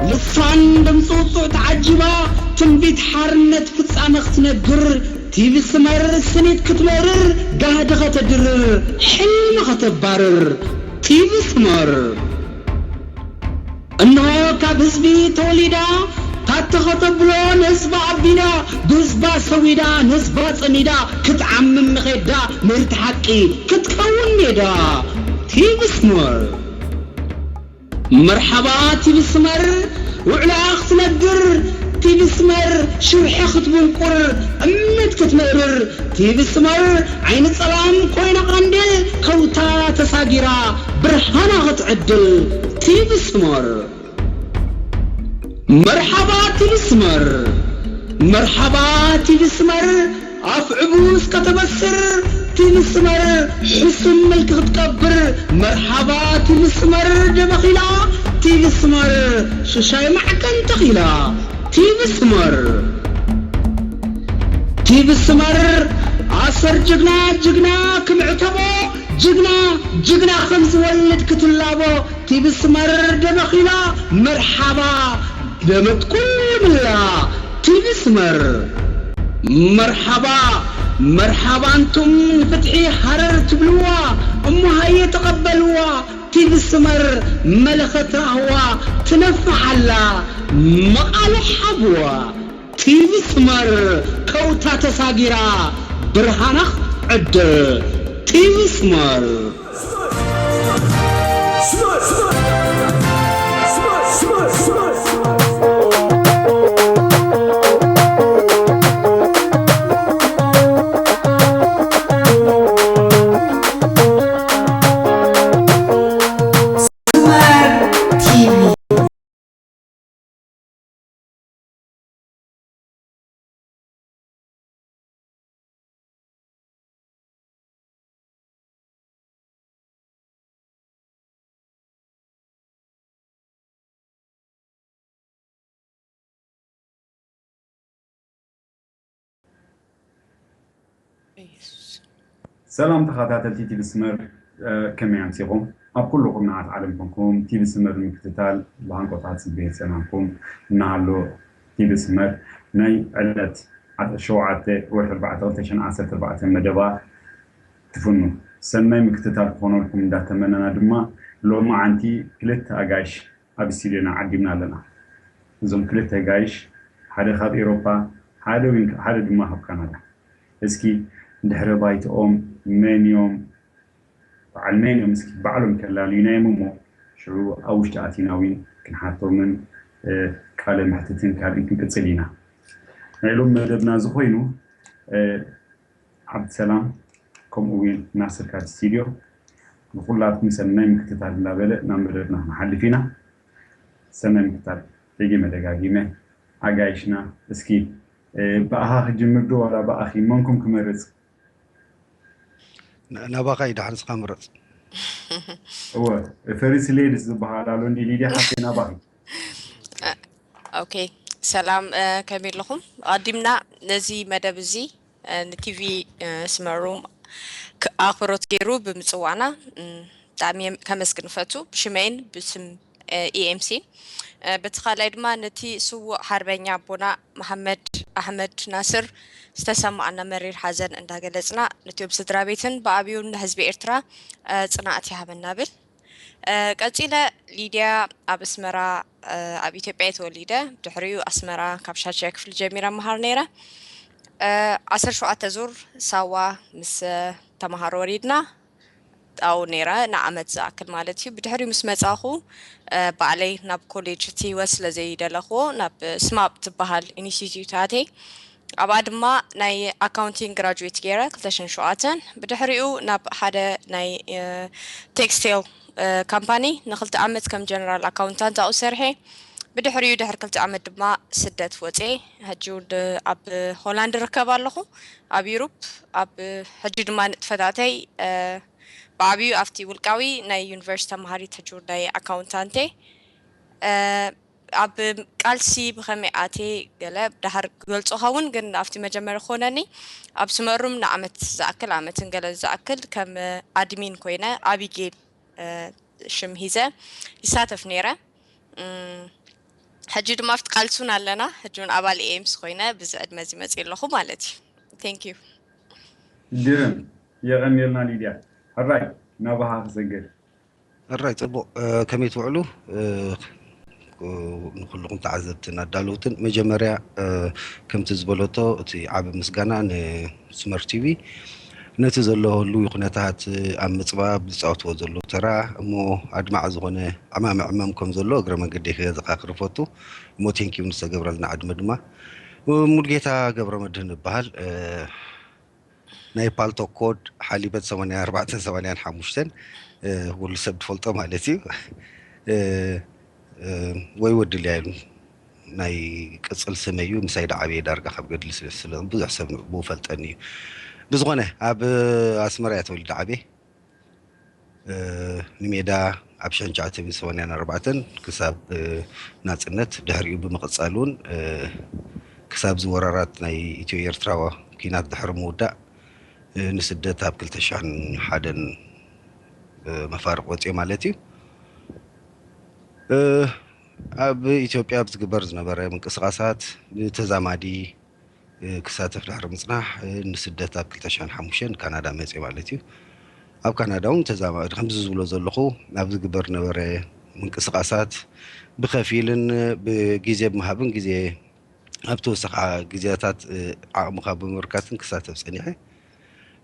ልሳን ድምፂ ውፁዕ ተዓጂባ ትንቢት ሓርነት ፍጻመ ክትነግር ቲቪ ስመር ስኒት ክትመርር ጋህዲ ከተድርር ሕልሚ ከተባርር ቲቪ ስመር እንሆ ካብ ህዝቢ ተወሊዳ ታተ ከተብሎ ንህዝባ ኣቢዳ ብህዝባ ሰዊዳ ንህዝባ ጸሚዳ ክትዓምም ንኸዳ ምርት ሓቂ ክትከውን ሜዳ ቲቪ ስመር መርሓባ ቲቪ ስመር ውዕላ ክትነግር ቲቪ ስመር ሽርሒ ክትብንቁር እምነት ክትምእርር ቲቪ ስመር ዓይኒ ጸላም ኮይና ቐንዴል ከውታ ተሳጊራ ብርሃና ክትዕድል ቲቪ ስመር መርሓባ ቲቪ ስመር መርሓባ ቲቪ ስመር ኣፍ ዕቡስ ከተበስር ቲቪ ስመር ሕሱም መልክ ክትቀብር መርሓባ ቲቪ ስመር ደበኺላ ቲቪ ስመር ሽሻይ ማዕከን ተኺላ ቲቪ ስመር ቲቪ ስመር ኣሰር ጅግና ጅግና ክምዕተቦ ጅግና ጅግና ከም ዝወልድ ክትላቦ ቲቪ ስመር ደበኺላ መርሓባ ደመት ኩሉ ምላ ቲቪ ስመር መርሓባ መርሓባ እንቱም ንፍትሒ ሃረር ትብልዋ እሞ ሃየ ተቐበልዋ ቲቪ ስመር መለኸት ራህዋ ትነፍሓላ መቓሎ ሓብዋ ቲቪ ስመር ከውታ ተሳጊራ ብርሃና ዕድል ቲቪ ስመር ሰላም ተኸታተልቲ ቲቪ ስመር ከመይ ኣምሲኹም? ኣብ ኩሉ ኩርናዓት ዓለም ኮንኩም ቲቪ ስመር ንምክትታል ብሃንቆታት ጽበየ ዝጸናንኩም እናሃሎ ቲቪ ስመር ናይ ዕለት ሸውዓተ ወርሒ ኣርባዕተ ክልተ ሽሕን ዓሰርተ ኣርባዕተን መደባ ትፍኑ። ሰናይ ምክትታል ክኾነልኩም እንዳተመነና ድማ ሎማዓንቲ ክልተ ኣጋይሽ ኣብ ስቱድዮና ዓዲምና ኣለና። እዞም ክልተ ጋይሽ ሓደ ካብ ኤሮፓ ሓደ እውን ሓደ ድማ ካብ ካናዳ። እስኪ ድሕረ ባይትኦም መን እዮም በዓል መን እዮም እስኪ ባዕሎም ከላልዩና እዮም እሞ ሽዑ ኣብ ውሽጢ ኣቲና እውን ክንሓቶምን ቃለ መሕትትን ካልእን ክንቅፅል ኢና። ናይ ሎም መደብና ዝኾይኑ ዓብዲ ሰላም ከምኡ እውን ናስር ካብ ስቱድዮ ንኩላትኩም ሰናይ ምክትታል እንዳበለ ናብ መደብና ክንሓልፍ ኢና። ሰናይ ምክትታል ደጊመ ደጋጊመ ኣጋይሽና እስኪ ብኣኻ ክጅምር ዶ ዋላ ብኣኺ መንኩም ክመርፅ? ናባኻ እዩ ደሓን ስኻ ምረፅ። እወ ፈሪስ ሌድስ ዝበሃል ኣሎ እንዲ ሊድያ ሓፍተይ ናባኺ። ኦኬ ሰላም ከመይ ኣለኹም? ኣቐዲምና ነዚ መደብ እዚ ንቲቪ ስመር ሩም ኣኽብሮት ገይሩ ብምፅዋዕና ብጣዕሚ ከመስግን እፈቱ ብሽመይን ብስም ኢኤምሲ በቲ ካልኣይ ድማ ነቲ ስዉእ ሓርበኛ ኣቦና መሓመድ ኣሕመድ ናስር ዝተሰማዓና መሪር ሓዘን እንዳገለፅና ነቲኦም ስድራ ቤትን ብኣብዩን ንህዝቢ ኤርትራ ፅናዕት ይሃበና ብል ቀፂለ ሊድያ ኣብ ኣስመራ ኣብ ኢትዮጵያ የተወሊደ ድሕሪኡ ኣስመራ ካብ ሻድሻይ ክፍሊ ጀሚረ መሃር ነይረ ዓሰርተ ሸውዓተ ዙር ሳዋ ምስ ተምሃሮ ወሪድና ኣብኡ ነይረ ንዓመት ዝኣክል ማለት እዩ። ብድሕሪኡ ምስ መጻኹ ባዕለይ ናብ ኮሌጅ እቲ ህይወት ስለ ዘይደለኽዎ ናብ ስማፕ ትበሃል ኢንስቲትዩት ኣትየ። ኣብኣ ድማ ናይ ኣካውንቲንግ ግራጁዌት ገይረ ክልተ ሽሕን ሸውዓተን። ብድሕሪኡ ናብ ሓደ ናይ ቴክስቴል ካምፓኒ ንክልተ ዓመት ከም ጀነራል ኣካውንታንት ኣብኡ ሰርሐ። ብድሕሪኡ ድሕሪ ክልተ ዓመት ድማ ስደት ወፅየ። ሕጂ እውን ኣብ ሆላንድ እርከብ ኣለኹ ኣብ ዩሩፕ። ኣብ ሕጂ ድማ ንጥፈታተይ ብዓብዩ ኣብቲ ውልቃዊ ናይ ዩኒቨርሲቲ ተምሃሪት ሕጂ ናይ ኣካውንታንቴ ኣብ ቃልሲ ብኸመይ ኣቴ ገለ ዳሃር ክገልጾ ኸውን ግን ኣብቲ መጀመርያ ኮነኒ ኣብ ስመሩም ንዓመት ዝኣክል ዓመትን ገለ ዝኣክል ከም ኣድሚን ኮይነ ኣቢጌል ሽም ሂዘ ይሳተፍ ነይረ። ሕጂ ድማ ኣብቲ ቃልሱን ኣለና። ሕጂ እውን ኣባል ኤምስ ኮይነ ብዚ ዕድመ እዚ መፅእ ኣለኹ ማለት እዩ። Thank you። ግርም የቐንየልና ሊድያ። ሕራይ ናባኻ ክሰግር። ሕራይ ፅቡቕ። ከመይ ትውዕሉ? ንኩልኹም ተዓዘብትን ኣዳለውትን መጀመርያ ከምቲ ዝበለቶ እቲ ዓቢ ምስጋና ንስመር ቲቪ ነቲ ዘሎ ህሉዊ ኩነታት ኣብ ምፅባብ ዝፃወትዎ ዘለዉ ተራ እሞ ኣድማዒ ዝኾነ ዕማም ዕማም ከም ዘሎ እግረ መንገዲ ክገዝኻ ክርፈቱ እሞ ቴንኪዩ ንዝተገብረልና ዕድመ ድማ ሙልጌታ ገብረ መድህን እበሃል። ናይ ፓልቶክ ኮድ ሓሊበት ሰማንያ ኣርባዕተን ሰማንያን ሓሙሽተን ኩሉ ሰብ ዝፈልጦ ማለት እዩ። ወይ ወዲ ልያ ኢሉ ናይ ቅፅል ስመይ እዩ። ምሳይ ዝዓበየ ዳርጋ ካብ ገድሊ ስለ ብዙሕ ሰብ ብኡ ፈልጠኒ እዩ። ብዝኾነ ኣብ ኣስመራ እየ ተወሊደ ዓብየ። ንሜዳ ኣብ ሸንቻ ትብል ሰማንያን ኣርባዕተን ክሳብ ናፅነት ድሕሪኡ ብምቕፃል እውን ክሳብ ዝወራራት ናይ ኢትዮ ኤርትራ ኪናት ድሕሪ ምውዳእ ንስደት ኣብ ክልተ ሽሕን ሓደን መፋርቕ ወፅየ ማለት እዩ። ኣብ ኢትዮጵያ ኣብ ዝግበር ዝነበረ ምንቅስቃሳት ብተዛማዲ ክሳተፍ ድሕሪ ምፅናሕ ንስደት ኣብ ክልተ ሽሕን ሓሙሽተን ካናዳ መፅየ ማለት እዩ። ኣብ ካናዳ እውን ተዛማዲ ከምዚ ዝብሎ ዘለኹ ኣብ ዝግበር ነበረ ምንቅስቃሳት ብከፊልን ብግዜ ብምሃብን ግዜ ኣብ ተወሰኻ ግዜታት ዓቕምኻ ብምብርካትን ክሳተፍ ፀኒሐ።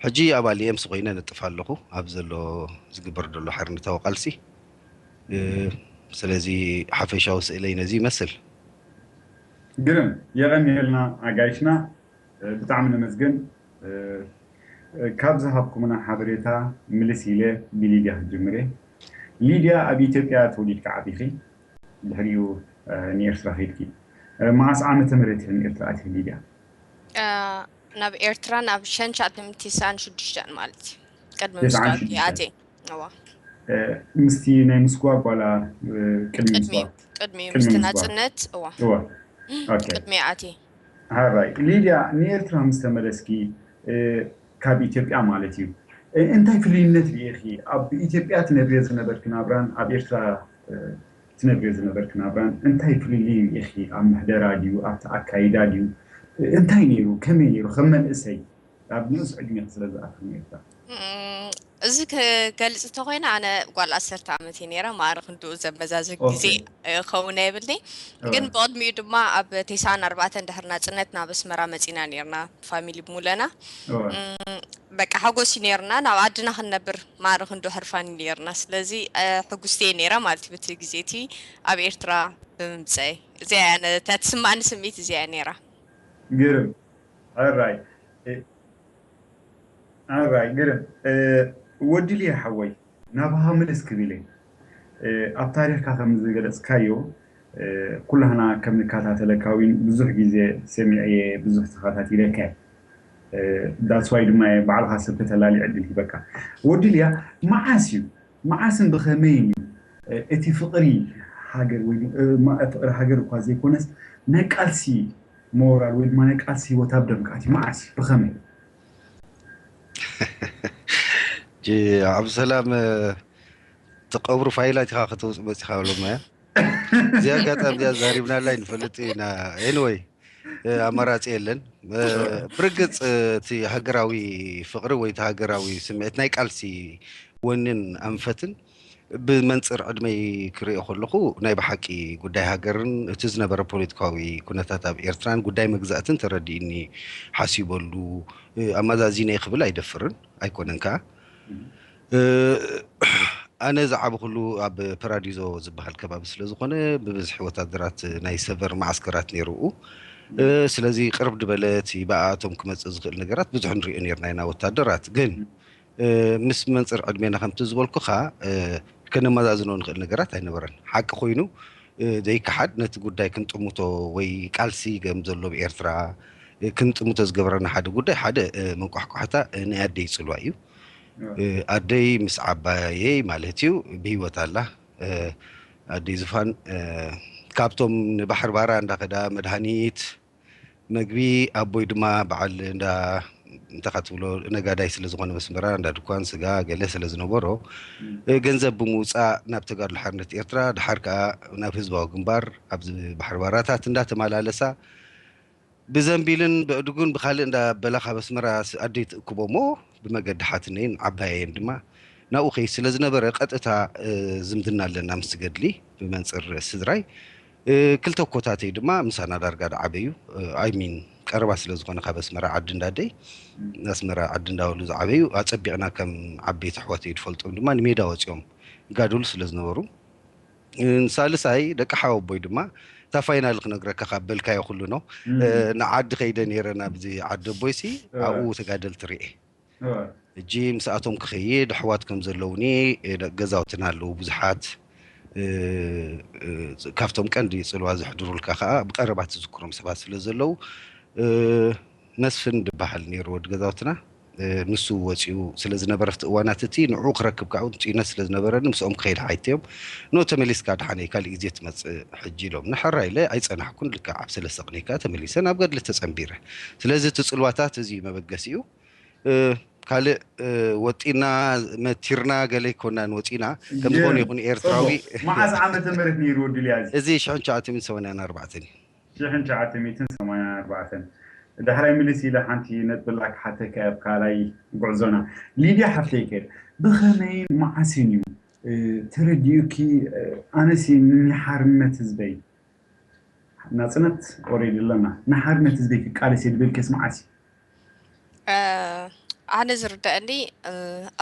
ሕጂ ኣባል ኤምስ ኮይነ ነጥፍ ኣለኹ ኣብ ዘሎ ዝግበር ዘሎ ሓርነታዊ ቃልሲ። ስለዚ ሓፈሻዊ ስእለይ ነዚ ይመስል። ግርም የቐንየልና ኣጋይሽና፣ ብጣዕሚ ነመስግን። ካብ ዝሃብኩምና ሓበሬታ ምልስ ኢለ ብሊድያ ክጅምር እየ። ሊድያ ኣብ ኢትዮጵያ ተወሊድካ ዓቢኺ፣ ድሕሪኡ ንኤርትራ ከይድኪ። መዓስ ዓመተ ምህረት ኢኺ ንኤርትራ ኣቲኺ ሊድያ? ናብ ኤርትራ ናብ ሸንሻ ትምንቲ ስዓን ሽዱሽተን ማለት እዩ። ቅድሚ ምስኳ ኣቴ እዋ ምስቲ ናይ ምስኳ ጓላ ቅድሚ ምስኳ ቅድሚ ምስቲ ናጽነት እዋ ቅድሚ ኣቴ ራይ ሊድያ ንኤርትራ ምስ ተመለስኪ ካብ ኢትዮጵያ ማለት እዩ እንታይ ፍልይነት ርኢኺ ኣብ ኢትዮጵያ ትነብርዮ ዝነበርኪ ናብራን ኣብ ኤርትራ ትነብርዮ ዝነበርኪ ናብራን እንታይ ፍልልይ ርኢኺ ኣብ ምሕደራ ድዩ ኣብቲ ኣካይዳ ድዩ እንታይ ነይሩ ከመይ ነይሩ ከም መንእሰይ ኣብ ንኡስ ዕድሜኺ ስለ ዝኣተና ኢልካ። እዚ ክገልፅ እንተኮይነ ኣነ ጓል ዓሰርተ ዓመት እየ ነይረ። ማዕረ ክንድኡ ዘመዛዝን ግዜ ክኸውን የብልኒ። ግን ብቕድሚኡ ድማ ኣብ ቴስዓን ኣርባዕተን ድሕሪ ናፅነት ናብ ኣስመራ መፂና ነይርና ፋሚሊ ብሙለና። በቃ ሓጎስ እዩ ነይርና። ናብ ዓድና ክንነብር ማዕረ ክንድኡ ሕርፋን እዩ ነይርና። ስለዚ ሕጉስቲ እየ ነይረ ማለት እዩ። በቲ ግዜ እቲ ኣብ ኤርትራ ብምምፀይ እዚኣ እያ እታ ትስማዕኒ ስምዒት እዚኣ እያ ነይራ። ግርም ሕራይ ሕራይ ግርም ወዲ ልየ ሓወይ ናባኻ ምልስ ክብል እየ ኣብ ታሪኽካ ከም ዝገለፅካዮ ኩላህና ከም ንከታተለካ እውን ብዙሕ ግዜ ሰሚዐየ ብዙሕ ተኸታቲለካ እየ that's why ድማ እየ ባዕልኻ ሰብ ከተላሊ ዕድል ሂበካ ወዲ ልያ መዓስ እዩ መዓስን ብኸመይን እዩ እቲ ፍቕሪ ሃገር ወይ ፍቕሪ ሃገር እኳ ዘይኮነስ ናይ ቃልሲ ሞራል ወይ ድማ ናይ ቃልሲ ህይወት ኣብ ደምካ ኣትዩ መዓስ እዩ ብኸመይ ዓብዱሰላም ትቀብሩ ፋይላት ኢኻ ከተውፅእ መፂኻ ብሎማ እያ እዚኣ ኣጋጣሚ እዚኣ ዛሪብናላ ይንፈልጥ ኢና anyway ኣማራፂ የለን ብርግፅ እቲ ሃገራዊ ፍቅሪ ወይ እቲ ሃገራዊ ስምዒት ናይ ቃልሲ ወንን ኣንፈትን ብመንፅር ዕድመይ ክሪኦ ከለኹ ናይ ብሓቂ ጉዳይ ሃገርን እቲ ዝነበረ ፖለቲካዊ ኩነታት ኣብ ኤርትራን ጉዳይ መግዛእትን ተረዲእኒ ሓሲበሉ ኣመዛዚነ ክብል ኣይደፍርን ኣይኮነን ከዓ ኣነ ዝዓበኹሉ ኣብ ፓራዲዞ ዝበሃል ከባቢ ስለ ዝኾነ ብብዝሒ ወታደራት ናይ ሰቨር ማዓስከራት ነይሩ ኡ ስለዚ ቅርብ ዝበለ እቲ ብኣኣቶም ክመፅእ ዝኽእል ነገራት ብዙሕ ንሪኦ ነርና ኢና ወታደራት ግን ምስ መንፅር ዕድሜና ከምቲ ዝበልኩኻ ከነመዛዝኖ ንኽእል ነገራት ኣይነበረን ሓቂ ኮይኑ ዘይከሓድ ነቲ ጉዳይ ክንጥምቶ ወይ ቃልሲ ከም ዘሎ ብኤርትራ ክንጥምቶ ዝገበረና ሓደ ጉዳይ ሓደ መንቋሕቋሕታ ናይ ኣደይ ፅልዋ እዩ ኣደይ ምስ ዓባየይ ማለት እዩ ብህይወት ኣላ። ኣደይ ዝፋን ካብቶም ንባሕር ባራ እንዳኸዳ መድሃኒት መግቢ ኣቦይ ድማ በዓል እንዳ እንታይ ትብሎ ነጋዳይ ስለ ዝኾነ መስመራ እንዳ ድኳን ስጋ ገለ ስለ ዝነበሮ ገንዘብ ብምውፃእ ናብ ተጋድሎ ሓርነት ኤርትራ ድሓር ከዓ ናብ ህዝባዊ ግንባር ኣብዚ ባሕሪ ባራታት እንዳተመላለሳ ብዘንቢልን ብዕድጉን ብካልእ እንዳበላ ካብ ኣስመራ ኣደይ ትእክቦ እሞ ብመገዲ ሓትነይን ዓባየይን ድማ ናብኡ ከይድ ስለ ዝነበረ ቀጥታ ዝምድና ኣለና ምስ ገድሊ ብመንፅር ስድራይ ክልተ ኮታተይ ድማ ምሳና ዳርጋ ዝዓበዩ ኣይሚን ቀረባ ስለ ዝኾነ ካብ ኣስመራ ዓዲ እንዳደይ ኣስመራ ዓዲ እንዳበሉ ዝዓበዩ ኣፀቢቕና ከም ዓበይቲ ኣሕዋተይ ዝፈልጦም ድማ ንሜዳ ወፂኦም ይጋደሉ ስለ ዝነበሩ ሳልሳይ ደቂ ሓወቦይ ድማ እታ ፋይናል ክነግረካ ካብ በልካዮ ኩሉ ነው ንዓዲ ከይደ ነይረ ናብዚ ዓዲ ኣቦይሲ ኣብኡ ተጋደልቲ ርኤ ሕጂ ምስኣቶም ክኸይድ ኣሕዋት ከም ዘለውኒ ገዛውትና ኣለዉ ብዙሓት ካብቶም ቀንዲ ፅልዋ ዘሕድሩልካ ከዓ ብቀረባ ትዝክሮም ሰባት ስለ ዘለዉ መስፍን ዝበሃል ነይሩ ወዲ ገዛውትና ንሱ ወፂኡ ስለ ዝነበረ ኣብቲ እዋናት እቲ ንዕኡ ክረክብ ከዓ እውን ፂነት ስለ ዝነበረኒ ምስኦም ክኸይድ ሓይት እዮም ኖ ተመሊስካ ድሓነይ ካልእ ግዜ ትመፅእ ሕጂ ኢሎም ንሕራ ኢለ ኣይፀናሕኩን ልክዕ ኣብ ሰለስተ ቅኒካ ተመሊሰ ናብ ገድሊ ተፀንቢረ ስለዚ እቲ ፅልዋታት እዚ መበገሲኡ ካልእ ወጢና መቲርና ገለ ይኮናን ወፂና ከምዝኾነ ይኹን ኤርትራዊ መዓዝ ዓመተ ምህረት ነይሩ ወዲ ልያዚ እዚ ሽሕን ሸዓተ ሚእትን ሰማንያን ኣርባዕተን እዩ ሽሕን ሸዓተ ሚእትን ሰማንያን ኣርባዕተን ዳሕራይ ምልስ ኢለ ሓንቲ ነጥብላ ክሓተካ ኣብ ካልኣይ ጉዕዞና ሊድያ ሓፍተይ ከ ብኸመይን መዓስን እዩ ተረዲኡኪ ኣነሲ ንሓርነት ህዝበይ ናፅነት ኦሬዲ ኣለና ንሓርነት ህዝበይ ክቃለስ እየ ዝበልከስ መዓስ እዩ ኣነ ዝርደአኒ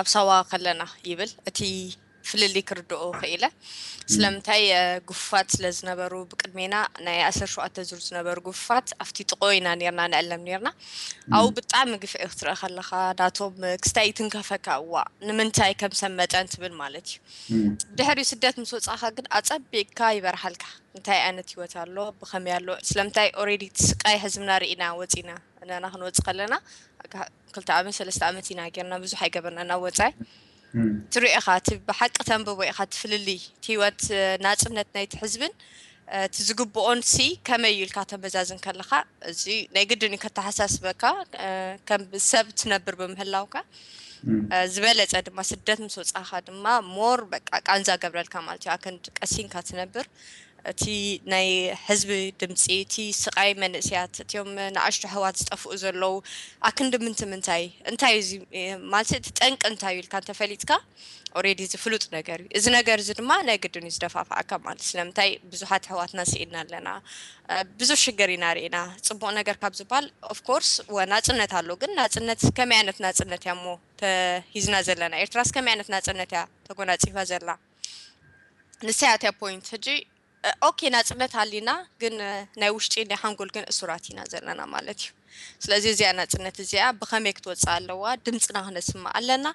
ኣብ ሳዋ ከለና ይብል እቲ ፍልልይ ክርድኦ ክኢለ ስለምንታይ ግፉፋት ስለ ዝነበሩ ብቅድሜና ናይ ኣስር ሸውዓተ ዙር ዝነበሩ ግፉፋት ኣብቲ ጥቆ ኢና ነርና ንዕለም ነርና ኣብኡ ብጣዕሚ ግፍዒ ክትርኢ ከለካ ናቶም ክስታይ ይትንከፈካ እዋ ንምንታይ ከም ሰብ መጠን ትብል ማለት እዩ ድሕሪ ስደት ምስ ወፃእካ ግን ኣፀቢቅካ ይበርሃልካ እንታይ ዓይነት ህይወት ኣሎ ብከመይ ኣሎ ስለምንታይ already እቲ ስቃይ ህዝብና ርኢና ወፂና ንና ክንወፅእ ከለና ክልተ ዓመት ሰለስተ ዓመት ኢና ጌርና ብዙሕ ኣይገበርና ናብ ወፃኢ ትሪኦ ኢኻ እቲ ብሓቂ ተንብቦ ኢኻ እቲ ፍልልይ እቲ ህይወት ናፅነት ናይቲ ህዝብን እቲ ዝግብኦን ሲ ከመይ እዩ ኢልካ ተመዛዝን ከለኻ እዚ ናይ ግድን እዩ ከተሓሳስበካ ከም ሰብ ትነብር ብምህላውካ ዝበለፀ ድማ ስደት ምስ ወፃኻ ድማ more በቃ ቃንዛ ገብረልካ ማለት እዩ ኣክንዲ ቀሲንካ ትነብር እቲ ናይ ህዝቢ ድምፂ እቲ ስቃይ መንእስያት እቲዮም ንኣሽቱ ኣሕዋት ዝጠፍኡ ዘለዉ ኣክንዲ ምንቲ ምንታይ እንታይ እዚ ማለት እቲ ጠንቂ እንታይ እዩ ኢልካ እንተፈሊጥካ already እዚ ፍሉጥ ነገር እዩ እዚ ነገር እዚ ድማ ናይ ግድን እዩ ዝደፋፍኣካ ማለት ስለምንታይ ብዙሓት ኣሕዋትና ስኢና ኣለና ብዙሕ ሽግር ኢና ርኢና ፅቡቅ ነገር ካብ ዝበሃል of course ወ ናፅነት ኣሎ ግን ናፅነት ከመይ ዓይነት ናፅነት እያ እሞ ተሂዝና ዘለና ኤርትራስ ከመይ ዓይነት ናፅነት እያ ተጎናፂፋ ዘላ ንሳያ እቲያ point ሕጂ okay ናፅነት ኣሊና ግን ናይ ውሽጢ ናይ ሓንጎል ግን እሱራት ኢና ዘለና ማለት እዩ ስለዚ እዚኣ ናፅነት እዚኣ ብከመይ ክትወፅእ ኣለዋ ድምፅና ክነስምዕ ኣለና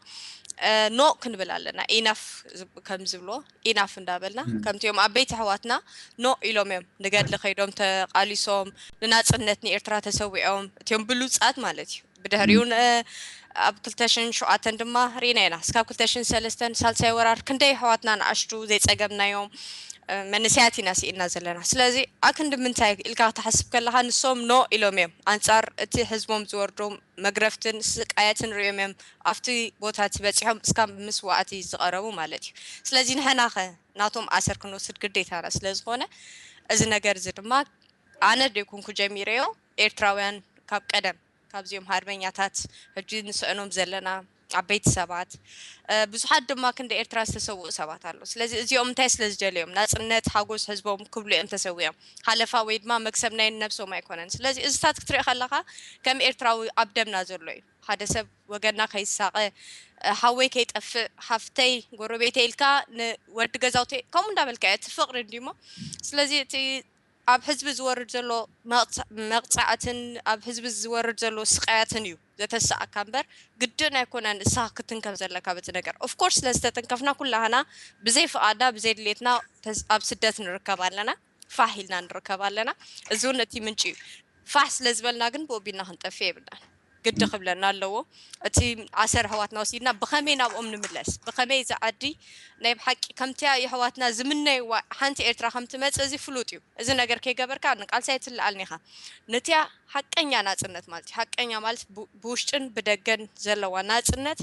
no ክንብል ኣለና ኢናፍ ከም ዝብሎ ኢናፍ እንዳበልና ከምቲኦም ዓበይቲ ኣሕዋትና no ኢሎም እዮም ንገድሊ ከይዶም ተቃሊሶም ንናፅነት ንኤርትራ ተሰዊዖም እቲኦም ብሉፃት ማለት እዩ ብድሕሪኡ ኣብ ክልተ ሽሕን ሸውዓተን ድማ ርኢና ኢና እስካብ ክልተ ሽሕን ሰለስተን ሳልሳይ ወራር ክንደይ ኣሕዋትና ንኣሽቱ ዘይፀገምናዮም መንእሰያት ኢና ስኢና ዘለና ስለዚ ኣክንዲ ምንታይ ኢልካ ክትሓስብ ከለካ ንሶም no ኢሎም እዮም ኣንፃር እቲ ህዝቦም ዝወርዶም መግረፍትን ስቃያትን ሪኦም እዮም ኣብቲ ቦታ እቲ በፂሖም እስካብ ምስዋእቲ ዝቀረቡ ማለት እዩ ስለዚ ንሕና ከ ናቶም ኣሰር ክንወስድ ግዴታና ስለ ዝኾነ እዚ ነገር እዚ ድማ ኣነ ደይኮንኩ ጀሚረዮ ኤርትራውያን ካብ ቀደም ካብዚኦም ሃርበኛታት ሕጂ ንስእኖም ዘለና ዓበይቲ ሰባት ብዙሓት ድማ ክንደ ኤርትራ ዝተሰውኡ ሰባት ኣሎ ስለዚ እዚኦም እንታይ ስለ ዝደለዮም ናፅነት ሓጎስ ህዝቦም ክብሉ እዮም ተሰዊኦም ሓለፋ ወይ ድማ መክሰብ ናይ ነብሶም ኣይኮነን ስለዚ እዚታት ክትርኢ ከለካ ከም ኤርትራዊ ኣብ ደምና ዘሎ እዩ ሓደ ሰብ ወገንና ከይሳቐ ሓወይ ከይጠፍእ ሓፍተይ ጎረቤተይ ኢልካ ንወዲ ገዛውተይ ከምኡ እንዳበልካ እቲ ፍቕሪ እንዲሞ ስለዚ እቲ ኣብ ህዝቢ ዝወርድ ዘሎ መቕፃዕትን ኣብ ህዝቢ ዝወርድ ዘሎ ስቃያትን እዩ ዘተስኣካ እምበር ግድን ኣይኮነን እሳ ክትንከፍ ዘለካ በዚ ነገር of course ስለዝተተንከፍና ኩላህና ብዘይ ፍቓድና ብዘይ ድሌትና ኣብ ስደት ንርከብ ኣለና ፋሕ ኢልና ንርከብ ኣለና እዚ እውን እቲ ምንጪ እዩ ፋሕ ስለ ዝበልና ግን ብኡ ቢልና ክንጠፍእ የብልናን ግዲ ክብለና ኣለዎ። እቲ ኣሰር ኣሕዋትና ወሲድና ብኸመይ ናብኦም ንምለስ፣ ብኸመይ እዛ ዓዲ ናይ ብሓቂ ከምቲያ የሕዋትና ዝምነይዋ ሓንቲ ኤርትራ ከም ትመጽእ እዚ ፍሉጥ እዩ። እዚ ነገር ከይገበርካ ንቃልሲ ኣይትለኣልን ኢኻ። ነቲያ ሓቀኛ ናጽነት ማለት እዩ። ሓቀኛ ማለት ብ-፣ ብውሽጥን ብደገን ዘለዋ ናጽነት፣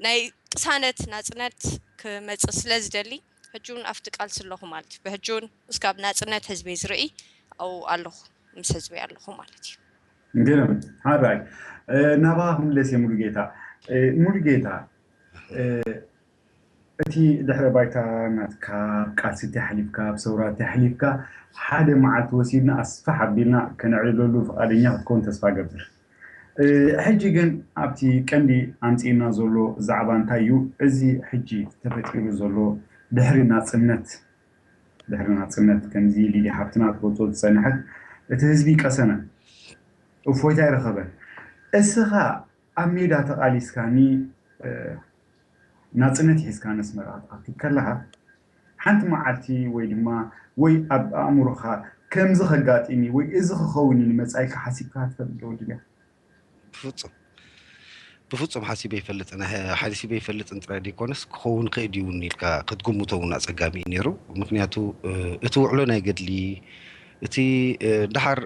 ናይ ቅሳነት ናጽነት ክመጽእ ስለ ዝደሊ፣ ሕጂ እውን ኣብቲ ቃልሲ ኣለኹ ማለት እዩ። ብሕጂ እውን እስካብ ናጽነት ህዝበይ ዝርኢ ኣብኡ ኣለኹ፣ ምስ ህዝበይ ኣለኹ ማለት እዩ። ግርም ሓራይ ናባኻ ክምለስ እየ። ሙሉጌታ፣ ሙሉጌታ፣ እቲ ድሕረ ባይታ ናትካ፣ ቃልሲ ተሕሊፍካ፣ ብሰውራ ተሕሊፍካ፣ ሓደ መዓልቲ ወሲድና ኣስፋሕ ኣቢልና ከነዕልለሉ ፍቓደኛ ክትከውን ተስፋ ገብር። ሕጂ ግን ኣብቲ ቀንዲ ኣምጺእና ዘሎ ዛዕባ እንታይ እዩ? እዚ ሕጂ ተፈጢሩ ዘሎ ድሕሪ ናጽነት፣ ድሕሪ ናጽነት ከምዚ ሊሊ ሓፍትና ትገልጾ ዝጸንሐት፣ እቲ ህዝቢ ቀሰነ፣ እፎይታ ይረኸበ። እስኻ ኣብ ሜዳ ተቓሊስካኒ ናጽነት ሒዝካ ነስመራ ክትኣቱ ከለኻ ሓንቲ መዓልቲ ወይ ድማ ወይ ኣብ ኣእምሮኻ ከምዚ ከጋጥም እዩ ወይ እዚ ክኸውን እዩ ንመጻኢካ ሓሲብካ ትፈልጥ ዶ ወዲ ሊያ? ብፍጹም ብፍጹም ሓሲበ ይፈልጥን ሓሲበ ይፈልጥን ጥራይ ዘይኮነስ ክኸውን ክእል እዩ እውን ኢልካ ክትግምቶ እውን ኣጸጋሚ እዩ ነይሩ። ምክንያቱ እቲ ውዕሎ ናይ ገድሊ እቲ ደሓር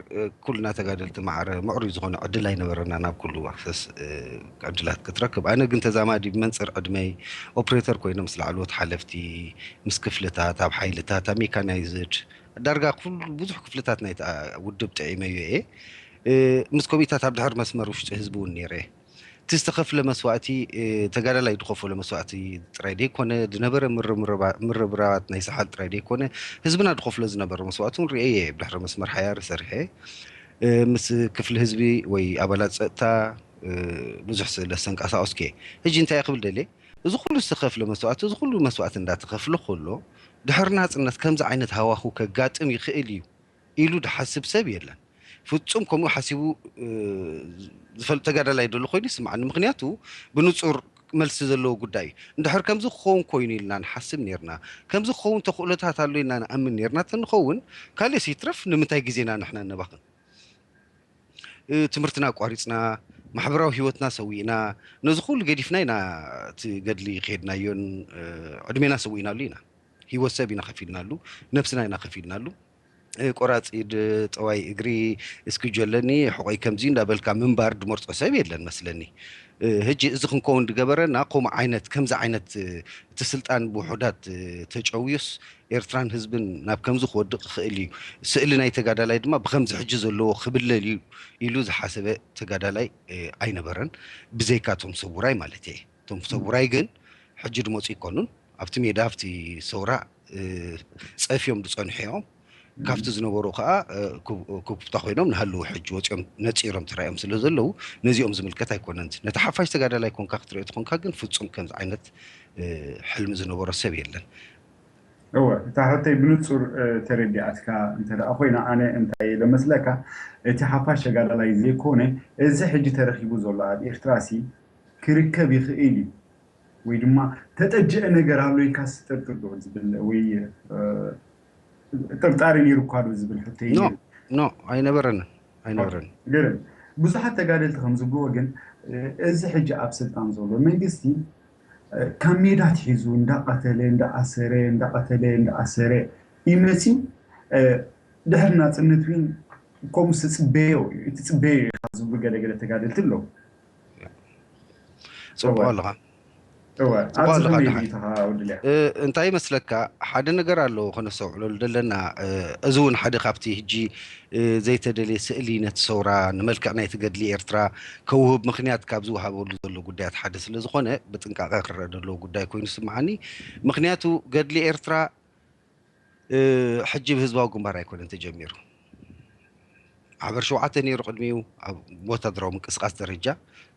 ኩልና ተጋደልቲ ማዕረ ምዕሩይ ዝኾነ ዕድል ኣይነበረና ናብ ኩሉ ኣክሰስ ዕድላት ክትረክብ። ኣነ ግን ተዛማዲ ብመንፅር ዕድመይ ኦፕሬተር ኮይነ ምስ ላዕለዎት ሓለፍቲ፣ ምስ ክፍልታት፣ ኣብ ሓይልታት፣ ኣብ ሜካናይዝድ ዳርጋ ኩሉ ብዙሕ ክፍልታት ናይቲ ውድብ ጥዒመዮ እየ። ምስ ኮሚታት ኣብ ድሕር መስመር ውሽጢ ህዝቢ እውን ነይረ። እቲ ዝተኸፍለ መስዋእቲ ተጋዳላይ ዝኸፈሎ መስዋእቲ ጥራይ ዘይኮነ፣ ዝነበረ ምርብራባት ናይ ሰሓል ጥራይ ዘይኮነ፣ ህዝብና ዝኸፍሎ ዝነበረ መስዋእቲ እውን ርእየ እየ። ብድሕሪ መስመር ሓያሪ ሰሪሐ ምስ ክፍሊ ህዝቢ ወይ ኣባላት ፀጥታ ብዙሕ ስለ ዝተንቀሳቐስኩ እየ። ሕጂ እንታይ ክብል ደልየ፣ እዚ ኩሉ ዝተኸፍለ መስዋእቲ፣ እዚ ኩሉ መስዋእቲ እንዳተኸፍለ ከሎ ድሕሪ ናፅነት ከምዚ ዓይነት ሃዋኹ ከጋጥም ይኽእል እዩ ኢሉ ዝሓስብ ሰብ የለን። ፍጹም ከምኡ ሓሲቡ ዝፈልጥ ተጋዳላይ ደሎ ኮይኑ ይስምዓኒ። ምክንያቱ ብንጹር መልሲ ዘለዎ ጉዳይ እዩ። እንድሕር ከምዚ ክኸውን ኮይኑ ኢልና ንሓስብ ነርና፣ ከምዚ ክኸውን ተኽእሎታት ኣሎ ኢልና ንኣምን ነርና ተንኸውን፣ ካልእስ ይትረፍ ንምንታይ ግዜና ንሕና ነባኽን? ትምህርትና ኣቋሪፅና፣ ማሕበራዊ ህይወትና ሰዊእና፣ ነዚ ኩሉ ገዲፍና ኢና እቲ ገድሊ ከሄድናዮን ዕድሜና ሰዊእናሉ ኢና። ህይወት ሰብ ኢና ከፊልናሉ፣ ነብስና ኢና ከፊልናሉ። ቆራፅ ኢድ፣ ጠዋይ እግሪ፣ እስኪ ጀለኒ ሕቆይ ከምዚ እንዳበልካ ምንባር ድመርፆ ሰብ የለን መስለኒ። ሕጂ እዚ ክንከውን ድገበረና ከምኡ ዓይነት ከምዚ ዓይነት እቲ ስልጣን ብውሑዳት ተጨውዩስ ኤርትራን ህዝብን ናብ ከምዚ ክወድቕ ይኽእል እዩ። ስእሊ ናይ ተጋዳላይ ድማ ብከምዚ ሕጂ ዘለዎ ክብለል እዩ ኢሉ ዝሓሰበ ተጋዳላይ ኣይነበረን፣ ብዘይካ እቶም ሰውራይ ማለት እየ። እቶም ሰውራይ ግን ሕጂ ድመፁ ይኮኑን፣ ኣብቲ ሜዳ ኣብቲ ሰውራ ፀፊዮም ዝፀንሑ እዮም። ካብቲ ዝነበሩ ከዓ ኩብኩብታ ኮይኖም ንሃለዉ ሕጂ ወፂኦም ነፂሮም ተራእዮም ስለ ዘለዉ ነዚኦም ዝምልከት ኣይኮነን። ነቲ ሓፋሽ ተጋዳላይ ኮንካ ክትሪኦ ተኾንካ ግን ፍፁም ከምዚ ዓይነት ሕልሚ ዝነበሮ ሰብ የለን። እወ እታ ሕቶይ ብንፁር ተረዲኣትካ እንተ ደኣ ኮይና ኣነ እንታይ ኢለ መስለካ፣ እቲ ሓፋሽ ተጋዳላይ ዘይኮነ እዚ ሕጂ ተረኺቡ ዘሎ ኣብ ኤርትራ ሲ ክርከብ ይኽእል እዩ ወይ ድማ ተጠጀአ ነገር ኣሎ ኢልካ ስጠርጥር ዶ ዝብል ወይ ጥርጣሬ ነይሩ እኳ ዶ ዝብል ሕቶይ ኖ ኖ ኣይነበረንን ኣይነበረንን። ገርም ብዙሓት ተጋደልቲ ከም ዝብልዎ ግን እዚ ሕጂ ኣብ ስልጣን ዘሎ መንግስቲ ካብ ሜዳ ትሒዙ እንዳቐተለ እንዳኣሰረ እንዳቐተለ እንዳኣሰረ ይመፅዩ። ድሕሪ ናፅነት እውን ከምኡ ዝፅበዮ እዩ እቲ ፅበዮ ኢኻ ዝብሉ ገለገለ ተጋደልቲ ኣለዉ። ፅቡቅ ኣለኻ እወ ጽቡቅ ኣብዚ ኣለኻ ከመይ ደሓን። ርኢቶኻ ወዲ ሊያ? እ፣ እንታይ ይመስለካ ሓደ ነገር ኣሎ ከነስተውዕለሉ ዘለና። እ፣ እዚ እውን ሓደ ካብቲ ሕጂ እ፣ ዘይተደልየ ስእሊ ነቲ ሰውራ ንመልክዕ ናይቲ ገድሊ ኤርትራ ከውህብ ምኽንያት ካብ ዝወሃበሉ ዘሎ ጉዳያት ሓደ ስለ ዝኾነ ብጥንቃቐ ክረአ ዘለዎ ጉዳይ ኮይኑ ይስምዓኒ። ምኽንያቱ ገድሊ ኤርትራ እ፣ ሕጂ ብህዝባዊ ግንባር ኣይኮነን ተጀሚሩ። ማሕበር ሸውዓተ ነይሩ ቅድሚኡ ኣብ ወታደራዊ ምንቅስቃስ ደረጃ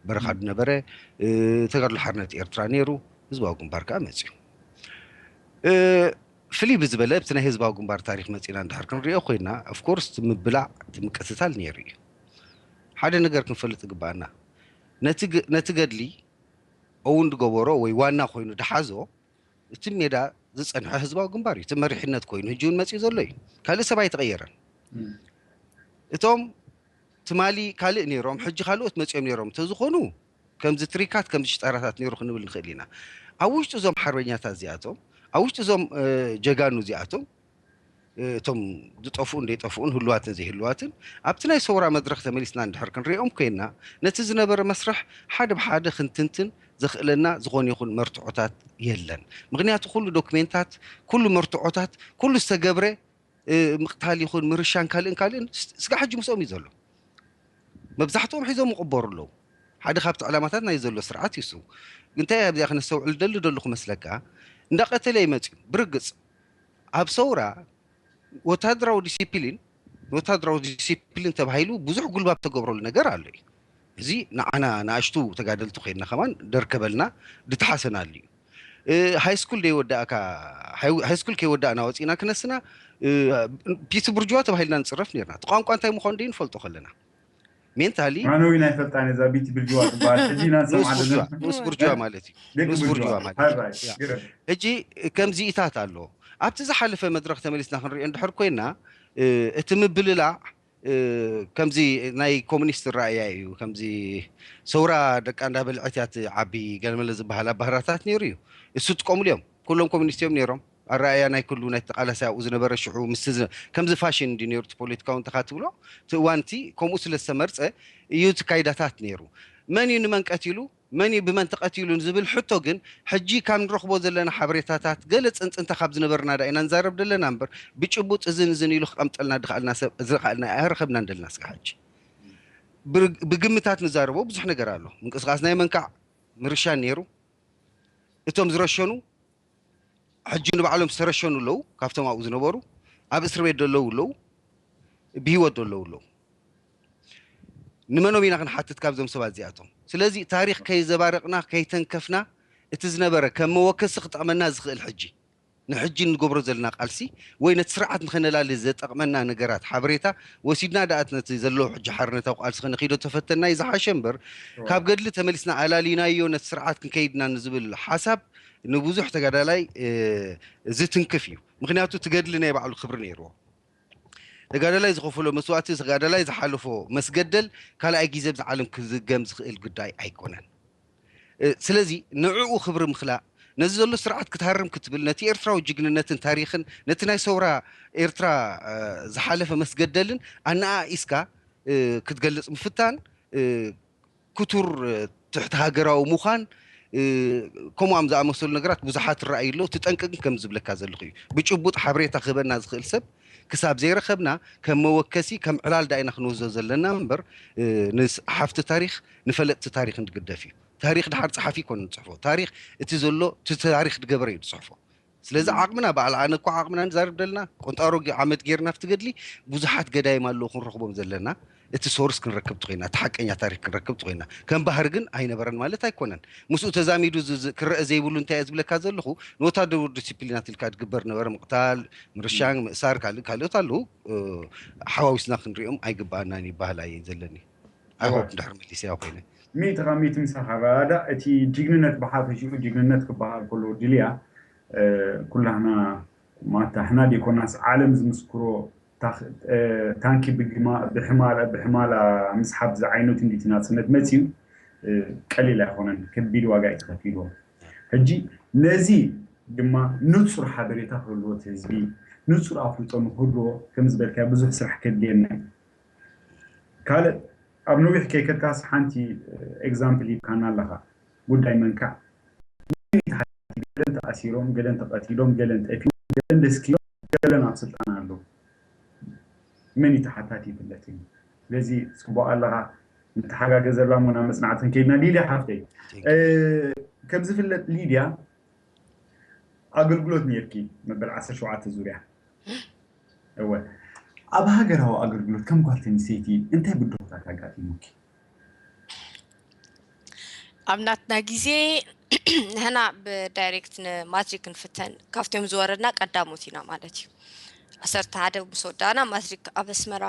በረኻ ዝነበረ እ፣ ተጋድሎ ሓርነት ኤርትራ ነይሩ። ህዝባዊ ግንባር ከዓ መፅዩ። እ፣ ፍልይ ብዝበለ ኣብቲ ናይ ህዝባዊ ግንባር ታሪክ መፂና እንድሕር ክንሪኦ ኮይና ኦፍኮርስ እቲ ምብላዕ እቲ ምቅትታል ነይሩ እዩ። ሓደ ነገር ክንፈልጥ ይግባኣና። ነቲ ግ- ነቲ ገድሊ እውን ዝገበሮ ወይ ዋና ኮይኑ ድሓዞ እቲ ሜዳ ዝፀንሐ ህዝባዊ ግንባር እዩ። እቲ መሪሕነት ኮይኑ ሕጂ እውን መፅኡ ዘሎ እዩ። ካልእ ሰብ ኣይተቐየረን። እቶም ትማሊ ካልእ ነይሮም፣ ሕጂ ካልኦት መጺኦም ነይሮም እንተዝኾኑ፣ ከምዚ ትሪካት፣ ከምዚ ሽጣራታት ነይሩ ክንብል ንኽእል ኢና። ኣብ ውሽጢ እዞም ሓርበኛታት እዚኣቶም፣ ኣብ ውሽጢ እዞም፣ እ፣ ጀጋኑ እዚኣቶም፣ እ፣ እቶም ዝጠፍኡን ዘይጠፍኡን፣ ህሉዋትን ዘይህሉዋትን፣ ኣብቲ ናይ ሰውራ መድረኽ ተመሊስና እንድሕር ክንሪኦም ኮይና፣ ነቲ ዝነበረ መስርሕ ሓደ ብሓደ ክንትንትን ዘኽእለና ዝኾነ ይኹን መርትዖታት የለን። ምኽንያቱ፣ ኩሉ ዶክሜንታት፣ ኩሉ መርትዖታት፣ ኩሉ ዝተገብረ፣ እ፣ ምቕታል ይኹን ምርሻን ካልእን ካልእን ስ-፣ ስጋዕ ሕጂ ምስኦም እዩ ዘሎ። መብዛሕትኦም ሒዞም ይቕበሩ ኣለዉ። ሓደ ካብቲ ዕላማታት ናይ ዘሎ ስርዓት እዩ እሱ። እንታይ ኣብዚኣ ክነስተውዕል ደሊ ደለኹ መስለካ? እንዳቐተለ እዩ መጺኡ። ብርግጽ፣ ኣብ ሰውራ ወታደራዊ ዲሲፕሊን፣ ወታደራዊ ዲሲፕሊን ተባሂሉ ብዙሕ ጉልባብ ተገብረሉ ነገር ኣሎ እዩ። እዚ ንዓና ንኣሽቱ ተጋደልቲ ኮይንና ከማን ደርከበልና፣ ድተሓሰናሉ እዩ። እ፣ ሃይ ስኩል ደይወዳእካ፣ ሃይ-፣ ሃይ ስኩል ከይወዳእና ወጺእና ክነስና፣ እ፣ ፒቲ ብርጅዋ ተባሂልና ንጽረፍ ነርና። እቲ ቋንቋ እንታይ ምዃኑ ደይ ንፈልጦ ከለና። ሜንታሊ ማኖዊ ናይ ፈጣን እዛ ቢቲ ብርጅዋ ትበሃል። ሕጂ ኢና ንኡስ ንሰምዓ ብርጅዋ፣ ዘለና። ንኡስ ብርጅዋ ማለት እዩ። ደቂ ንኡስ ብርጅዋ። ብርጅዋ ማለት እዩ። ሃራይ፣ ያ። ግርም። ሕጂ ከምዚኢታት ኣሎ። ኣብቲ ዝሓለፈ መድረኽ ተመሊስና ክንሪኦ እንድሕር ኮይና፣ እ፣ እቲ ምብልላዕ፣ እ፣ ከምዚ ናይ ኮሙኒስት ራእያ እዩ። ከምዚ ሰውራ ደቃ እንዳበልዐት እያ ትዓቢ፣ ገለመለ ዝበሃል ኣባህራታት ነይሩ እዩ። እሱ ጥቀሙሉ እዮም። ኩሎም ኮሙኒስት እዮም ነይሮም። ኣረኣእያ ናይ ኩሉ ናይ ተቃላሳይ ኣብኡ ዝነበረ ሽዑ ምስቲ ዝነ-፣ ከምዚ ፋሽን እንዲ ነይሩ እቲ ፖለቲካዊ እንተኻ ትብሎ፣ እቲ እዋንቲ ከምኡ ስለ ዝተመርጸ እዩ እቲ ካይዳታት ነይሩ። መን እዩ ንመን ቀቲሉ፣ መን እዩ ብመን ተቐቲሉ ንዝብል ሕቶ ግን፣ ሕጂ ካብ ንረኽቦ ዘለና ሓበሬታታት፣ ገለ ጽንጽንታ ካብ ዝነበርና ዳ ኢና ንዛረብ ደለና እምበር፣ ብጭቡጥ እዝን እዝን ኢሉ ክቐምጠልና ድኸኣልና ሰብ፣ ዝኸኣልና ኣይረኸብናን ደለና እስካዕ ሕጂ። ብር-፣ ብግምታት ንዛረቦ ብዙሕ ነገር ኣሎ። ምንቅስቃስ ናይ መንካዕ ምርሻን ነይሩ። እቶም ዝረሸኑ፣ ሕጂ ንባዕሎም ዝተረሸኑ ኣለዉ፣ ካብቶም ኣብኡ ዝነበሩ፣ ኣብ እስር ቤት ዘለዉ ኣለዉ፣ ብህይወት ዘለዉ ኣለዉ። ንመኖም ኢና ክንሓትት ካብዞም ሰባት እዚኣቶም? ስለዚ ታሪኽ ከይዘባረቕና፣ ከይተንከፍና፣ እቲ ዝነበረ ከም መወከሲ ክጠቕመና ዝኽእል ሕጂ፣ ንሕጂ እንገብሮ ዘለና ቃልሲ ወይ ነቲ ስርዓት ንኸነላሊ ዘጠቕመና ነገራት ሓበሬታ ወሲድና ደኣ ነቲ ዘሎ ሕጂ ሓርነታዊ ቃልሲ ከነኺዶ ተፈተና እዩ ዝሓሸ እምበር፣ ካብ ገድሊ ተመሊስና ኣላሊናዮ ነቲ ስርዓት ክንከይድና ንዝብል ሓሳብ ንብዙሕ ተጋዳላይ፣ እ፣ ዝትንክፍ እዩ። ምኽንያቱ እቲ ገድሊ ናይ ባዕሉ ክብሪ ነይርዎ። ተጋዳላይ ዝኸፈሎ መስዋእቲ፣ ተጋዳላይ ዝሓለፎ መስገደል ካልኣይ ግዜ ኣብዚ ዓለም ክዝገም ዝኽእል ጉዳይ ኣይኮነን። እ፣ ስለዚ ንዕኡ ክብሪ ምኽላእ፣ ነዚ ዘሎ ስርዓት ክትሃርም ክትብል፣ ነቲ ኤርትራዊ ጅግንነትን ታሪኽን፣ ነቲ ናይ ሰውራ ኤርትራ፣ እ፣ ዝሓለፈ መስገደልን ኣነኣኢስካ፣ እ፣ ክትገልጽ ምፍታን፣ እ፣ ክቱር፣ እ፣ ትሕቲ ሃገራዊ ምዃን፣ እ፣ ከምኡኣም ዝኣመሰሉ ነገራት ብዙሓት ይረኣዩ ኣለዉ። እቲ ጠንቂ ግን ከም ዝብለካ ዘለኹ እዩ። ብጭቡጥ ሓበሬታ ክህበና ዝኽእል ሰብ ክሳብ ዘይረኸብና፣ ከም መወከሲ፣ ከም ዕላል ዳኢና ክንወስዶ ዘለና እምበር፣ እ፣ ንስ-፣ ሓፍቲ ታሪኽ፣ ንፈለጥቲ ታሪኽ ንግደፍ እዩ። ታሪኽ ድሓር ጸሓፊ ይኮነ ዝጽሕፎ። ታሪኽ እቲ ዘሎ፣ እቲ ታሪኽ ዝገበረ እዩ ዝጽሕፎ። ስለዚ ዓቕምና፣ በዓል ኣነ እኮ ዓቕምና ንዛረብ ዘለና፣ ቆንጣሮ ጌ-፣ ዓመት ጌርና ኣብቲ ገድሊ፣ ብዙሓት ገዳይም ኣለዉ ክንረኽቦም ዘለና። እቲ ሶርስ ክንረክብ ትኾይና፣ እቲ ሓቀኛ ታሪኽ ክንረክብ ትኾይና። ከም ባህሪ ግን ኣይነበረን ማለት ኣይኮነን። ምስኡ ተዛሚዱ ዝ-፣ ዝ-፣ ክረአ ዘይብሉ እንታይ እየ ዝብለካ ዘለኹ፣ ንወታደሩ ዲሲፕሊናት ኢልካ ዝግበር ነበረ፣ ምቕታል፣ ምርሻን፣ ምእሳር፣ ካልእ ካልኦት ኣለዉ። እ፣ ሓዋዊስና ክንሪኦም ኣይግባኣናን ይበሃል ኣየ ዘለኒ። I hope ድሕር መሊሰያ ኮይነ። ሚእቲ ካብ ሚእቲ ምሳኻ ራዳ። እቲ ጅግንነት ብሓፈሽኡ ጅግንነት ክበሃል ከሎ ድልያ፣ እ፣ ኩላህና ማታ ሕና ዴኮናስ ዓለም ዝምስክሮ ታኽ-፣ እ፣ ታንኪ ብግማ-፣ ብሕማላ፣ ብሕማላ ምስሓብ ዝዓይነቱ እንዲቲ ናጽነት መጺኡ፣ እ፣ ቀሊል ኣይኮነን። ከቢድ ዋጋ እዩ ተኸፊልዎ። ሕጂ ነዚ ድማ ንጹር ሓበሬታ ክህልዎ እቲ ህዝቢ፣ ንጹር ኣፍልጦ ንክህልዎ፣ ከም ዝበልካዮ ብዙሕ ስራሕ ከድልየና እዩ። ካልእ ኣብ ነዊሕ ከይከድካስ ሓንቲ ኤግዛምፕል ሂብካና ኣለኻ። ጉዳይ መንካዕ ገለን ተኣሲሮም፣ ገለን ተቐቲሎም፣ ገለን ጠፊኦም፣ ገለን ደስኪሎም፣ ገለን ኣብ ስልጣን ኣለዉ። መን እዩ ተሓታቲ ይፍለጥ እዩ። ስለዚ ጽቡቕ ኣለኻ፣ ንተሓጋገዘላ እሞ ናብ መጽናዕቲ ክንከይድና። ሊድያ ሓፍተይ፣ እ፣ ከም ዝፍለጥ ሊድያ ኣገልግሎት ነይርኪ መበል ዓሰርተ ሸውዓተ ዙርያ። እወ። ኣብ ሃገራዊ ኣገልግሎት ከም ጓል ተንስተይቲ እንታይ ብድሆታት ኣጋጢሙኪ? ኣብ ናትና ግዜ ንሕና ብዳይሬክት ንማትሪክ ክንፍተን ካብቶም ዝወረድና ቀዳሞት ኢና ማለት እዩ። ዓሰርተ ሓደ ምስ ወዳእና ማትሪክ ኣብ ኣስመራ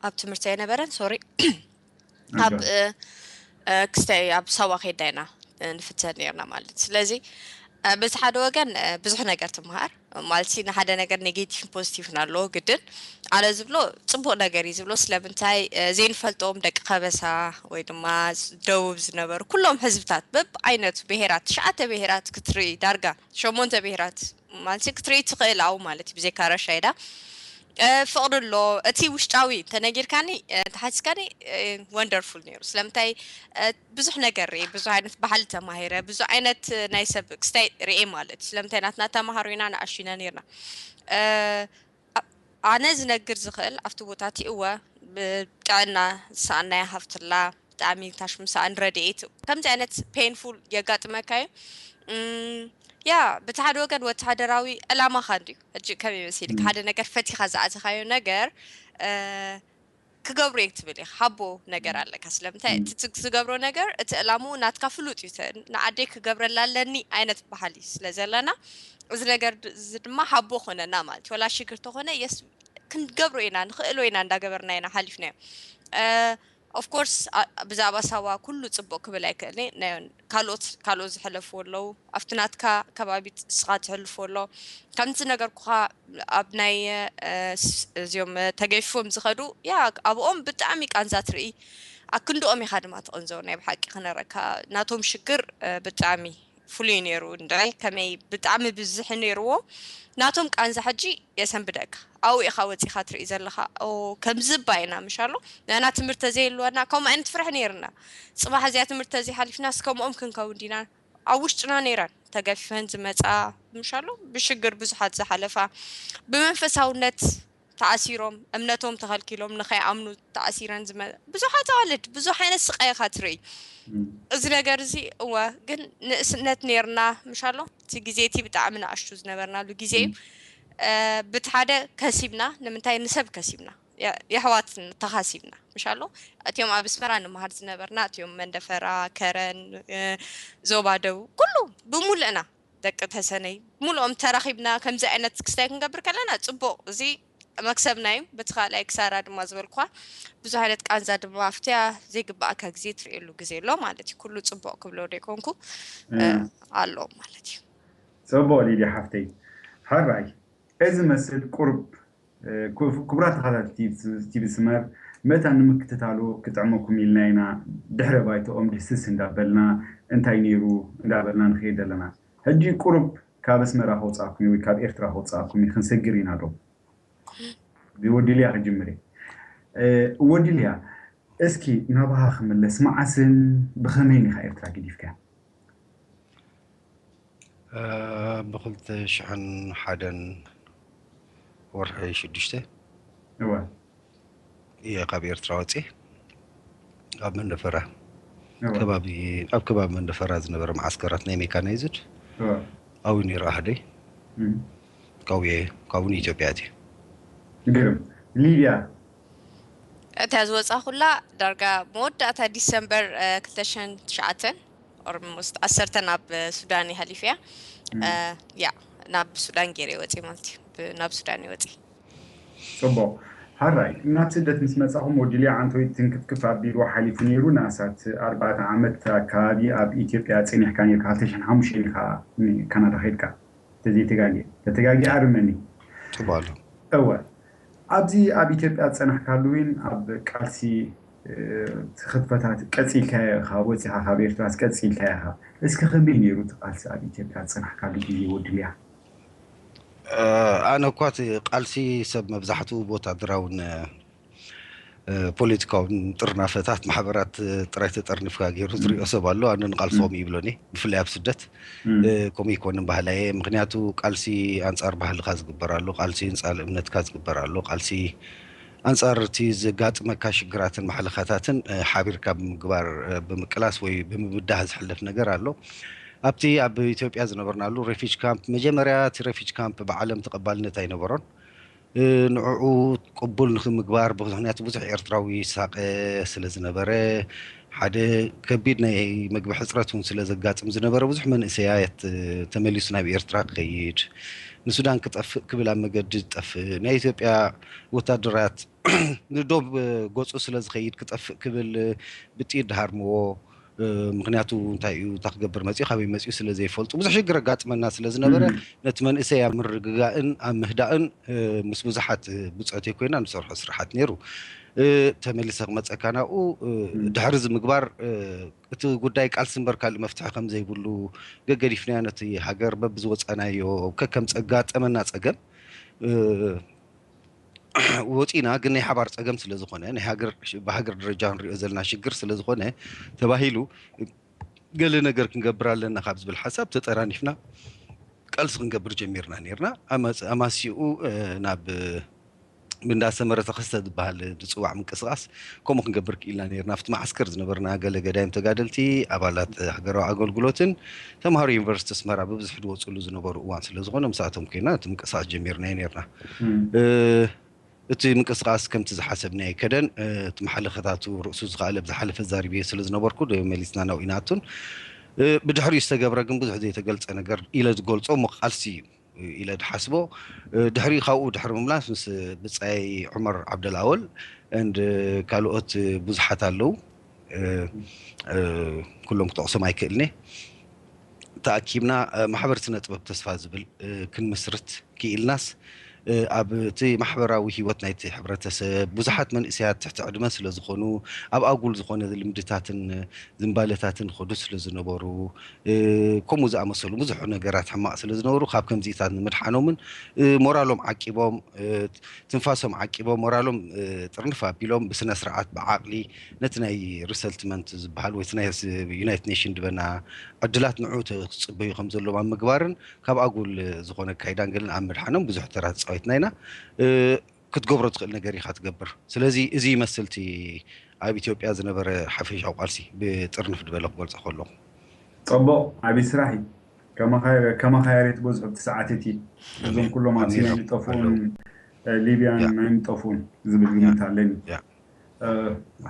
ኣብ ትምህርቲ ኣይነበረን፣ ሶሪ፣ ኣብ፣ እ፣ እ፣ ክስታይ ኣብ ሳዋ ከይዳ ኢና፣ እ፣ ንፍተን ነርና ማለት። ስለዚ በዚ ሓደ ወገን ብዙሕ ነገር ትምሃር ማለት ንሓደ ነገር ኔጌቲቭን ፖዚቲቭን ኣለዎ ግድን። ኣነ ዝብሎ ፅቡቕ ነገር እዩ ዝብሎ። ስለምንታይ ዘይንፈልጦም ደቂ ከበሳ ወይ ድማ ደቡብ ዝነበሩ ኩሎም ህዝብታት በብ ዓይነቱ ብሄራት ትሽዓተ ብሄራት ክትርኢ ዳርጋ ሸሞንተ ብሄራት ማለት ክትርኢ ትኽእል ኣው ማለት እዩ ብዘይካ ረሻይዳ ፍቕሪ ኣሎ። እቲ ውሽጣዊ እንተነጊርካኒ እንተሓቲትካኒ ወንደርፉል ነይሩ። ስለምንታይ ብዙሕ ነገር ርኤ፣ ብዙሕ ዓይነት ባህሊ ተማሂረ፣ ብዙሕ ዓይነት ናይ ሰብ ክስታይ ርኤ ማለት እዩ። ስለምንታይ ናትና ተማሃሮ ኢና ንኣሹ ኢና ነርና። ኣነ ዝነግር ዝኽእል ኣብቲ ቦታ እቲ እወ ጥዕና ዝሰኣናያ ሃፍትላ ብጣዕሚ ታሽምሳኣን ረድኤት ከምዚ ዓይነት ፔንፉል የጋጥመካ እዩ። ያ በቲ ሓደ ወገን ወተሃደራዊ ዕላማኻ እንድዩ። ሕጂ ከመይ መሲልካ ሓደ ነገር ፈቲኻ ዝኣተኻዮ ነገር ክገብሮ እየ ትብል ኢኻ ሃቦ ነገር ኣለካ። ስለምንታይ እቲ ትገብሮ ነገር እቲ ዕላምኡ ናትካ ፍሉጥ እዩ። ንዓደይ ክገብረላ ኣለኒ ዓይነት ባህሊ ስለ ዘለና እዚ ነገር እዚ ድማ ሃቦ ኮነና ማለት እዩ። ወላ ሽግር ተኾነ የስ ክንገብሮ ኢና ንኽእሎ ኢና እንዳገበርና ኢና ሓሊፍናዮ። ኦፍኮርስ ብዛዕባ ሳዋ ኩሉ ፅቡቕ ክብል ኣይክእልን። ካልኦት ካልኦት ዝሕለፍዎ ኣለዉ ኣብቲ ናትካ ከባቢ እስኻ ትሕልፎ ኣሎ። ከምቲ ነገርኩኻ ኣብ ናይ እዚኦም ተገፊፎም ዝኸዱ ያ ኣብኦም ብጣዕሚ ቃንዛ ትርኢ። ኣክንድኦም ኢኻ ድማ ትቕንዘው ናይ ብሓቂ ክነረካ ናቶም ሽግር ብጣዕሚ ፍሉይ ነይሩ። እንድዒ ከመይ ብጣዕሚ ብዝሒ ነይርዎ ናቶም ቃንዛ ሕጂ የሰንብደካ። ኣብኡ ኢኻ ወፂኻ ትርኢ ዘለኻ ከምዚ እባ ኢና ምሻሎ ንሕና ትምህርቲ ተዘይህልወና ከምኡ ዓይነት ፍርሒ ነይርና። ፅባሕ እዚኣ ትምህርቲ ተዘይሓሊፍናስ ከምኦም ክንከውን ዲና ኣብ ውሽጥና ነይረን ተገፊፈን ዝመፃ ምሻሎ ብሽግር ብዙሓት ዝሓለፋ ብመንፈሳውነት ተኣሲሮም እምነቶም ተኸልኪሎም ንኸይኣምኑ ተኣሲረን ዝመ ብዙሓት ኣዋልድ ብዙሕ ዓይነት ስቃይ ኢኻ ትርኢ። እዚ ነገር እዚ እወ ግን ንእስነት ነይርና ምሻሎ እቲ ግዜ እቲ ብጣዕሚ ንኣሽቱ ዝነበርናሉ ግዜ እዩ። ብቲ ሓደ ከሲብና ንምንታይ ንሰብ ከሲብና የሕዋት ተኻሲብና ምሻሎ እቲኦም ኣብ ኣስመራ ንምሃር ዝነበርና እቲኦም መንደፈራ ከረን ዞባ ደቡብ ኩሉ ብሙልእና ደቂ ተሰነይ ሙሉኦም ተራኺብና ከምዚ ዓይነት ክስታይ ክንገብር ከለና ፅቡቕ እዚ መክሰብና እዩ። በቲ ካልኣይ ክሳራ ድማ ዝበልኳ ብዙሕ ዓይነት ቃንዛ ድማ ኣብትያ ዘይግባኣካ ግዜ ትርእየሉ ግዜ ኣሎ ማለት እዩ። ኩሉ ፅቡቕ ክብሎ ዘይኮንኩ ኣሎ ማለት እዩ። ፅቡቕ ሊድያ ሓፍተይ። ሕራይ እዚ መስል ቁርብ ክቡራት ተኸታተልቲ ቲቪ ስመር መእታ ንምክትታሉ ክጥዕመኩም ኢልና ኢና ድሕረ ባይተኦም ድህስስ እንዳበልና እንታይ ነይሩ እንዳበልና ንኸይድ ዘለና። ሕጂ ቁሩብ ካብ ኣስመራ ከውፅኣኩም ወይ ካብ ኤርትራ ከውፅኣኩም ክንሰግር ኢና ዶ ብወዲልያ ክጅምር እየ። ወዲልያ እስኪ ናባኻ ክምለስ መዓስን ብኸመይን ኢኻ ኤርትራ ገዲፍካ? ብክልተ ሽሕን ሓደን ወርሒ ሽዱሽተ እወ እየ ካብ ኤርትራ ወፅየ ኣብ መንደፈራ እወ ከባቢ ኣብ ከባቢ መንደፈራ ዝነበረ መዓስከራት ናይ ሜካናይዝድ እወ ኣብኡ ነይሩ ኣህደይ እም። ካብኡ እየ ካብኡ ንኢትዮጵያ እትየ ግርም ሊድያ እታ ዝወፃኹላ ዳርጋ መወዳእታ ዲሰምበር ክልተ ሽሕን ትሽዓተን ኦልሞስት ዓሰርተ ናብ ሱዳን ይሃሊፍያ ያ ናብ ሱዳን ገይረ ወፂ ማለት እዩ ናብ ሱዳን ይወፂ ፅቡቕ ሓራይ እናብ ስደት ምስ መፃኹም ወዲልያ ዓንቶይ ትንክፍክፍ ኣቢሉ ሓሊፉ ነይሩ ንኣሳት ኣርባዕተ ዓመት ኣካባቢ ኣብ ኢትዮጵያ ፀኒሕካ ነርካ ክልተ ሽሕን ሓሙሽተ ኢልካ ካናዳ ከይድካ ተዘይተጋጊ ተተጋጊ ኣርመኒ ፅቡቕ ኣሎ እወ ኣብዚ ኣብ ኢትዮጵያ ዝፀናሕካሉ እውን ኣብ ቃልሲ ትኽፈታት ቀፂልካዮ ኢኻ ወፂኻ ካብ ኤርትራስ ቀፂልካዮ ኢኻ እስኪ ከመይ ነይሩ እቲ ቃልሲ ኣብ ኢትዮጵያ ዝፀናሕካሉ ግዜ ወድልያ ኣነ እኳ እቲ ቃልሲ ሰብ መብዛሕትኡ ብወታደራውን ፖለቲካውን ጥርናፈታት ማሕበራት ጥራይ ተጠርኒፍካ ገይሩ ዝሪኦ ሰብ ኣሎ ኣነ ንቃልሲ ከምኡ ይብሎኒ ብፍላይ ኣብ ስደት ከምኡ ይኮንን ባህላየ ምክንያቱ ቃልሲ ኣንፃር ባህልካ ዝግበር ኣሎ ቃልሲ ኣንፃር እምነትካ ዝግበር ኣሎ ቃልሲ ኣንፃር እቲ ዘጋጥመካ ሽግራትን ማሕለኻታትን ሓቢርካ ብምግባር ብምቅላስ ወይ ብምብዳህ ዝሕለፍ ነገር ኣሎ ኣብቲ ኣብ ኢትዮጵያ ዝነበርናሉ ሬፊጅ ካምፕ መጀመርያ እቲ ሬፊጅ ካምፕ ብዓለም ተቐባልነት ኣይነበሮን ንዕኡ ቅቡል ንክምግባር ምክንያቱ ብዙሕ ኤርትራዊ ይሳቀ ስለ ዝነበረ ሓደ ከቢድ ናይ ምግቢ ሕፅረት እውን ስለ ዘጋጥም ዝነበረ ብዙሕ መንእሰያት ተመሊሱ ናብ ኤርትራ ክኸይድ ንሱዳን ክጠፍእ ክብል ኣብ መገዲ ዝጠፍእ ናይ ኢትዮጵያ ወታደራት ንዶብ ገፁ ስለ ዝኸይድ ክጠፍእ ክብል ብጥይት ድሃርምዎ ምክንያቱ እንታይ እዩ፣ እንታይ ክገብር መፅኡ፣ ካበይ መፅኡ ስለ ዘይፈልጡ ብዙሕ ሽግር ኣጋጥመና ስለ ዝነበረ፣ ነቲ መንእሰይ ኣብ ምርግጋእን ኣብ ምህዳእን ምስ ብዙሓት ብፅዕት ኮይና ንሰርሖ ስራሓት ነይሩ። ተመሊሰ ክመፀካ ናብኡ፣ ድሕሪ እዚ ምግባር እቲ ጉዳይ ቃልሲ እምበር ካልእ መፍትሒ ከም ዘይብሉ ገገዲፍናዮ፣ ነቲ ሃገር በብዝወፀናዮ ከከም ዘጋጠመና ፀገም ወፂና፣ ግን ናይ ሓባር ፀገም ስለ ዝኾነ፣ ናይ ሃገር፣ ብሃገር ደረጃ ንሪኦ ዘለና ሽግር ስለ ዝኾነ ተባሂሉ፣ ገለ ነገር ክንገብር ኣለና ካብ ዝብል ሓሳብ ተጠራኒፍና ቃልሲ ክንገብር ጀሚርና ነይርና። ኣማስ-፣ ኣማሲኡ ናብ እንዳ ሰመረ ተኸስተ ዝበሃል ዝፅዋዕ ምንቅስቃስ ከምኡ ክንገብር ክኢልና ነይርና። ኣብቲ መዓስከር ዝነበርና ገለ ገዳይም ተጋደልቲ፣ ኣባላት ሃገራዊ ኣገልግሎትን ተምሃሮ ዩኒቨርሲቲ ኣስመራ ብብዝሒ ዝወፅሉ ዝነበሩ እዋን ስለ ዝኾነ፣ ምስኣቶም ኮይና እቲ ምንቅስቃስ ጀሚርናዮ ነይርና። እቲ ምንቅስቃስ ከምቲ ዝሓሰብናዮ ኣይከደን። እቲ መሓለኸታቱ ርእሱ ዝኸኣለ ብዝሓለፈ ዛሪበዮ ስለ ዝነበርኩ ዶ መሊስና ናብኡ ኢና ኣቱን። ብድሕሪኡ ዝተገብረ ግን ብዙሕ ዘይተገልጸ ነገር ኢለ ዝገልጾ እሞ ቃልሲ እዩ ኢለ ዝሓስቦ። ድሕሪ ካብኡ ድሕሪ ምምላስ ምስ ብጻይ ዑመር ዓብደልኣወል and ካልኦት ብዙሓት ኣለዉ። ኩሎም ክጠቕሶም ኣይክእልኔ። ተኣኪብና ማሕበር ስነ ጥበብ ተስፋ ዝብል ክንምስርት ክኢልናስ፣ ኣብ እቲ ማሕበራዊ ህይወት ናይቲ ሕብረተሰብ ብዙሓት መንእሰያት ትሕቲ ዕድመ ስለ ዝኾኑ፣ ኣብ ኣጉል ዝኾነ ልምድታትን ዝንባለታትን ኸዱ ስለ ዝነበሩ፣ ከምኡ ዝኣመሰሉ ብዙሕ ነገራት ሕማቕ ስለ ዝነበሩ፣ ካብ ከምዚታት ንምድሓኖምን ሞራሎም ዓቂቦም፣ ትንፋሶም ዓቂቦም፣ ሞራሎም ጥርንፍ ኣቢሎም ብስነ ስርዓት ብዓቕሊ ነቲ ናይ ሪሰትልመንት ዝበሃል ወይ እቲ ናይ ዩናይትድ ኔሽን ዝበና ዕድላት ንዑ ክጽበዩ ከም ዘለዎም ኣብ ምግባርን ካብ ኣጉል ዝኾነ ኣካይዳን ገለን ኣብ ምድሓኖም ብዙሕ ተራ ተጻዊትና ኢና። ክትገብሮ ትኽእል ነገር ኢኻ ትገብር። ስለዚ እዚ ይመስል እቲ ኣብ ኢትዮጵያ ዝነበረ ሓፈሻዊ ቃልሲ ብጥርንፍ ዝበለ ክገልጾ ከለኹ። ጽቡቕ፣ ዓብዪ ስራሕ እዩ። ከማኻ ያሬት በዝሑ ኣብቲ ሰዓት እቲ እዞም ኩሎም ኣብ ሲናይ ዝጠፍኡን ሊብያን ናይ ምጠፍኡን ዝብል ግምት ኣለኒ።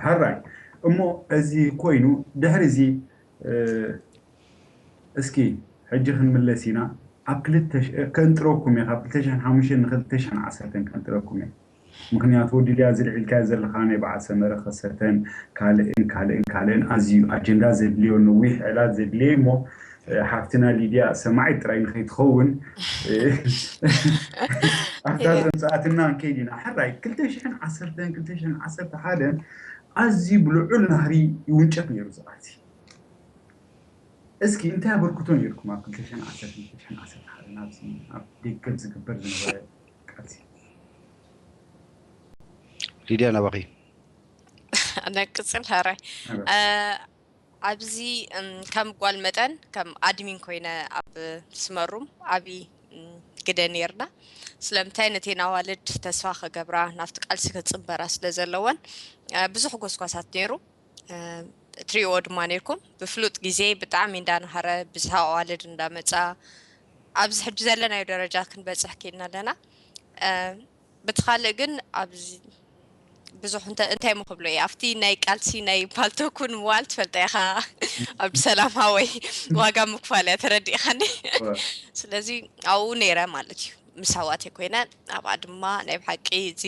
ሕራይ እሞ እዚ ኮይኑ ድሕሪ እዚ እስኪ ሕጂ ክንምለስ ኢና። ኣብ ክልተ ከንጥረኩም እየ፣ ካብ ክልተ ሽሕን ሓሙሽተን ንክልተ ሽሕን ዓሰርተን ከንጥረኩም እየ። ምክንያቱ ወዲ ልያ እዚ ልዒልካዮ ዘለካ ናይ በዓል ሰመረ ከሰተን ካልእን ካልእን ካልእን ኣዝዩ ኣጀንዳ ዘድልዮ ነዊሕ ዕላት ዘድልየ እሞ ሓፍትና ሊድያ ሰማዒት ጥራይ ንከይትኸውን ኣብዛ ዘምፅኣትና ንከይድ ኢና። ሕራይ ክልተ ሽሕን ዓሰርተን ክልተ ሽሕን ዓሰርተ ሓደን ኣዝዩ ብልዑል ናህሪ ይውንጨፍ ነይሩ እዚ ቃልሲ። እስኪ እንታይ ኣበርክቶ ነይርኩም ኣብ ክልተ ሽሕን ዓሰርተ ክልተ ሽሕን ዓሰርተ ሓደን ኣብዚ ኣብ ደገ ዝግበር ዝነበረ ቃልሲ? ሊድያ ናባኺ። ነቅፅል ሕራይ ኣብዚ ከም ጓል መጠን ከም ኣድሚን ኮይነ ኣብ ስመሩም ዓብዪ ግደ ነይርና። ስለምንታይ ነተን ኣዋልድ ተስፋ ክገብራ ናብቲ ቃልሲ ክፅንበራ ስለ ዘለወን ብዙሕ ጎስጓሳት ነይሩ። ትሪእዎ ድማ ነይርኩም ብፍሉጥ ግዜ ብጣዕሚ እንዳናሃረ ብዝሃ ኣዋልድ እንዳመፃ ኣብዚ ሕጂ ዘለናዮ ደረጃ ክንበፅሕ ክኢልና ኣለና። በቲ ካልእ ግን ኣብዚ ብዙሕ እንታይ እንታይ ሞ ክብሎ እየ ኣብቲ ናይ ቃልሲ ናይ ፓልቶክ እውን ምዋል ትፈልጣ ኢኻ። ኣብዲ ሰላም ሃወይ ዋጋ ምክፋል እያ ተረዲእኻኒ። ስለዚ ኣብኡ ነይረ ማለት እዩ ምስ ኣሕዋተይ ኮይነ ኣብኣ ድማ ናይ ብሓቂ እዚ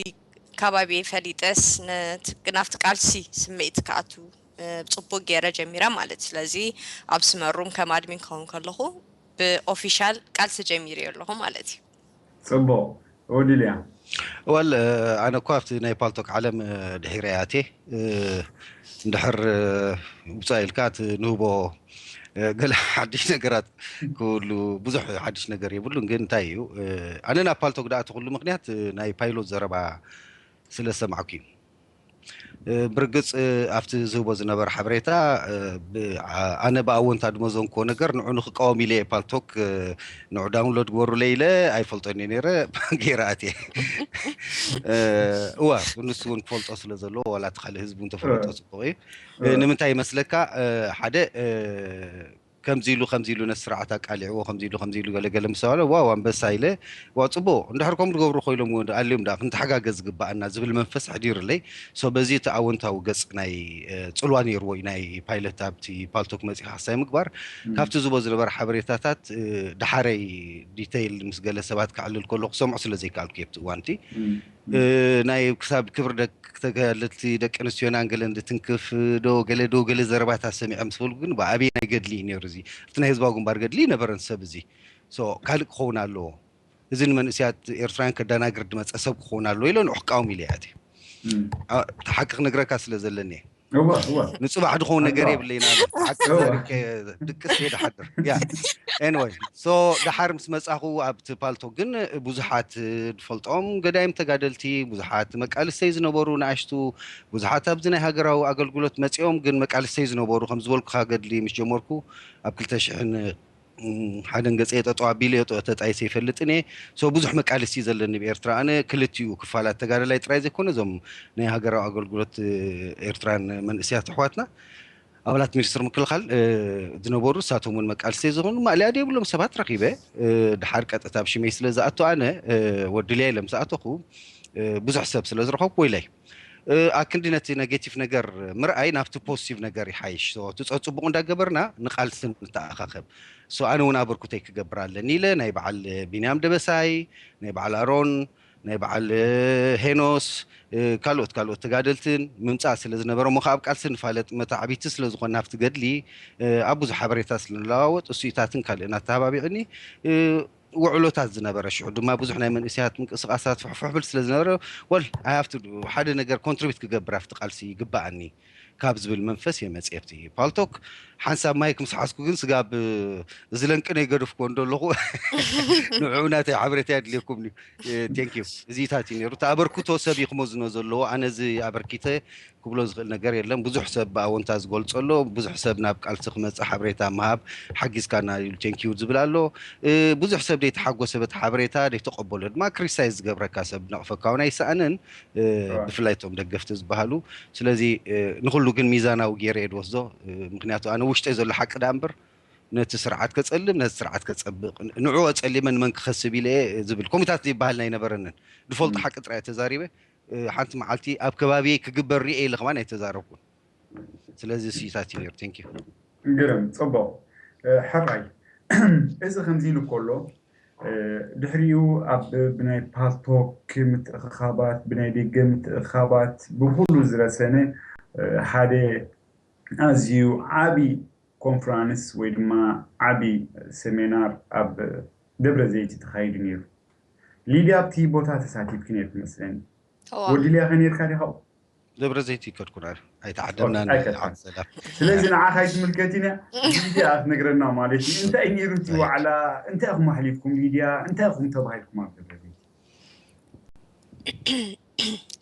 ከባቢ ፈሊጠስ ናብቲ ቃልሲ ስምዒት ክኣቱ ፅቡቅ ገይረ ጀሚረ ማለት ስለዚ ኣብ ስመሩም ከም ኣድሚን ክኸውን ከለኹ ብኦፊሻል ቃልሲ ጀሚረ ኣለኹ ማለት እዩ። ፅቡቅ ወዲልያ ወል ኣነ እኳ ኣብቲ ናይ ፓልቶክ ዓለም ድሒረ ያቴ እንድሕር ውፃእ ኢልካ እቲ ንህቦ ገለ ሓድሽ ነገራት ክህሉ ብዙሕ ሓድሽ ነገር የብሉን። ግን እንታይ እዩ ኣነ ናብ ፓልቶክ ደኣ ትኽሉ ምክንያት ናይ ፓይሎት ዘረባ ስለ ሰማዕኩ እዩ። ብርግፅ ኣብቲ ዝህቦ ዝነበረ ሓበሬታ ኣነ ብኣወንታ ድመዘንኮ ነገር ንዑ ንክቃወም ኢለ ፓልቶክ ንዑ ዳውንሎድ ግበሩለ ኢለ ኣይፈልጦን እየ ነይረ። ገይረ ኣትየ እዋ ንሱ እውን ክፈልጦ ስለ ዘለዎ ዋላ እቲ ካልእ ህዝቢ እውን ተፈልጦ ፅቡቅ እዩ። ንምንታይ ይመስለካ ሓደ ከምዚ ኢሉ ከምዚ ኢሉ ነቲ ስርዓት ኣቃሊዕዎ ከምዚ ኢሉ ከምዚ ኢሉ ገለገለ ምስ ተባለ ዋው ኣንበሳ ኢለ ዋው ፅቡቅ እንድሕር ከምኡ ዝገብሩ ኮይኖም እውን ኣልዮም ደኣ ክንተሓጋገዝ ዝግበኣና ዝብል መንፈስ ኣሕዲሩለይ። So በዚ እቲ ኣወንታዊ ገፅ ናይ ፅልዋ ነይርዎ እዩ ናይ ፓይለት ኣብቲ ፓልቶክ መፂኻ ክሳይ ምግባር ካብቲ ዝቦ ዝነበረ ሓበሬታታት ደሓረይ ዲተይል ምስ ገለ ሰባት ክዕልል ከሎ ክሰምዖ ስለ ዘይከኣልኩ እየ ኣብቲ እዋንቲ እ፣ ናይ ክሳብ ክብሪ ደቂ ተጋደልቲ ደቂ ኣንስትዮናን ገለን ዝትንክፍ ዶ ገለ ዶ ገለ ዘረባታት ሰሚዐ ምስ በልኩ ግን ብኣበየናይ ገድሊ እዩ ነይሩ እዚ? እቲ ናይ ህዝባዊ ግንባር ገድሊ ይነበረን ሰብ እዚ። ሶ ካልእ ክኸውን ኣለዎ። እዚ ንመንእሰያት ኤርትራውያን ከደናግር ዝመጸ ሰብ ክኸውን ኣለዎ ኢለ ንዑ ክቃወም ኢለ እየ ኣትየ። ም። ኣ-፣ እቲ ሓቂ ክነግረካ ስለ ዘለኒ እየ። እወ፣ እወ። ንጹባሕ ድኸውን ነገር እወ። የብለይን ኣነ። ሓቂ እወ። ተዛሪብከ ድቅስ እየ ድሓድር። ያ። ኤኒወይ፣ ሶ ደሓር ምስ መጻኹ ኣብቲ ፓልቶክ ግን ብዙሓት ዝፈልጦም ገዳይም ተጋደልቲ፣ ብዙሓት መቃልስተይ ዝነበሩ ንኣሽቱ፣ ብዙሓት ኣብዚ ናይ ሃገራዊ ኣገልግሎት መጺኦም ግን መቃልስተይ ዝነበሩ ከም ዝበልኩኻ ገድሊ ምስ ጀመርኩ ኣብ ክልተ ሽሕን ም፣ ሓደን ገጸ ጠጠው ኣቢለ እየ፣ ተጣይሰ ይፈልጥን እየ። ሶ ብዙሕ መቃልሲ ዘለኒ ብኤርትራ። ኣነ ክልቲኡ ክፋላት ተጋዳላይ ጥራይ ዘይኮነ እዞም ናይ ሃገራዊ ኣገልግሎት፣ እ፣ ኤርትራን መንእሰያት ኣሕዋትና ኣባላት ሚኒስትር ምክልኻል፣ እ፣ ዝነበሩ ንሳቶም እውን መቃልሲ ዝኾኑ ማእለያ ዘይብሎም ሰባት ረኺበ። እ፣ ድሓር ቀጥታ ኣብ ሽመይ ስለ ዝኣቱ ኣነ፣ እ፣ ወድልያ ኢለ ምስ ኣተኹ፣ እ፣ ብዙሕ ሰብ ስለ ዝረኸብኩ ወይላይ። እ፣ ኣክንዲ ነቲ ኔጌቲቭ ነገር ምርኣይ ናብቲ ፖዚቲቭ ነገር ይሓይሽ። ሶ፣ እቲ ጸ-፣ ጽቡቕ እንዳገበርና ንቃልሲ ንተኣኻኸብ። ሶ፣ ኣነ እውን ኣበርኩተይ ክገብር ኣለኒ ኢለ ናይ በዓል ቢንያም ደበሳይ፣ ናይ በዓል ኣሮን፣ ናይ በዓል ሄኖስ፣ እ፣ ካልኦት ካልኦት ተጋደልትን ምምጻእ ስለ ዝነበረ እሞ ከኣ ኣብ ቃልሲ ንፋለጥ መታዕቢቲ ስለ ዝኾንና ኣብቲ ገድሊ፣ እ፣ ኣብ ብዙሕ ሓበሬታ ስለ ንለዋወጥ እሱኢታትን ካልእን ኣተሃባቢዕኒ፣ እ፣ ውዕሎታት ዝነበረ ሽዑ ድማ ብዙሕ ናይ መንእሰያት ምንቅስቃሳት ፍሕፍሕ ብል ስለ ዝነበረ ወል ኣይ ሃቭ ቱ ሓደ ነገር ኮንትሪቢዩት ክገብር ኣብቲ ቃልሲ ይግባኣኒ ካብ ዝብል መንፈስ እየ መፅየ ኣብቲ ፓልቶክ። ሓንሳብ ማይክ ምስ ሓዝኩ ግን ስጋብ እዚ ለንቅነይ ገደፍኩዎ እንዶ ኣለኹ። ንዕኡ ናተይ ሓበሬታ የድልየኩም እዩ። ቴንክ ዩ። እዚታት እዩ ነይሩ። እቲ ኣበርክቶ ሰብ እዩ ክመዝኖ ዘለዎ። ኣነ እዚ ኣበርኪተ ክብሎ ዝኽእል ነገር የለን። ብዙሕ ሰብ ብኣወንታ ዝገልጾ ኣሎ። ብዙሕ ሰብ ናብ ቃልሲ ክመጽእ ሓበሬታ ምሃብ ሓጊዝካና ኢሉ ቴንኪዩ ዝብል ኣሎ። እ፣ ብዙሕ ሰብ ዘይተሓጎሰ በቲ ሓበሬታ ዘይተቐበሎ ድማ ክሪቲሳይዝ ዝገብረካ ሰብ ነቕፈካ እውን ኣይሰኣንን። እ፣ ኣዎ። ብፍላይ እቶም ደገፍቲ ዝበሃሉ። ስለዚ፣ እ፣ ንኹሉ ግን ሚዛናዊ ገይረ እየ ዝወስዶ። እ፣ ምኽንያቱ ኣነ ውሽጠይ ዘሎ ሓቂ ደኣ እምበር ነቲ ስርዓት ከጸልም፣ ነቲ ስርዓት ከጸብቕ፣ ንዕኡ ኣጸሊመ ንመን ክኸስብ ኢለ እየ ዝብል ኮሚታት ዝበሃል ኣይነበረንን። ዝፈልጦ እም። ሓቂ ጥራይ እየ ተዛሪበ። እ፣ ሓንቲ መዓልቲ ኣብ ከባቢየይ ክግበር ሪኤ ኢለ ከማን ኣይተዛረብኩን። ስለዚ እሱታት እዩ ነይሩ። ቴንክ ዩ። ግርም፣ ጽቡቕ። እ፣ ሕራይ፣ እዚ ከምዚ ኢሉ ከሎ፣ እ፣ ድሕሪኡ ኣብ ብናይ ፓልቶክ ምትእኽኻባት፣ ብናይ ደገ ምትእኽኻባት፣ ብኹሉ ዝረሰነ፣ እ፣ ሓደ ኣዝዩ ዓቢ ኮንፍራንስ ወይ ድማ ዓቢ ሰሚናር ኣብ ደብረ ዘይቲ ተኻይዱ ነይሩ። ሊድያ ኣብቲ ቦታ ተሳቲፍኪ ነይርኪ መስለኒ። እዋ። ወዲ ሊያ ከ ነይርካ ዲኻ? ደብረ ዘይቲ ይከድኩን ኣነ። ኣይተዓደምናን ኦኬ፣ ኣይከድካን። ዓዲ ሰላም። ስለዚ ንዓኻ ኣይትምልከትን እያ። ሊድያ ክትነግረና ማለት እዩ። እንታይ ነይሩ እቲ ራይት። ዋዕላ? እንታይ ኢኹም ኣሕሊፍኩም ሊድያ? እንታይ ኢኹም ተባሂልኩም ኣብ ደብረ ዘይቲ?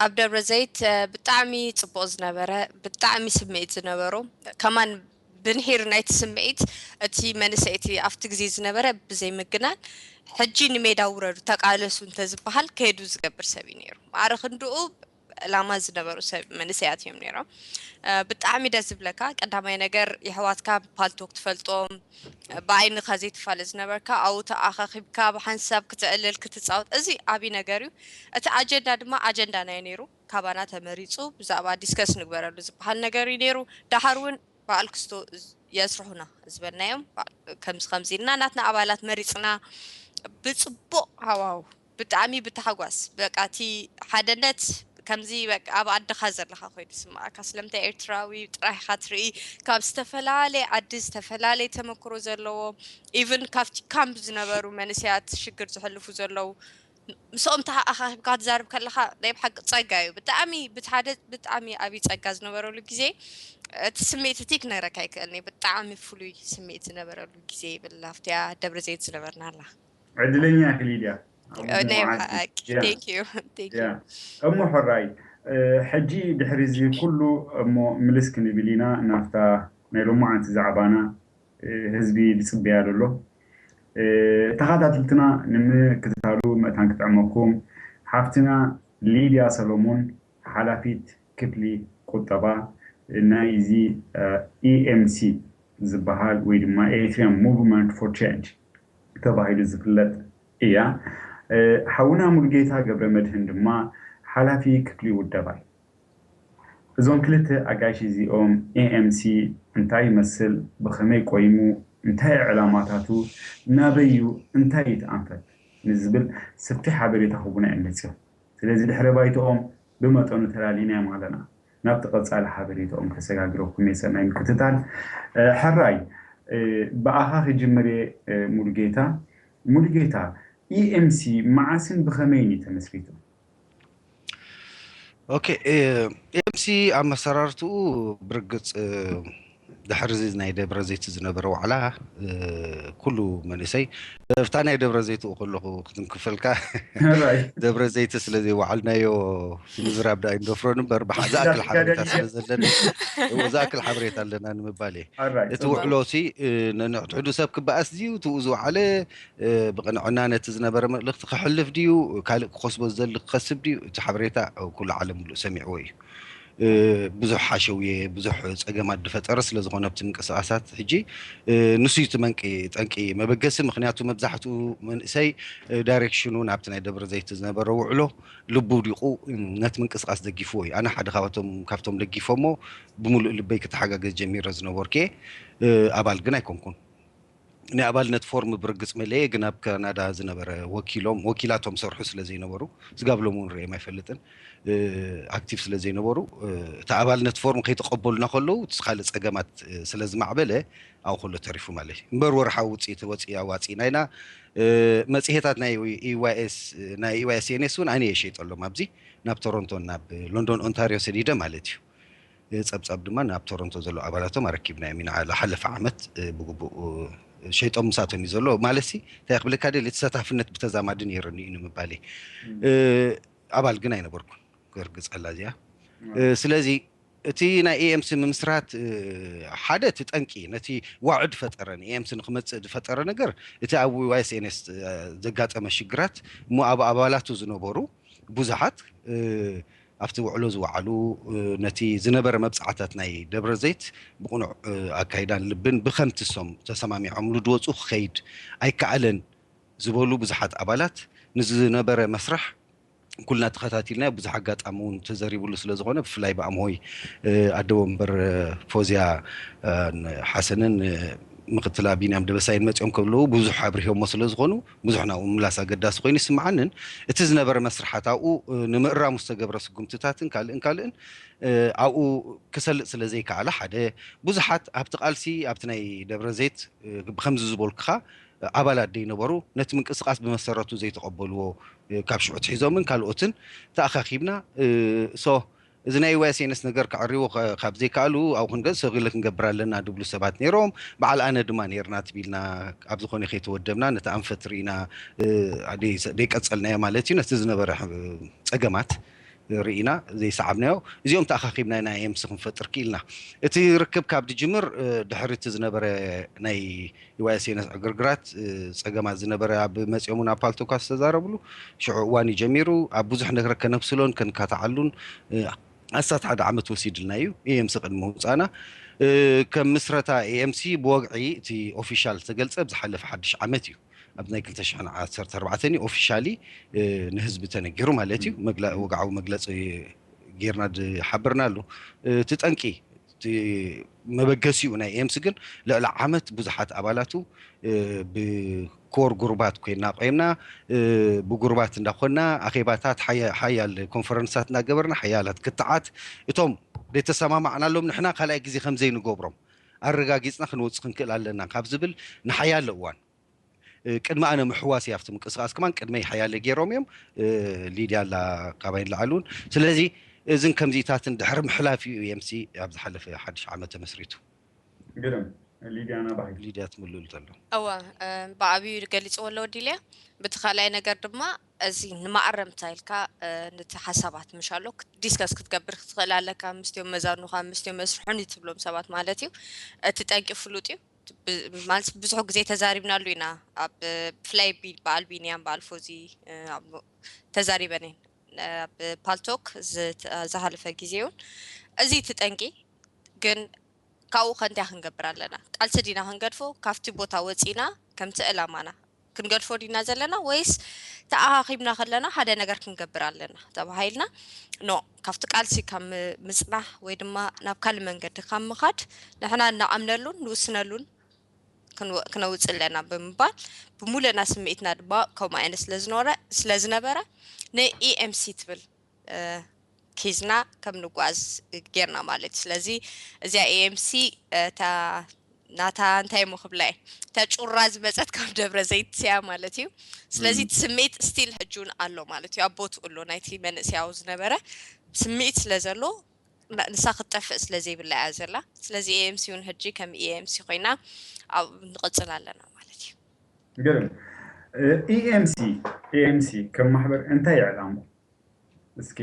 ኣብ ደብረ ዘይት፣ እ፣ ብጣዕሚ ጽቡቕ ዝነበረ፣ ብጣዕሚ ስምዒት ዝነበሮ፣ ከማን ብንሒር ናይቲ ስምዒት እቲ መንእሰይ እቲ ኣብቲ ግዜ ዝነበረ ብዘይምግናን፣ ሕጂ ንሜዳ ውረዱ፣ ተቃለሱ እንተዝበሃል ከይዱ ዝገብር ሰብ እዩ ነይሩ። ማዕረ ክንድኡ ዕላማ ዝነበሩ ሰብ መንእሰያት እዮም ነይሮም። እ፣ ብጣዕሚ ደስ ዝብለካ፣ ቀዳማይ ነገር የሕዋትካ ፓልቶክ ትፈልጦም፣ ብዓይንኻ ዘይትፋለጥ ዝነበርካ ኣብኡ ተኣኻኺብካ ብሓንሳብ ክትዕልል ክትጻወት፣ እዚ ዓቢ ነገር እዩ። እቲ ኣጀንዳ ድማ ኣጀንዳ ናይ ነይሩ፣ ካባና ተመሪጹ ብዛዕባ ዲስከስ ንግበረሉ ዝበሃል ነገር እዩ ነይሩ። ደሓር እውን በዓል ክስቶ የስርሑና ዝበልናዮም፣ በዓል ከምዚ ከምዚ ኢልና ናትና ኣባላት መሪጽና ብጽቡቕ ሃዋሁ፣ ብጣዕሚ ብታሕጓስ፣ በቃ እቲ ሓደነት ከምዚ በቃ ኣብ ዓድኻ ዘለኻ ኮይኑ ይስምዓካ። ስለምንታይ ኤርትራዊ ጥራይ ኢኻ ትርኢ፣ ካብ ዝተፈላለየ ዓዲ ዝተፈላለየ ተመክሮ ዘለዎ፣ ኢቭን ካብቲ ካምፕ ዝነበሩ መንእሰያት ሽግር ዘሕልፉ ዘለዉ፣ ምስኦም ተኣኻኺብካ ክትዛረብ ከለኻ ናይ ብሓቂ ጸጋ እዩ። ብጣዕሚ፣ ብቲ ሓደ ብጣዕሚ ዓብዪ ጸጋ ዝነበረሉ ግዜ፣ እቲ ስምዒት እቲ ክነግረካ ኣይክእልን እየ። ብጣዕሚ ፍሉይ ስምዒት ዝነበረሉ ግዜ ይብል፣ ኣብቲኣ ደብረ ዘይት ዝነበርናላ። ዕድለኛ ኢኺ ሊድያ። ኣብ ናይ መዓልቲ። ብሓቂ። ያ። Thank you. Thank ያ። You. እሞ ሕራይ፣ እ፣ ሕጂ ድሕሪ እዚ ኩሉ እሞ ምልስ ክንብል ኢና ናብታ ናይ ሎማዓንቲ ዛዕባና፣ እ፣ ህዝቢ ዝጽበያ ዘሎ። እ፣ ተኸታተልትና ንምክትታሉ መእታን ክጥዕመኩም። ሓፍትና ሊድያ ሰሎሞን፣ ሓላፊት ክፍሊ ቁጠባ ናይዚ፣ እ፣ ኢ ኤም ሲ ዝበሃል ወይ ድማ Eritrean Movement for Change ተባሂሉ ዝፍለጥ እያ። እ፣ ሓውና ሙሉጌታ ገብረ መድህን ድማ ሓላፊ ክፍሊ ውደባ እዩ። እዞም ክልተ ኣጋይሽ እዚኦም ኤ ኤም ሲ እንታይ ይመስል፣ ብኸመይ ቆይሙ፣ እንታይ ዕላማታቱ፣ ናበይ እዩ፣ እንታይ ይትኣንፈት ንዝብል ሰፊሕ ሓበሬታ ክህቡና እዮም መጺኦም። ስለዚ ድሕረ ባይትኦም ብመጠኑ ተላሊና እዮም ኣለና። ናብቲ ቀጻሊ ሓበሬታኦም ከሰጋግረኩም እየ ሰናይ ምክትታል። ሕራይ፣ ብኣኻ ክጅምር እየ። ሙሉጌታ፣ ሙሉጌታ፣ ኢኤምሲ መዓስን ብኸመይን እዩ ተመስሪቱ? ኦኬ፣ ኤምሲ ኣመሰራርትኡ ብርግጽ ድሕሪ ናይ ደብረ ዘይት ዝነበረ ዋዕላ ኩሉ መንእሰይ ኣብታ ናይ ደብረ ዘይት ከለኹ ክትንክፈልካ ደብረ ዘይት ስለ ዘይወዓልናዮ ምዝራብ ዳ ይንደፍሮን እምበር ብሓ- ዝኣክል ሓበሬታ ስለ ዘለና ዝኣክል ሓበሬታ ኣለና ንምባል እየ። እቲ ውዕሎ ሲ ንሕድሕዱ ሰብ ክበኣስ ድዩ ትኡ ዝወዓለ ብቕንዕና ነቲ ዝነበረ መልእኽቲ ክሕልፍ ድዩ ካልእ ክኸስቦ ዝደሊ ክኸስብ ድዩ እቲ ሓበሬታ ኩሉ ዓለም ሙሉእ ሰሚዕዎ እዩ። ብዙሕ ሓሸውየ ብዙሕ ፀገማት ዝፈጠረ ስለዝኾነ ኣብቲ ምንቅስቃሳት ሕጂ ንሱ እዩ እቲ መንቂ ጠንቂ መበገሲ ምክንያቱ መብዛሕትኡ መንእሰይ ዳይሬክሽኑ ናብቲ ናይ ደብረ ዘይት ዝነበረ ውዕሎ ልቡ ውዲቑ ነቲ ምንቅስቃስ ደጊፍዎ እዩ ኣነ ሓደ ካብቶም ካብቶም ደጊፎሞ ብምሉእ ልበይ ክተሓጋገዝ ጀሚረ ዝነበርኩ እየ ኣባል ግን ኣይኮንኩን ናይ ኣባልነት ፎርም ብርግፅ መለየ ግን ኣብ ካናዳ ዝነበረ ወኪሎም ወኪላቶም ሰርሑ ስለ ዘይነበሩ ስጋብ ሎም እውን ርኦም ኣይፈልጥን ኣክቲቭ ስለ ዘይነበሩ እቲ ኣባልነት ፎርም ከይተቀበሉና ከለዉ እቲ ካልእ ፀገማት ስለ ዝማዕበለ ኣብኡ ከሎ ተሪፉ ማለት እዩ እምበር ወርሓዊ ውፅኢት ወፂ ኣዋፂእና ኢና መፅሄታት ናይ ኢዋይኤስ ናይ ኢዋይኤስ ኤንኤስ እውን ኣነ የሸይጠሎም ኣብዚ ናብ ቶሮንቶን ናብ ሎንዶን ኦንታሪዮ ሰዲደ ማለት እዩ ፀብፃብ ድማ ናብ ቶሮንቶ ዘሎ ኣባላቶም ኣረኪብናዮም ኢና ዝሓለፈ ዓመት ብግቡእ ሸይጦም ምሳቶም እዩ ዘሎ ማለት ሲ እንታይ ክብለካ ደሊ ተሳታፍነት ብተዛማዲ ነይርኒ እዩ ንምባል ኣባል ግን ኣይነበርኩን ክርግፀላ እዚኣ ስለዚ እቲ ናይ ኤምሲ ምምስራት ሓደ እቲ ጠንቂ ነቲ ዋዕድ ፈጠረ ንኤምሲ ንክመፅእ ዝፈጠረ ነገር እቲ ኣብ ዋይስኤንኤስ ዘጋጠመ ሽግራት እሞ ኣብ ኣባላቱ ዝነበሩ ብዙሓት ኣብቲ ውዕሎ ዝወዓሉ ነቲ ዝነበረ መብፅዓታት ናይ ደብረ ዘይት ብቕኑዕ ኣካይዳን ልብን ብከምቲ ሶም ተሰማሚዖምሉ ዝወፁ ክኸይድ ኣይከኣለን ዝበሉ ብዙሓት ኣባላት ንዝነበረ መስራሕ ኩልና ተኸታቲልናዮ ብዙሕ ኣጋጣሚ እውን ተዘሪብሉ ስለ ዝኾነ ብፍላይ ብኣምሆይ ኣደ ወንበር ፎዝያ ሓሰንን ምክትላ ቢንያም ደበሳይን መፂኦም ከብለዉ ብዙሕ ኣብሪሆሞ ስለ ዝኾኑ ብዙሕ ናብኡ ምምላስ ኣገዳሲ ኮይኑ ይስምዓንን እቲ ዝነበረ መስርሓት ኣብኡ ንምእራሙ ዝተገብረ ስጉምትታትን ካልእን ካልእን ኣብኡ ክሰልጥ ስለ ዘይከኣለ ሓደ ብዙሓት ኣብቲ ቃልሲ ኣብቲ ናይ ደብረ ዘይት ብከምዚ ዝበልኩኻ ኣባላት ደይነበሩ ነቲ ምንቅስቃስ ብመሰረቱ ዘይተቐበልዎ ካብ ሽዑ ትሒዞምን ካልኦትን ተኣኻኪብና ሶ እዚ ናይ ዋይስኤንኤስ ነገር ክዕርይዎ ካብ ዘይከኣሉ ኣብኡ ክንገ ሰጉለ ክንገብር ኣለና ድብሉ ሰባት ነይሮም በዓል ኣነ ድማ ነይርና ትቢልና ኣብ ዝኾነ ከይተወደብና ነቲ ኣንፈት ርኢና ደይቀፀልናዮ ማለት እዩ ነቲ ዝነበረ ፀገማት ርኢና ዘይሰዓብናዮ እዚኦም ተኣኻኺብና ኢና ኤምሲ ክንፈጥር ክኢልና እቲ ርክብ ካብ ድጅምር ድሕሪ እቲ ዝነበረ ናይ ዋይስኤንኤስ ዕግርግራት ፀገማት ዝነበረ ኣብ መፂኦም ናብ ፓልቶካ ዝተዛረብሉ ሽዑ እዋን እዩ ጀሚሩ ኣብ ብዙሕ ነገር ከነብስሎን ከንካታዓሉን ኣስታት ሓደ ዓመት ወሲድልና እዩ ኤምሲ ቅድሚ ምውፃእና ከም ምስረታ ኤምሲ ብወግዒ እቲ ኦፊሻል ዝተገልፀ ብዝሓለፈ ሓድሽ ዓመት እዩ ኣብ ናይ ክልተ ሽሕን ዓሰርተ ኣርባዕተን እዩ ኦፊሻሊ ንህዝቢ ተነጊሩ ማለት እዩ ወግዓዊ መግለፂ ጌርና ዝሓበርናሉ እቲ ጠንቂ መበገሲኡ ናይ ኤምሲ ግን ልዕሊ ዓመት ብዙሓት ኣባላቱ ብኮር ጉሩባት ኮይና ቆይምና ብጉሩባት እንዳኮና ኣኼባታት ሓያል ኮንፈረንሳት እናገበርና ሓያላት ክትዓት እቶም ዘይተሰማማዕናሎም ንሕና ካልኣይ ግዜ ከምዘይንገብሮም ኣረጋጊፅና ክንወፅእ ክንክእል ኣለና ካብ ዝብል ንሓያለ እዋን ቅድሚ ኣነ ምሕዋስ ኣብቲ ምንቅስቃስ ከማን ቅድመይ ሓያለ ገይሮም እዮም ሊድያ ኣላ ካባይ ንላዓል እውን ስለዚ እዝን ከምዚታትን ድሕሪ ምሕላፍ እዩ ኤምሲ ኣብ ዝሓለፈ ሓድሽ ዓመት ተመስሪቱ ግርም ሊድያ ናባይ ሊድያ ትምልእሉ ዘሎ እወ ብዓብዩ ገሊፅዎ ኣሎ ወዲልያ ብቲ ካልኣይ ነገር ድማ እዚ ንማዕረምታ ኢልካ ነቲ ሓሳባት ምሻሎ ዲስከስ ክትገብር ክትኽእል ኣለካ ምስቲዮም መዛኑኻ ምስቲዮም መስርሑን ትብሎም ሰባት ማለት እዩ እቲ ጠንቂ ፍሉጥ እዩ ማለት ብዙሕ ግዜ ተዛሪብናሉ ኢና ኣብ ብፍላይ በዓል ቢንያም በዓል ፎዚ ተዛሪበን ኣብ ፓልቶክ ዝሓለፈ ግዜ እውን እዚ እቲ ጠንቂ ግን ካብኡ ከንቲያ ክንገብር ኣለና ቃልሲ ዲና ክንገድፎ ካብቲ ቦታ ወፂና ከምቲ ዕላማና ክንገድፎ ዲና ዘለና ወይስ ተኣኻኺብና ከለና ሓደ ነገር ክንገብር ኣለና ተባሂልና ኖ ካብቲ ቃልሲ ካብ ምፅናሕ ወይ ድማ ናብ ካልእ መንገዲ ካብ ምኻድ ንሕና እናኣምነሉን ንውስነሉን ክነውፅእ ኣለና ብምባል ብምሉእና ስምዒትና ድማ ከምኡ ዓይነት ስለዝነበረ ን ኢኤምሲ ትብል ኬዝና ከም ንጓዝ ጌርና ማለት እዩ። ስለዚ እዚኣ ኤኤምሲ እታ ናታ እንታይ እሞ ክብላ እየ፣ እታ ጩራ ዝመፀት ካብ ደብረ ዘይት እያ ማለት እዩ። ስለዚ እቲ ስምዒት ስቲል ሕጂ እውን ኣሎ ማለት እዩ። ኣብ ቦትኡ ኣሎ ናይቲ መንእሰያዊ ዝነበረ ስምዒት ስለ ዘሎ ንሳ ክትጠፍእ ስለ ዘይብላ እያ ዘላ። ስለዚ ኤኤምሲ እውን ሕጂ ከም ኤኤምሲ ኮይና ኣብኡ ንቕፅል ኣለና ማለት እዩ። ግርም። ኢኤምሲ ኢኤምሲ ከም ማሕበር እንታይ ይዕላሙ? እስኪ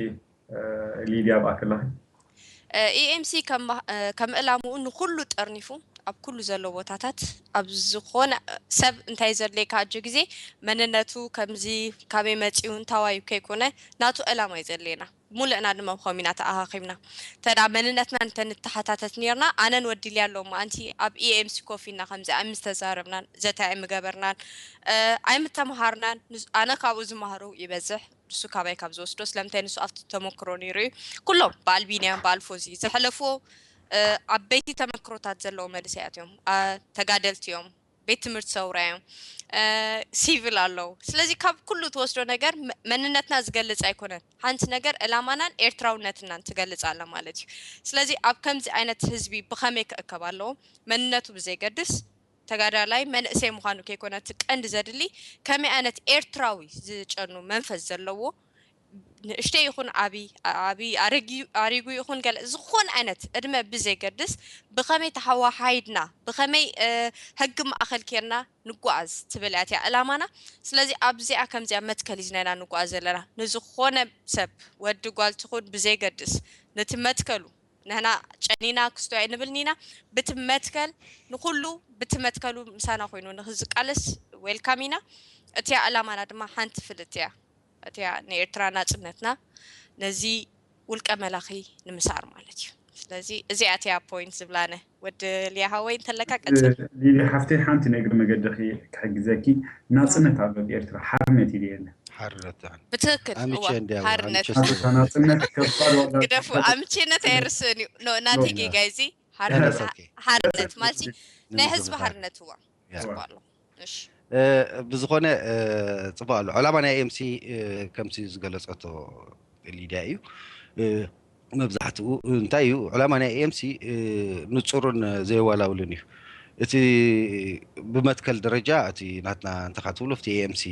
ሊድያ ኣብኣ ከለኺ። ኢኤምሲ ከም ዕላምኡ ንኩሉ ጠርኒፉ ኣብ ኩሉ ዘሎ ቦታታት ኣብ ዝኾነ ሰብ እንታይ ዘድልየካ ኣጆ ግዜ መንነቱ ከምዚ ካበይ መፂኡ እንታዋዩ ከይኮነ ናቱ ዕላማ እዩ ዘድልየና። ሙሉእና ድማ ብኸም ኢና ተኣኻኺብና ተዳ መንነትና እንተንተሓታተት ነርና ኣነን ወዲልያ ኣለዎ ማኣንቲ ኣብ ኢኤምሲ ኮፍ ኢልና ከምዚ ኣይምስተዛረብናን ዘተ ኣይምገበርናን ኣይምተምሃርናን ኣነ ካብኡ ዝማሃሩ ይበዝሕ ንሱ ካባይ ካብ ዝወስዶ ስለምንታይ ንሱ ኣብቲ ተመክሮ ነይሩ እዩ ኩሎም በኣል ቢንያም በኣል ፎዚ ዝሐለፍዎ ዓበይቲ ተመክሮታት ዘለዎ መንእሰያት እዮም ተጋደልቲ እዮም ቤት ትምህርቲ ሰውራ እዮም ሲቪል ኣለዉ ስለዚ ካብ ኩሉ ትወስዶ ነገር መንነትና ዝገልፅ ኣይኮነን ሓንቲ ነገር ዕላማናን ኤርትራውነትናን ትገልፅ ኣላ ማለት እዩ ስለዚ ኣብ ከምዚ ዓይነት ህዝቢ ብኸመይ ክእከብ ኣለዎ መንነቱ ብዘይገድስ ተጋዳላይ መንእሰይ ምዃኑ ከይኮነ እቲ ቀንዲ ዘድሊ ከመይ ዓይነት ኤርትራዊ ዝጨኑ መንፈስ ዘለዎ ንእሽተይ ይኹን ዓቢ ዓቢ ኣረጊ ኣሪጉ ይኹን ገለ ዝኾነ ዓይነት እድመ ብዘይገድስ ብኸመይ ተሓዋሓይድና ብኸመይ ሕጊ ማእኸል ኬርና ንጓዓዝ ትብል እያ እቲያ ዕላማና ስለዚ ኣብዚኣ ከምዚኣ መትከል እዩ ዝናይና ንጓዓዝ ዘለና ንዝኾነ ሰብ ወዲ ጓል ትኹን ብዘይገድስ ነቲ መትከሉ ንሕና ጨኒና ክስቶ ኣይንብልን ኢና ብቲ መትከል ንኩሉ ብቲ መትከሉ ምሳና ኮይኑ ንክዝቃለስ ዌልካም ኢና እቲያ ዕላማና ድማ ሓንቲ ፍልጥ እያ እቲያ ንኤርትራ ናጽነትና ነዚ ውልቀ መላኺ ንምሳር ማለት እዩ ስለዚ እዚኣ እቲያ ፖይንት ዝብላነ ወዲ ሊያ ሃወይ እንተለካ ቀጽል ሊሊ ሓፍተይ ሓንቲ ነግሪ መገድኺ ክሕግዘኪ ናጽነት ኣሎ ኤርትራ ሓርነት ኢልየለ ሓርነት ብትክክል ኣምቼ እንዲያ ሓርነት ናጽነት ከባድ ዋጋ ግደፉ ኣምቼነት ኣይርስእን እዩ ኖ ናተይ ጌጋ እዚ ሓርነት ማለት ናይ ህዝቢ ሓርነት እዋ ጽቡቅ ኣሎ እሺ ብዝኾነ ጽቡቅ ኣሎ ዕላማ ናይ ኤምሲ ከምቲ ዝገለጸቶ ሊድያ እዩ መብዛሕትኡ እንታይ እዩ ዕላማ ናይ ኤምሲ ንፁርን ዘይዋላውልን እዩ እቲ ብመትከል ደረጃ እቲ ናትና እንተካ ትብሉ እቲ ኤምሲ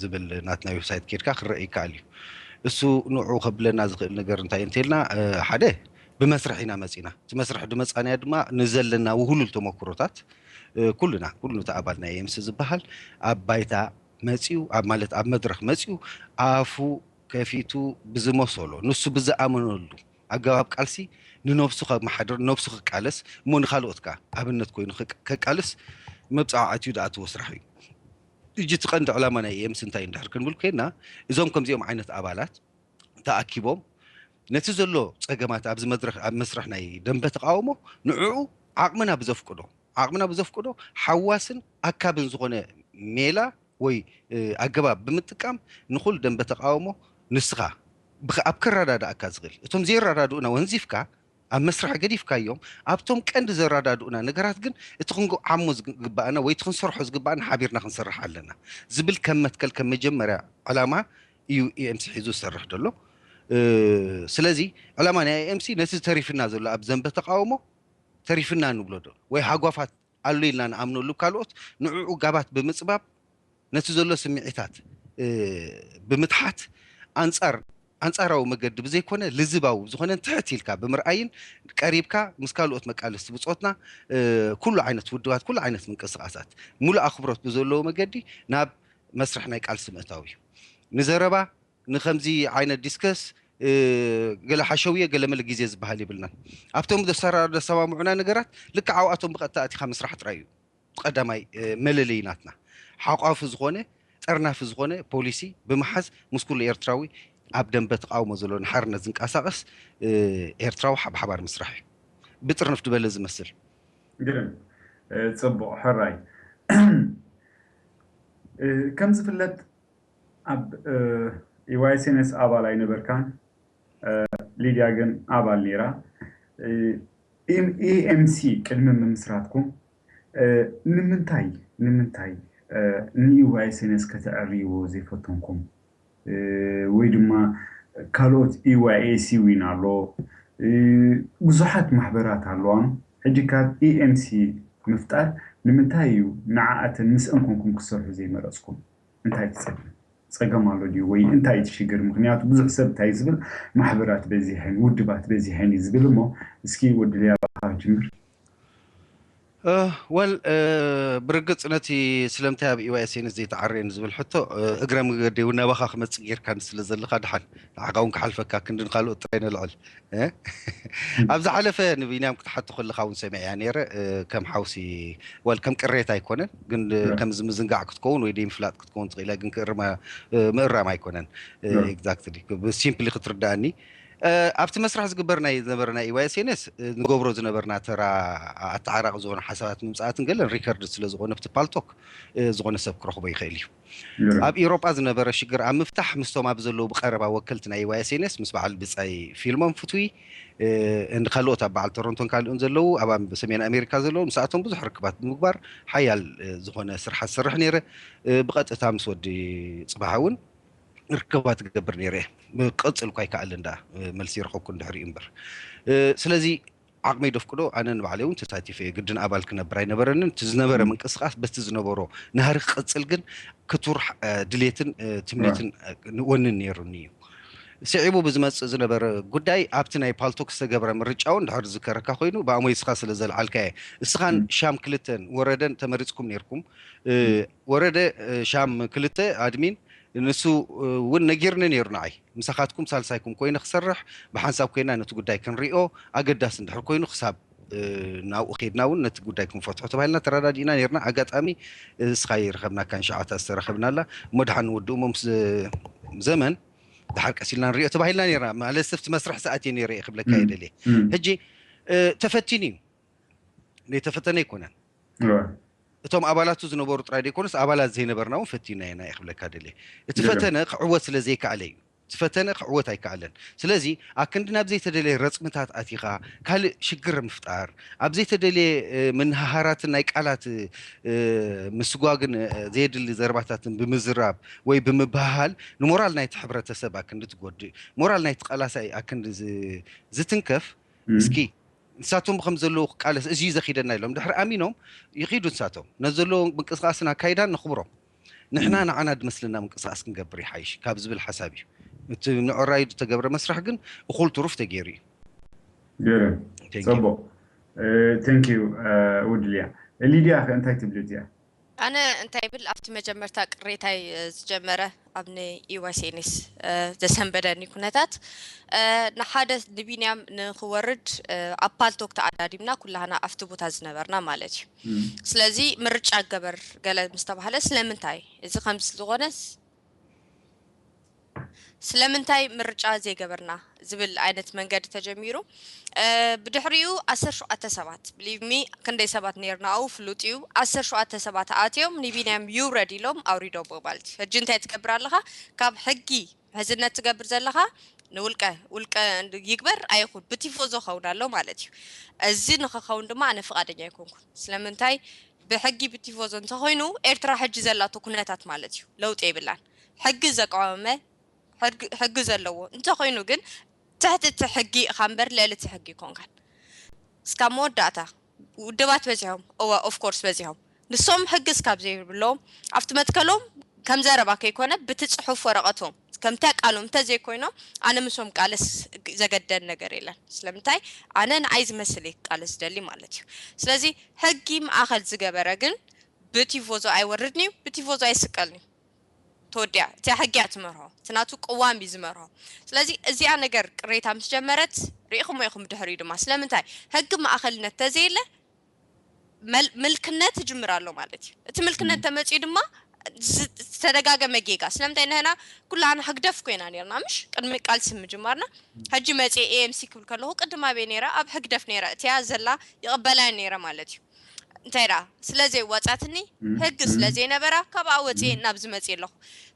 ዝብል ናትና ዌብሳይት ኬድካ ክረአ ይከኣል እዩ እሱ ንዑ ከብለና ዝኽእል ነገር እንታይ እንተልና ሓደ ብመስርሕ ኢና መፂና እቲ መስርሕ ድመፃናዮ ድማ ንዘለና ውህሉል ተመክሮታት ኩልና ኩሉ እቲ ኣባል ናይ ኤምሲ ዝበሃል ኣብ ባይታ መፂኡ ኣብ ማለት ኣብ መድረክ መፂኡ ኣፉ ከፊቱ ብዝመሰሎ ንሱ ብዝኣመነሉ ኣገባብ ቃልሲ ንነብሱ ከመሓድር ንነብሱ ክቃለስ እሞ ንካልኦት ከኣ ኣብነት ኮይኑ ከቃልስ መብፃዕዓትዩ ዝኣተዎ ስራሕ እዩ። ሕጂ እቲ ቀንዲ ዕላማ ናይ ኤምሲ እንታይ እንድሕር ክንብል ኮይንና እዞም ከምዚኦም ዓይነት ኣባላት ተኣኪቦም ነቲ ዘሎ ፀገማት ኣብዚ መድረክ ኣብ መስርሕ ናይ ደንበ ተቃውሞ ንዕኡ ዓቕምና ብዘፍቅዶ ዓቕምና ብዘፍቅዶ ሓዋስን ኣካብን ዝኾነ ሜላ ወይ ኣገባብ ብምጥቃም ንኹል ደንበ ተቃውሞ ንስኻ ኣብ ከረዳድኣካ ዝኽእል እቶም ዘይረዳድኡና ወንዚፍካ ኣብ መስርሕ ገዲፍካዮም ኣብቶም ቀንዲ ዘረዳድኡና ነገራት ግን እቲ ክንዓሞ ዝግባኣና ወይ እቲ ክንሰርሖ ዝግባኣና ሓቢርና ክንሰርሕ ኣለና ዝብል ከም መትከል ከም መጀመርያ ዕላማ እዩ ኤምሲ ሒዙ ዝሰርሕ ዘሎ ስለዚ ዕላማ ናይ ኤምሲ ነቲ ተሪፍና ዘሎ ኣብ ዘንበ ተቃውሞ ተሪፍና ንብሎ ዶ ወይ ሃጓፋት ኣሎ ኢልና ንኣምነሉ ካልኦት ንዕኡ ጋባት ብምፅባብ ነቲ ዘሎ ስምዒታት ብምትሓት ኣንፃር ኣንፃራዊ መገዲ ብዘይኮነ ልዝባዊ ብዝኾነ ትሕት ኢልካ ብምርኣይን ቀሪብካ ምስ ካልኦት መቃለስቲ ብፆትና ኩሉ ዓይነት ውድባት ኩሉ ዓይነት ምንቅስቃሳት ሙሉእ ኣኽብሮት ብዘለዎ መገዲ ናብ መስርሕ ናይ ቃልሲ ምእታው እዩ ንዘረባ ንከምዚ ዓይነት ዲስከስ ገለ ሓሸውየ ገለ መለ ግዜ ዝበሃል የብልናን ኣብቶም ዘሰማምዑና ነገራት ልክዕ ኣብኣቶም ብቐጥታ ኣቲኻ ምስራሕ ጥራይ እዩ ቀዳማይ መለለይ ናትና ሓቋፊ ዝኾነ ጠርናፊ ዝኾነ ፖሊሲ ብምሓዝ ምስ ኩሉ ኤርትራዊ ኣብ ደንበ ተቃውሞ ዘሎ ንሓርነት ዝንቀሳቀስ ኤርትራዊ ሓብሓባር ምስራሕ እዩ ብጥርንፍ ድበለ ዝመስል ግርም ጽቡቕ ሕራይ ከም ዝፍለጥ ኣብ ኢዋይሴነስ ኣባል ኣይነበርካን ሊድያ ግን ኣባል ነይራ ኢኤምሲ ቅድሚ ምምስራትኩም ንምንታይ ንምንታይ ንኢዋይ ሴነስ ከተዕርይዎ ዘይፈተንኩም? ወይ ድማ ካልኦት ኢዋይ ኤሲ ዊን ኣሎ፣ ብዙሓት ማሕበራት ኣለዋን። ሕጂ ካብ ኢኤምሲ ምፍጣር ንምንታይ እዩ ንዓኣተን ምስአን ኮንኩም ክሰርሑ ዘይመረፅኩም? እንታይ ትፀገም? ፀገም ኣሎ ድዩ ወይ እንታይ እቲ ሽግር? ምክንያቱ ብዙሕ ሰብ እንታይ ዝብል፣ ማሕበራት በዚሐን ውድባት በዚሐን እዩ ዝብል። እሞ እስኪ ወዲ ሊያ ጅምር። ወል ብርግፅ ነቲ ስለምንታይ ኣብ ኢዋይ ሴንስ ዘይተዓረየ ንዝብል ሕቶ እግረ መገዲ እውን ናባኻ ክመፅእ ጌርካ ስለ ዘለኻ ድሓን ንዓኻ እውን ክሓልፈካ ክንድን ካልኦት ጥራይ ነልዕል። ኣብ ዝሓለፈ ንቢንያም ክትሓቶ ከለኻ እውን ሰሚዐያ ነይረ። ከም ሓውሲ ወል ከም ቅሬታ ኣይኮነን፣ ግን ከምዚ ምዝንጋዕ ክትከውን ወይ ደይምፍላጥ ክትከውን ትኽእል እያ፣ ግን ክእርማ ምእራም ኣይኮነን። ኤግዛክትሊ ሲምፕሊ ክትርዳእኒ ኣብቲ መስርሕ ዝግበር ናይ ዝነበረ ናይ ኢዋይ ሴንስ ንገብሮ ዝነበርና ተራ ኣተዓራቂ ዝኾነ ሓሳባት ምምፃኣትን ገለን ሪከርድ ስለ ዝኾነ ብቲ ፓልቶክ ዝኾነ ሰብ ክረኽቦ ይኽእል እዩ። ኣብ ኢሮጳ ዝነበረ ሽግር ኣብ ምፍታሕ ምስቶም ኣብ ዘለዉ ብቐረባ ወከልቲ ናይ ኢዋይ ሴንስ ምስ በዓል ብጻይ ፊልሞን ፍትዊ እንዲ ካልኦት ኣብ በዓል ቶሮንቶን ካልኦን ዘለዉ ኣብ ሰሜን ኣሜሪካ ዘለዉ ምስኣቶም ብዙሕ ርክባት ብምግባር ሓያል ዝኾነ ስራሕ ዝሰርሕ ነይረ። ብቐጥታ ምስ ወዲ ፅባሓ እውን ርክባት ክገብር ነይረ። ክቕፅል እኳ ይከኣል እንዳ መልሲ ይረኸብኩ እንድሕሪኡ እምበር። ስለዚ ዓቕመይ ደፍቅዶ ኣነ ንባዕለይ እውን ተሳቲፈ እየ። ግድን ኣባል ክነብር ኣይነበረንን። እቲ ዝነበረ ምንቅስቃስ በቲ ዝነበሮ ናህሪ ክቕፅል ግን ክቱር ድሌትን ትምኒትን ወንን ነይሩኒ እዩ። ስዒቡ ብዝመፅእ ዝነበረ ጉዳይ ኣብቲ ናይ ፓልቶክ ዝተገብረ ምርጫ እውን ድሕር ዝከረካ ኮይኑ ብኣሞይ እስኻ ስለ ዘልዓልካየ እስኻን ሻም ክልተን ወረደን ተመሪፅኩም ነይርኩም። ወረደ ሻም ክልተ ኣድሚን ንሱ እውን ነጊርኒ ነይሩ ንዓይ ምሳኻትኩም ሳልሳይኩም ኮይነ ክሰርሕ ብሓንሳብ ኮይና ነቲ ጉዳይ ክንሪኦ ኣገዳሲ እንድሕር ኮይኑ ክሳብ ናብኡ ከይድና እውን ነቲ ጉዳይ ክንፈትሖ ተባሂልና ተረዳዲእና ነርና። ኣጋጣሚ እስኻ ይረኸብናካን ሸዓታ ዝተረኸብናላ እሞ ድሓን ንወድኡ እሞ ምስ ዘመን ድሓር ቀሲልና ንሪኦ ተባሂልና ነርና። ማለት ሰብቲ መስርሕ ሰኣት እየ ነይረ እየ ክብለካ እየ ደልየ። ሕጂ ተፈቲኑ እዩ፣ ዘይተፈተነ ኣይኮነን። እቶም ኣባላቱ ዝነበሩ ጥራይ ዘይኮኑስ ኣባላት ዘይነበርና እውን ፈቲና ኢና እየ ክብለካ ደልየ። እቲ ፈተነ ክዕወት ስለ ዘይከኣለ እዩ። እቲ ፈተነ ክዕወት ኣይከኣለን። ስለዚ ኣክንዲ ናብ ዘይተደለየ ረፅምታት ኣቲኻ ካልእ ሽግር ምፍጣር፣ ኣብ ዘይተደለየ ምንሃሃራትን ናይ ቃላት ምስጓግን ዘየድሊ ዘረባታትን ብምዝራብ ወይ ብምብህሃል ንሞራል ናይቲ ሕብረተሰብ ኣክንዲ ትጎድእ፣ ሞራል ናይቲ ቃላሳይ ኣክንዲ ዝትንከፍ። እስኪ ንሳቶም ከም ዘለዉ ክቃለስ እዚ እዩ ዘኺደና ኢሎም ድሕሪ ኣሚኖም ይኺዱ። ንሳቶም ነዚ ዘለዎ ምንቅስቃስን ኣካይዳን ነኽብሮም። ንሕና ንዓና ድመስልና ምንቅስቃስ ክንገብር ይሓይሽ ካብ ዝብል ሓሳብ እዩ። እቲ ንዕራይ ዝተገብረ መስራሕ ግን እኹል ትሩፍ ተገይሩ እዩ። ገርም። Thank you። ፅቡቕ። Thank you። ውድልያ ሊድያ ከ እንታይ ትብሊ እዚኣ? ኣነ እንታይ ብል ኣብቲ መጀመርታ ቅሬታይ ዝጀመረ ኣብ ናይ ኢዋይ ሴኔስ ዘሰንበደኒ ኩነታት ንሓደ ንቢንያም ንክወርድ ኣብ ፓልቶክ ተኣዳዲምና ኩላህና ኣብቲ ቦታ ዝነበርና ማለት እዩ። ስለዚ ምርጫ ገበር ገለ ምስ ተባህለ ስለምንታይ እዚ ከምዚ ዝኾነስ ስለምንታይ ምርጫ ዘይገበርና ዝብል ዓይነት መንገዲ ተጀሚሩ። ብድሕሪኡ ዓሰርተ ሸውዓተ ሰባት believe me ክንደይ ሰባት ነይርና ኣብኡ ፍሉጥ እዩ። ዓሰርተ ሸውዓተ ሰባት ኣትዮም ንቢንያም ይውረድ ኢሎም ኣውሪዶሞ ማለት እዩ። ሕጂ እንታይ ትገብር ኣለኻ? ካብ ሕጊ ምሕዝነት ትገብር ዘለኻ ንውልቀ ውልቀ ይግበር ኣይኹን ብቲፎዞ ኸውን ኣሎ ማለት እዩ። እዚ ንኽኸውን ድማ ኣነ ፍቓደኛ ኣይኮንኩን። ስለምንታይ ብሕጊ ብቲፎዞ እንተኾይኑ ኤርትራ ሕጂ ዘላቶ ኩነታት ማለት እዩ ለውጢ የብላን። ሕጊ ዘቋወመ ሕጊ ዘለዎ እንተኾይኑ ግን ትሕቲ እቲ ሕጊ ኢኻ እምበር ልዕሊ እቲ ሕጊ ኣይኮንካን። እስካብ መወዳእታ ውድባት በዚሖም እወ of course በዚሖም ንሶም ሕጊ እስካብ ዘይብሎም ኣብቲ መትከሎም ከም ዘረባ ከይኮነ ብቲ ፅሑፍ ወረቐቶም ከምቲ ኣቃሎም እንተዘይኮይኖም ኣነ ምስኦም ቃለስ ዘገደን ነገር የለን። ስለምንታይ ኣነ ንዓይ ዝመስል እየ ክቃለስ ዝደሊ ማለት እዩ። ስለዚ ሕጊ ማእኸል ዝገበረ ግን ብቲፎዞ ኣይወርድን እዩ፣ ብቲፎዞ ኣይስቀልን እዩ። ተወዲኣ እቲኣ ሕጊ እያ ትመርሖ፣ እቲ ናቱ ቅዋም እዩ ዝመርሖ። ስለዚ እዚኣ ነገር ቅሬታ ምስ ጀመረት ርኢኹሞ ኢኹም ድሕሪኡ ድማ ስለምንታይ ሕጊ ማእኸልነት ተዘየለ ምልክነት ይጅምር ኣሎ ማለት እዩ። እቲ ምልክነት ተመፅኡ ድማ ዝተደጋገመ ጌጋ ስለምንታይ ንህና ኩላና ህግደፍ ኮይና ነርና ምሽ ቅድሚ ቃልሲ ምጅማርና ሕጂ መፅየ ኤኤምሲ ክብል ከለኹ ቅድም ኣበይ ነይረ ኣብ ህግደፍ ነይረ እቲያ ዘላ ይቕበላ ነይረ ማለት እዩ። እንታይ ደኣ ስለ ዘይዋፃትኒ ህግ ስለ ዘይነበራ ካብኣ ወፅየ ናብዚ መፅየ ኣለኹ።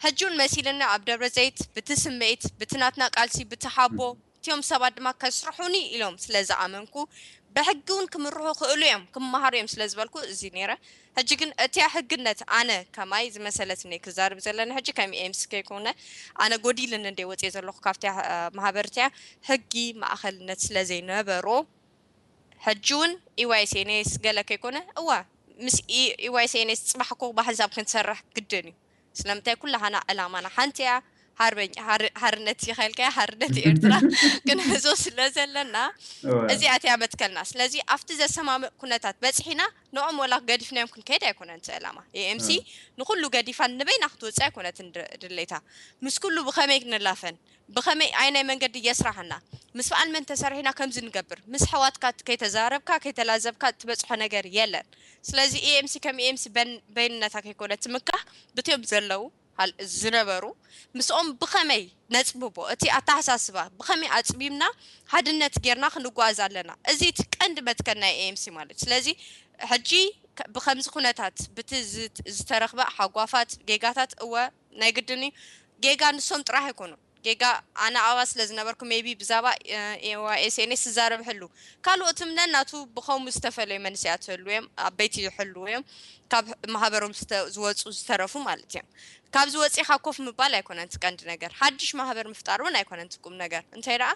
ሕጂ እውን መሲልኒ ኣብ ደብረ ዘይት ብቲ ስምዒት ብቲ ናትና ቃልሲ ብቲ ሓቦ እቲኦም ሰባት ድማ ከስርሑኒ ኢሎም ስለ ዝኣመንኩ ብሕጊ እውን ክምርሑ ክእሉ እዮም፣ ክመሃሩ እዮም ስለ ዝበልኩ እዚ ነይረ። ሕጂ ግን እቲያ ሕግነት ኣነ ከማይ ዝመሰለትኒ ክዛርብ ዘለኒ ሕጂ ከም ኤምሲ ከይኮነ ኣነ ጎዲልኒ እንደ ወፅየ ዘለኹ ካብቲያ ማህበርቲያ ሕጊ ማእኸልነት ስለ ዘይነበሮ ሕጂ እውን ኢዋይሴኔስ ገለ ከይኮነ እዋ ምስ ኢዋይሴኔስ ፅባሕ ኮ ብሓንሳብ ክንሰርሕ ግድን እዩ። ስለምንታይ ኩላሃና ዕላማና ሓንቲ እያ። ሓርበኛ ሓርነት ይኸልከያ ሓርነት ኤርትራ ክንሕዞ ስለ ዘለና እዚኣ እቲያ መትከልና። ስለዚ ኣብቲ ዘሰማምእ ኩነታት በፅሒና ንኦም ወላ ገዲፍናዮም ክንከይድ ኣይኮነን እቲ ዕላማ። ኤኤምሲ ንኩሉ ገዲፋን ንበይና ክትወፅእ ኣይኮነትን ድሌታ። ምስ ኩሉ ብኸመይ ንላፈን ብኸመይ ኣይናይ መንገዲ የስራሕና ምስ በዓል መን ተሰሪሕና ከምዚ ንገብር ምስ ኣሕዋትካ ከይተዛረብካ ከይተላዘብካ ትበፅሖ ነገር የለን። ስለዚ ኤኤምሲ ከም ኤኤምሲ በይንነታ ከይኮነ ትምካሕ ብትዮም ዘለዉ ዝነበሩ ምስኦም ብኸመይ ነፅብቦ እቲ ኣተሓሳስባ ብኸመይ ኣፅቢምና ሓድነት ጌርና ክንጓዓዝ ኣለና። እዚ እቲ ቀንዲ መትከል ናይ ኤኤምሲ ማለት ስለዚ ሕጂ ብከምዚ ኩነታት ብቲ ዝተረኽበ ሓጓፋት ጌጋታት እወ ናይ ግድን እዩ። ጌጋ ንሶም ጥራሕ ኣይኮኑን። ጌጋ ኣነ ኣብኣ ስለ ዝነበርኩ maybe ብዛባ ኤዋኤስኤንኤስ ዝዛረብ ሕሉ ካልኦት እምነን ናቱ ብኸምኡ ዝተፈለዩ መንስያት ህሉ እዮም ኣበይቲ ይሕሉ እዮም ካብ ማህበሮም ዝወፁ ዝተረፉ ማለት እዮም። ካብዚ ወፂኻ ኮፍ ምባል ኣይኮነን እቲ ቀንዲ ነገር፣ ሓድሽ ማህበር ምፍጣር እውን ኣይኮነን እቲ ቁም ነገር። እንታይ ደኣ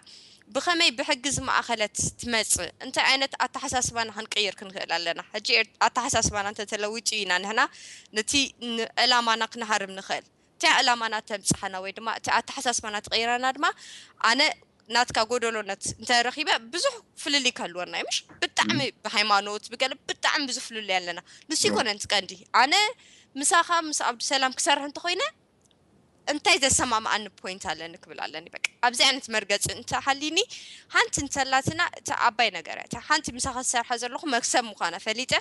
ብኸመይ ብሕጊ ዝማእኸለት ትመፅእ፣ እንታይ ዓይነት ኣተሓሳስባና ክንቅይር ክንኽእል ኣለና። ሕጂ ኣተሓሳስባና እንተተለዊጡ ኢና ንሕና ነቲ ዕላማና ክንሃርም ንኽእል። እቲያ ዕላማና ተምፅሓና ወይ ድማ እቲ ኣተሓሳስባና ተቐይራና ድማ ኣነ ናትካ ጎደሎነት እንተረኺበ ብዙሕ ፍልልይ ከህልወና እዩ ምሽ ብጣዕሚ ብሃይማኖት ብገለ ብጣዕሚ ብዙሕ ፍልልይ ኣለና። ንሱ ይኮነ ንትቀንዲ ኣነ ምሳኻ ምስ ኣብዱ ሰላም ክሰርሕ እንተኮይነ እንታይ ዘሰማምኣኒ ፖይንት ኣለኒ ክብል ኣለኒ በቃ ኣብዚ ዓይነት መርገፂ እንተሃሊኒ ሓንቲ እንተላትና እቲ ኣባይ ነገር እያ ሓንቲ ምሳኻ ዝሰርሐ ዘለኹ መክሰብ ምዃና ፈሊጠ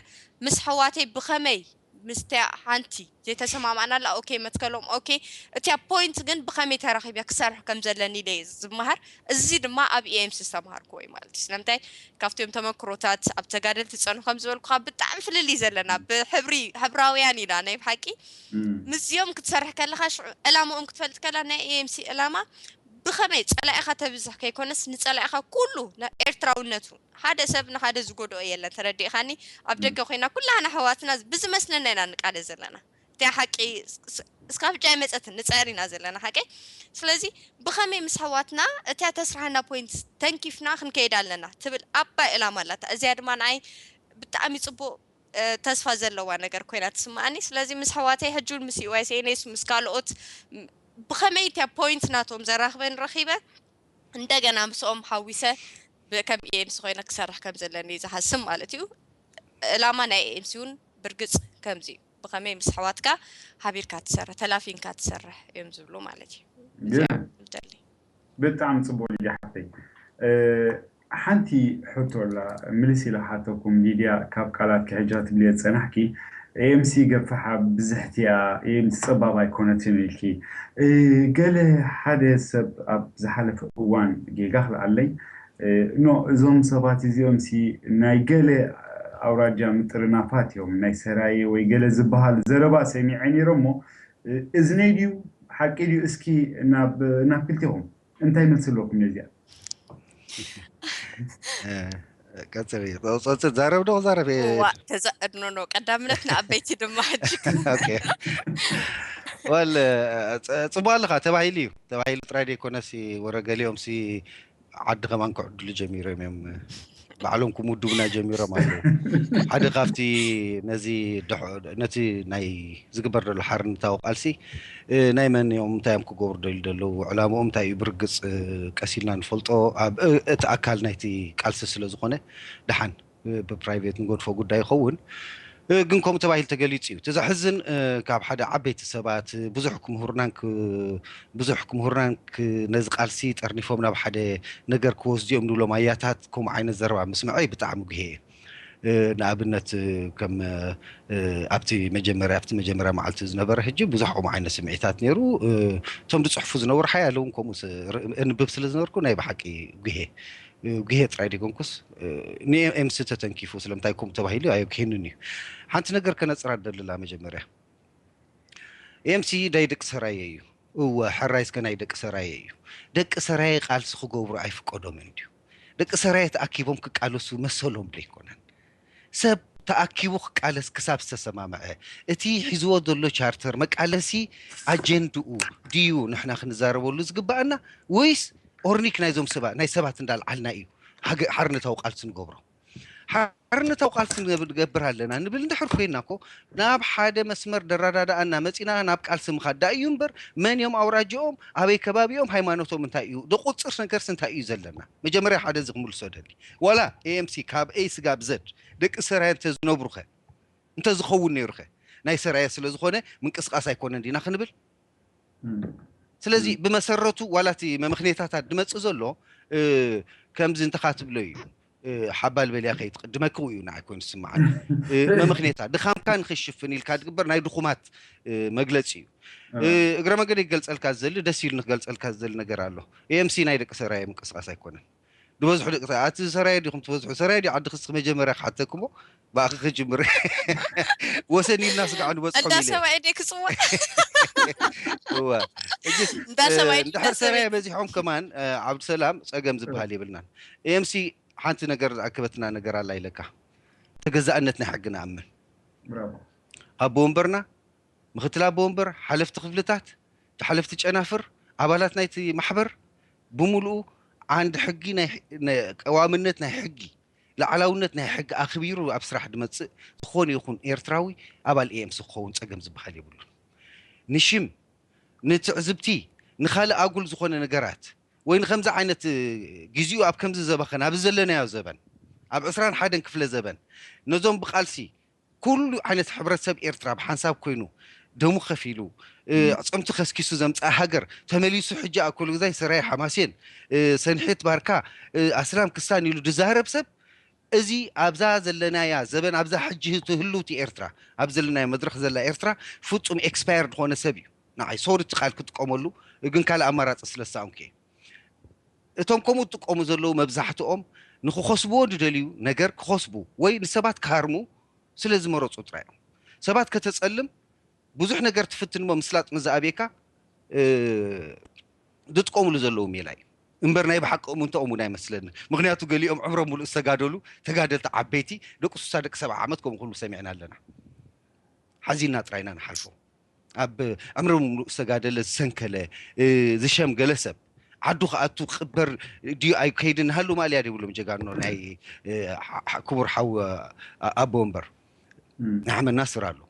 ምስ ሕዋተይ ብኸመይ ምስትያ ሓንቲ ዘይተሰማማዕናላ ኦኬ መትከሎም ኦኬ እቲያ ፖይንት ግን ብኸመይ ተራኺብያ ክሰርሕ ከም ዘለኒ ኢለ ዝመሃር እዚ ድማ ኣብ ኤምሲ ዝተምሃርኩ ወይ ማለት እዩ ስለምንታይ ካብቶም ተመክሮታት ኣብ ተጋደልቲ ዝፀንሑ ከም ዝበልኩኻ ብጣዕሚ ፍልልይ ዘለና ብሕብሪ ሕብራውያን ኢና ናይ ብሓቂ ምስዚኦም ክትሰርሕ ከለኻ ዕላማኦም ክትፈልጥ ከላ ናይ ኤምሲ ዕላማ ብኸመይ ጸላኢኻ ተብዝሕ ከይኮነስ ንጸላኢኻ ኩሉ ኤርትራውነቱ ሓደ ሰብ ንሓደ ዝጎድኦ የለን ተረዲእኻኒ ኣብ ደገ ኮይና ኩላህና ኣሕዋትና ብዝመስለና ኢና ንቃለ ዘለና እቲያ ሓቂ እስካብ ብጫ ኣይመፀትን ንፀር ኢና ዘለና ሓቂ ስለዚ ብኸመይ ምስ ኣሕዋትና እቲያ ተስርሓና ፖይንት ተንኪፍና ክንከይድ ኣለና ትብል ኣባይ ዕላማ ኣላታ እዚያ ድማ ንዓይ ብጣዕሚ ፅቡቅ ተስፋ ዘለዋ ነገር ኮይና ትስምኣኒ ስለዚ ምስ ኣሕዋተይ ሕጂ እውን ምስ ዩኤስኤንኤስ ምስ ካልኦት ብኸመይ እቲያ ፖይንት ናቶም ዘራኽበን ረኺበ እንደገና ምስኦም ሓዊሰ ከም ኢኤምሲ ኮይነ ክሰርሕ ከም ዘለኒ ዝሓስብ ማለት እዩ። ዕላማ ናይ ኤኤምሲ እውን ብርግፅ ከምዚ እዩ። ብኸመይ ምስ ኣሕዋትካ ሓቢርካ ትሰርሕ ተላፊንካ ትሰርሕ እዮም ዝብሉ ማለት እዩ። እዚኣ ብጣዕሚ ፅቡቅ ሊድያ ሓፍተይ። ሓንቲ ሕቶ ኣላ ምልስ ኢለ ክሓተኩም ሊድያ ካብ ቃላት ክሕጃ ትብልየ ዝፀናሕኪ ኤምሲ ገፋሓ ብዝሕቲያ ኤምሲ ፀባብ ኣይኮነትን ኢልኪ ገለ ሓደ ሰብ ኣብ ዝሓለፈ እዋን ጌጋ ክልኣለይ ኖ እዞም ሰባት እዚኦም ሲ ናይ ገለ ኣውራጃ ምጥርናፋት እዮም ናይ ሰራየ ወይ ገለ ዝበሃል ዘረባ ሰሚዐ ነይረ እሞ እዝነይ ድዩ ሓቂ ድዩ እስኪ ናብ ናብ ክልቴኹም እንታይ መልሲ ኣለኩም ነዚኣ ቀፅሪ ዛረብ ዶ ዛረብ ተዛእድኖ ኖ ቀዳምነት ንኣበይቲ ድማ ሕጂ ወል ፅቡቅ ኣለካ ተባሂሉ እዩ ተባሂሉ ጥራይ ዘይኮነሲ ወረገሊኦም ሲ ዓዲ ከማን ክዕድሉ ጀሚሮም እዮም ባዕሎም ክምድቡና ጀሚሮም ኣለዉ ሓደ ካብቲ ነዚ ነቲ ናይ ዝግበር ዘሎ ሓርነታዊ ቃልሲ ናይ መን እዮም እንታይ እዮም ክገብሩ ደልዩ ዘለዉ ዕላምኦም እንታይ እዩ ብርግፅ ቀሲልና ንፈልጦ እቲ ኣካል ናይቲ ቃልሲ ስለ ዝኾነ ደሓን ብፕራይቬት ንገድፎ ጉዳይ ይኸውን ግን ከምኡ ተባሂሉ ተገሊፁ እዩ። እቲ ዘሕዝን ካብ ሓደ ዓበይቲ ሰባት ብዙሕ ክምህሩናን ብዙሕ ክምህሩናን ነዚ ቃልሲ ጠርኒፎም ናብ ሓደ ነገር ክወስድዮም ንብሎም ኣያታት ከምኡ ዓይነት ዘረባ ምስምዐይ ብጣዕሚ ጉሄ እየ። ንኣብነት ከም ኣብቲ መጀመርያ ኣብቲ መጀመርያ መዓልቲ ዝነበረ ሕጂ ብዙሕ ከምኡ ዓይነት ስምዒታት ነይሩ። እቶም ዝፅሕፉ ዝነበሩ ሓያለ እውን ከምኡ እንብብ ስለ ዝነበርኩ ናይ ብሓቂ ጉሄ ጉሄ ጥራይ ደይኮንኩስ ንኤምሲ ተተንኪፉ ስለምንታይ ከምኡ ተባሂሉ ኣየጉሄንን እዩ። ሓንቲ ነገር ከነፅራ ደልላ መጀመርያ ኤምሲ ናይ ደቂ ሰራየ እዩ። እወ ሕራይ እስከ ናይ ደቂ ሰራየ እዩ። ደቂ ሰራየ ቃልሲ ክገብሩ ኣይፍቀዶምን ድዩ? ደቂ ሰራየ ተኣኪቦም ክቃለሱ መሰሎም ዶ ኣይኮነን? ሰብ ተኣኪቡ ክቃለስ ክሳብ ዝተሰማምዐ፣ እቲ ሒዝዎ ዘሎ ቻርተር መቃለሲ ኣጀንድኡ ድዩ ንሕና ክንዛረበሉ ዝግባኣና፣ ወይስ ኦርኒክ ናይዞም ሰባ ናይ ሰባት እንዳልዓልና እዩ ሓገ- ሓርነታዊ ቃልሲ ንገብሮ? ሓርነታዊ ቃልሲ ንገብ- ንገብር ኣለና ንብል እንድሕር ኮይና እኮ ናብ ሓደ መስመር ደረዳዳኣና መፂና ናብ ቃልሲ ምኻድ ዳ እዩ እምበር፣ መን እዮም ኣውራጅኦም፣ ኣበይ ከባቢኦም፣ ሃይማኖቶም እንታይ እዩ፣ ዶ ቁፅር ነገርስ እንታይ እዩ ዘለና? መጀመርያ ሓደ እዚ ክምልሶ ደሊ። ዋላ ኤኤምሲ ካብ ኤ ስጋብ ዘድ ደቂ ሰራየ እንተዝነብሩኸ፣ እንተዝኸውን ነይሩኸ፣ ናይ ሰራየ ስለ ዝኾነ ምንቅስቃስ ኣይኮነን ዲና ክንብል? ስለዚ ብመሰረቱ ዋላ እቲ መምኽኔታታት ድመጽእ ዘሎ ከምዚ እንተኻ ትብሎ እዩ። ሓባል በልያ ከይትቅድመኪ እዩ ንዓይ ኮይኑ ዝስምዓኒ። መምኽኔታ ድኻምካ ንክሽፍን ኢልካ ትግበር ናይ ድኹማት መግለፂ እዩ። እግረ መገደይ ክገልፀልካ ዝደሊ፣ ደስ ኢሉ ንክገልፀልካ ዝደሊ ነገር ኣሎ። ኤምሲ ናይ ደቂ ሰራየ ምንቅስቃስ ኣይኮነን። ዝበዝሑ ደቂ፣ ኣቲ ሰራየ ዲኹም ትበዝሑ? ሰራየ ዲ ዓዲ ክስኽ መጀመርያ ክሓተክሞ ብኣኺ ክጅምር። ወሰን ኢልና ስጋዕ ንበፅሖም እንዳ ኢለ። ሰብኣይ ደይ ክፅዋዕ። እዋ። እጅስ፣ እንዳ ሰብኣይ እንድሕር እንዳ ሰራየ ሰበይቲ። በዚሖም ከማን፣ ዓብዱሰላም፣ ፀገም ዝበሃል የብልናን። ኤምሲ ሓንቲ ነገር ዝኣከበትና ነገር ኣላ ኢለካ። ተገዛእነት ናይ ሕጊ ንኣምን። ብራቮ። ኣቦ ወንበርና፣ ምክትል ኣቦ ወንበር፣ ሓለፍቲ ክፍልታት፣ ሓለፍቲ ጨናፍር፣ ኣባላት ናይቲ ማሕበር ብምሉኡ ዓንዲ ሕጊ ናይ፣ ናይ ቀዋምነት ናይ ሕጊ፣ ላዕላውነት ናይ ሕጊ ኣኽቢሩ ኣብ ስራሕ ድመጽእ ዝኾነ ይኹን ኤርትራዊ ኣባል ኤምሲ ክኸውን ጸገም ዝበሃል የብሉን። ንሽም፣ ንትዕዝብቲ፣ ንኻልእ ኣጉል ዝኾነ ነገራት ወይ ንኸምዚ ዓይነት፣ እ፣ ግዚኡ ኣብ ከምዚ ዘባኸን ኣብዚ ዘለናዮ ዘበን፣ ኣብ ዕስራን ሓደን ክፍለ ዘበን ነዞም ብቃልሲ ኩሉ ዓይነት ሕብረተሰብ ኤርትራ ብሓንሳብ ኮይኑ ደሙ ከፊሉ፣ እ፣ ኣዕጽምቱ ከስኪሱ ዘምጽኣ ሃገር ተመሊሱ ሕጂ ኣኮሉ ግዛይ ሰራየ ሓማሴን፣ እ፣ ሰንሒት ባርካ፣ እ፣ ኣስላም ክስታን ኢሉ ድዛረብ ሰብ እዚ ኣብዛ ዘለናያ ዘበን ኣብዛ ሕጂ ትህልውቲ ኤርትራ ኣብ ዘለናዮ መድረኽ ዘላ ኤርትራ ፍጹም ኤክስፓየርድ ዝኾነ ሰብ እዩ። ንዓይ ሶሪ እቲ ቃል ክጥቀመሉ ግን ካልእ ኣማራጺ ስለ ዝሰኣንኩ እየ። እቶም ከምኡ ዝጥቀሙ ዘለዉ መብዛሕትኦም ንክኸስብዎ ዝደልዩ ነገር ክኸስቡ ወይ ንሰባት ክሃርሙ ስለ ዝመረጹ ጥራይ እዮም። ሰባት ከተጸልም ብዙሕ ነገር ትፍትን እሞ ምስላጥ ምስ ዝኣብየካ፣ እ፣ ዝጥቀሙሉ ዘለዉ ሜላ እዩ። እምበር ናይ ብሓቂ እሙንትኦም እውን ኣይመስለኒ። ምኽንያቱ ገሊኦም ዕምሮም ሙሉእ ዝተጋደሉ ተጋደልቲ ዓበይቲ ደቂ ሱሳ ደቂ ሰብዓ ዓመት ከምኡ ኩሉ ሰሚዕና ኣለና። ሓዚንና ጥራይ ኢና ንሓልፎ። ኣብ ዕምሮም ሙሉእ ዝተጋደለ ዝሰንከለ፣ እ፣ ዝሸምገለ ሰብ ዓዱ ክኣቱ ክቕበር ድዩ ኣይከይድን ሃሉ ማልያ ይብሎም ጀጋኖ ናይ፣ እ፣ ሓ-፣ ሓ-፣ ክቡር ሓው፣ እ፣ ኣቦ ወንበር እም። ንሓመድ ናስር ኣሎ።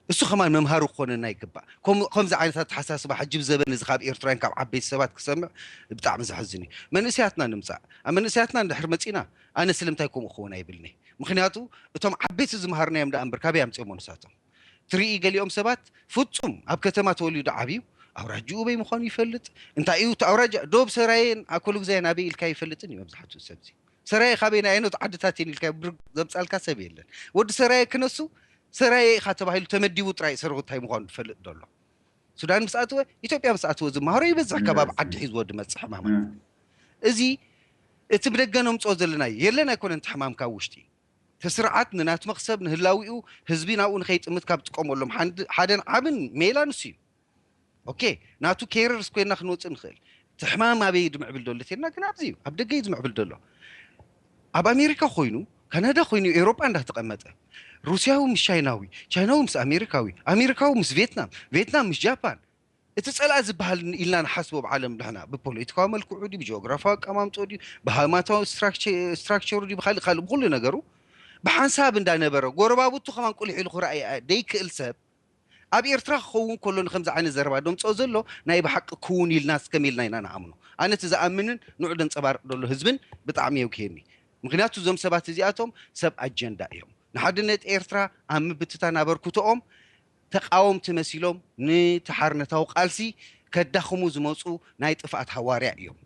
እሱ ከማን መምሃሪ ክኾነና ይግባእ። ከም-፣ ከምዚ ዓይነት ኣተሓሳስባ ሕጂ ብዘበን እዚ ካብ ኤርትራውያን ካብ ዓበይቲ ሰባት ክሰምዕ ብጣዕሚ ዘሕዝን እዩ። መንእሰያትና ንምጻእ። ኣብ መንእሰያትና እንድሕር መጺና ኣነ ስለምንታይ ከምኡ ክኸውን ኣይብልኒ። ምኽንያቱ እቶም ዓበይቲ ዝመሃርናዮም ደኣ እምበር ካበይ ኣምጺኦሞ ንሳቶም? ትርኢ ገሊኦም ሰባት ፍጹም ኣብ ከተማ ተወሊዱ ዓብዩ ኣውራጅኡ በይ ምዃኑ ይፈልጥ። እንታይ እዩ እቲ ኣውራጃ? ዶብ ሰራየን ኣኮሉ ግዛየን ኣበይ ኢልካ ይፈልጥን እዩ መብዛሕትኡ ሰብ እዚ። ሰራየ ካበይ ናይ ኣይኖት ዓድታት እየን ኢልካ ብር ዘምጻልካ ሰብ የለን። ወዲ ሰራየ ክነሱ ሰራየ ኢኻ ተባሂሉ ተመዲቡ ጥራይ ሰረቑ እንታይ ምዃኑ ዝፈልጥ ዘሎ። ሱዳን ምስ ኣተወ፣ ኢትዮጵያ ምስ ኣተወ ዝመሃሮ ይበዝሕ ከባቢ ዓዲ ሒዝዎ ዝመጽእ ሕማማት። እም። እዚ እቲ ብደገ ነምጽኦ ዘለና የለን ኣይኮነን እቲ ሕማም ካብ ውሽጢ። እቲ ስርዓት ንናት መኽሰብ ንህላዊኡ ህዝቢ ናብኡ ንኸይጥምት ካብ ጥቀመሎም ሓንድ-፣ ሓደን ዓብን ሜላ ንሱ እዩ። ኦኬ፣ ናቱ ኬረርስ ኮይና ክንወጽእ ንኽእል። እቲ ሕማም ኣበይ ዝምዕብል ዘሎ ተልና ግን ኣብዚ እዩ፣ ኣብ ደገ እዩ ዝምዕብል ዘሎ። ኣብ ኣሜሪካ ኮይኑ፣ ካናዳ ኮይኑ፣ ኤውሮጳ እንዳተቐመጠ፣ ሩስያዊ ምስ ቻይናዊ፣ ቻይናዊ ምስ ኣሜሪካዊ፣ ኣሜሪካዊ ምስ ቬትናም፣ ቬትናም ምስ ጃፓን። እቲ ጸላኢ ዝበሃል ኢልና ንሓስቦ ብዓለም ንሕና ብፖለቲካዊ መልክዑ ድዩ፣ ብጂኦግራፋዊ ኣቀማምጦ ድዩ፣ ብሃይማኖታዊ ስትራክቸ-፣ ስትራክቸሩ ድዩ፣ ብኻልእ ካልእ ብኹሉ ነገሩ ብሓንሳብ እንዳነበረ፣ ጎረባብቱ ከማን ቁሊሕ ኢሉ ክረኣይ ደይክእል ሰብ፣ ኣብ ኤርትራ ክኸውን ከሎ ንከምዚ ዓይነት ዘረባ ደምጽኦ ዘሎ ናይ ብሓቂ ክውን ኢልና እስከም ኢልና ኢና ንኣምኖ። ኣነ እቲ ዝኣምንን ንዑ ደንጸባርቕ ዘሎ ህዝብን ብጣዕሚ የውክየኒ። ምኽንያቱ እዞም ሰባት እዚኣቶም ሰብ ኣጀንዳ እዮም። ንሓድነት ኤርትራ ኣብ ምብትታን ኣበርክቶኦም ተቃወምቲ መሲሎም ንቲ ሓርነታዊ ቃልሲ ከዳኽሙ ዝመጹ ናይ ጥፍኣት ሃዋርያ እዮም።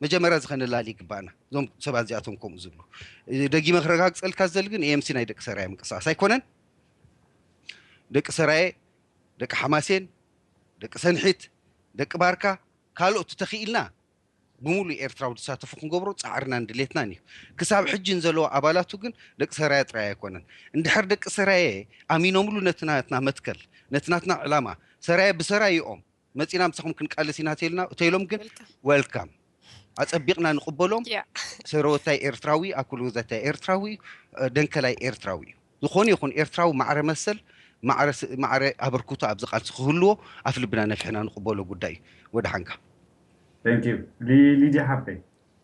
መጀመርያ እዚ ከነላሊ ይግባእና። እዞም ሰባት እዚኣቶም ከምኡ ዝብሉ። ደጊመ ክረጋግጸልካ ዝደሊ ግን ኤምሲ ናይ ደቂ ሰራየ ምንቅስቃስ ኣይኮነን። ደቂ ሰራየ፣ ደቂ ሓማሴን፣ ደቂ ሰንሒት፣ ደቂ ባርካ፣ ካልኦት ተኽኢልና ብምሉእ ኤርትራዊ ዝሳተፉ ክንገብሮ ጻዕርናን ድሌትናን እዩ። ክሳብ ሕጂ ንዘለዉ ኣባላቱ ግን ደቂ ሰራየ ጥራይ ኣይኮነን። እንድሕር ደቂ ሰራየ ኣሚኖምሉ ነቲ ናትና መትከል፣ ነቲ ናትና ዕላማ፣ ሰራየ ብሰራየኦም መጺና ምሳኹም ክንቃለስ ኢና ተይልና፣ ተይሎም ግን ዌልካም። ዌልካም። ኣጸቢቕና ንቕበሎም። ያ ሰረወታይ ኤርትራዊ፣ ኣኩልጉዛታይ ኤርትራዊ፣ ደንከላይ ኤርትራዊ እዩ። ዝኾነ ይኹን ኤርትራዊ ማዕረ መሰል፣ ማዕረ ስ- ማዕረ ኣበርክቶ ኣብዚ ቃልሲ ክህልዎ ኣፍ ልብና ነፊሕና ንቕበሎ ጉዳይ እዩ። ወደ ሓንካ Thank you። ሊ- ሊድያ ሓፍተይ።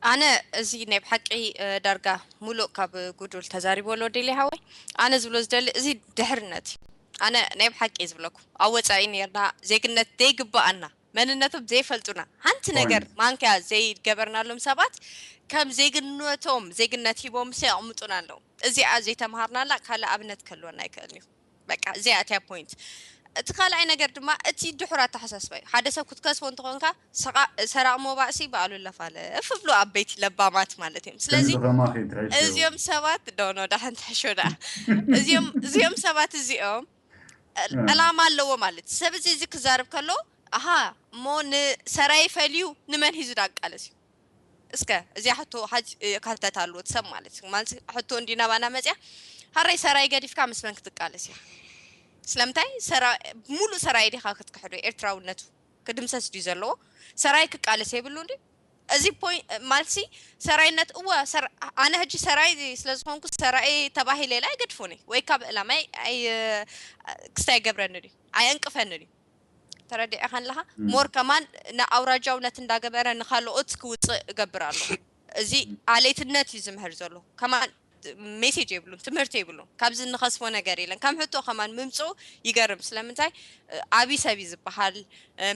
ኣነ እዚ ናይ ብሓቂ እ፣ ዳርጋ ሙሉእ ካብ ጉዱል ተዛሪቦ ኣሎ ዴሊ ሃወይ። ኣነ ዝብሎ ዝደሊ እዚ ድሕርነት እዩ። ኣነ ናይ ብሓቂ እየ ዝብለኩም፣ ኣብ ወፃኢ ነርና፣ ዜግነት ዘይግባኣና፣ መንነቶም ዘይፈልጡና፣ ሓንቲ ነገር ማንኪያ ዘይገበርናሎም ሰባት ከም ዜግነቶም ዜግነት ሂቦም ስ የቕምጡና ኣለዉ። እዚኣ ዘይተምሃርናላ ካልእ ኣብነት ክህልወና ኣይክእልን እዩ። በቃ እዚኣ እቲያ ፖይንት። እቲ ካልኣይ ነገር ድማ እቲ ድሑር ኣተሓሳስባ እዩ። ሓደ ሰብ ክትከስቦ እንተኾንካ ሰቓ- ሰራቕ ሞባእሲ በዓሉ ለፋለ እፍ ብሎ ኣበይቲ ለባማት ማለት እዮም። ስለዚ ከምዚ ከማኺ ትሕሽ እዚኦም ሰባት ዶኖ ዳሕን ትሕሾ ደኣ እዚኦም እዚኦም ሰባት እዚኦም ዕላማ ኣለዎ ማለት እዩ። ሰብ እዚ እዚ ክዛረብ ከሎ ኣሃ እሞ ንሰራይ ፈልዩ ንመን ሂዙ ዳ ክቃለስ እዩ? እስከ እዚኣ ሕቶ ሓጅ- እ፣ ካተት ኣለዎ እቲ ሰብ ማለት እዩ። ማለት ሕቶ እንዲ ናባና መፅያ ሃራይ ሰራይ ገዲፍካ ምስ መን ክትቃለስ እያ? ስለምንታይ ሰራ- ሙሉእ ሰራይ ዲኻ ክትክሕዶ? ኤርትራውነቱ ክድምሰስ ድዩ ዘለዎ? ሰራይ ክቃለስ የብሉ እንዲ እዚ ፖይ ማለትሲ ሰራይነት እወ ሰር- ኣነ ሕጂ ሰራይ ስለ ዝኾንኩ ሰራይ ተባሂለ ኢለ ኣይገድፎኒ ወይ ካብ ዕላማይ ኣይ ክስታይ ገብረኒ ድዩ ኣየንቅፈኒ ድዩ? ተረዲዕኻ ኣለኻ። ሞር ከማን ንኣውራጃውነት እንዳገበረ ንኻልኦት ክውፅእ እገብር ኣሎ። እዚ ኣሌትነት እዩ ዝምህር ዘሎ። ከማን ሜሴጅ የብሉን፣ ትምህርቲ የብሉን። ካብዚ እንኸስፎ ነገር የለን። ከም ሕቶ ከማን ምምፅኡ ይገርም። ስለምንታይ ዓብዪ ሰብ እዩ ዝበሃል፣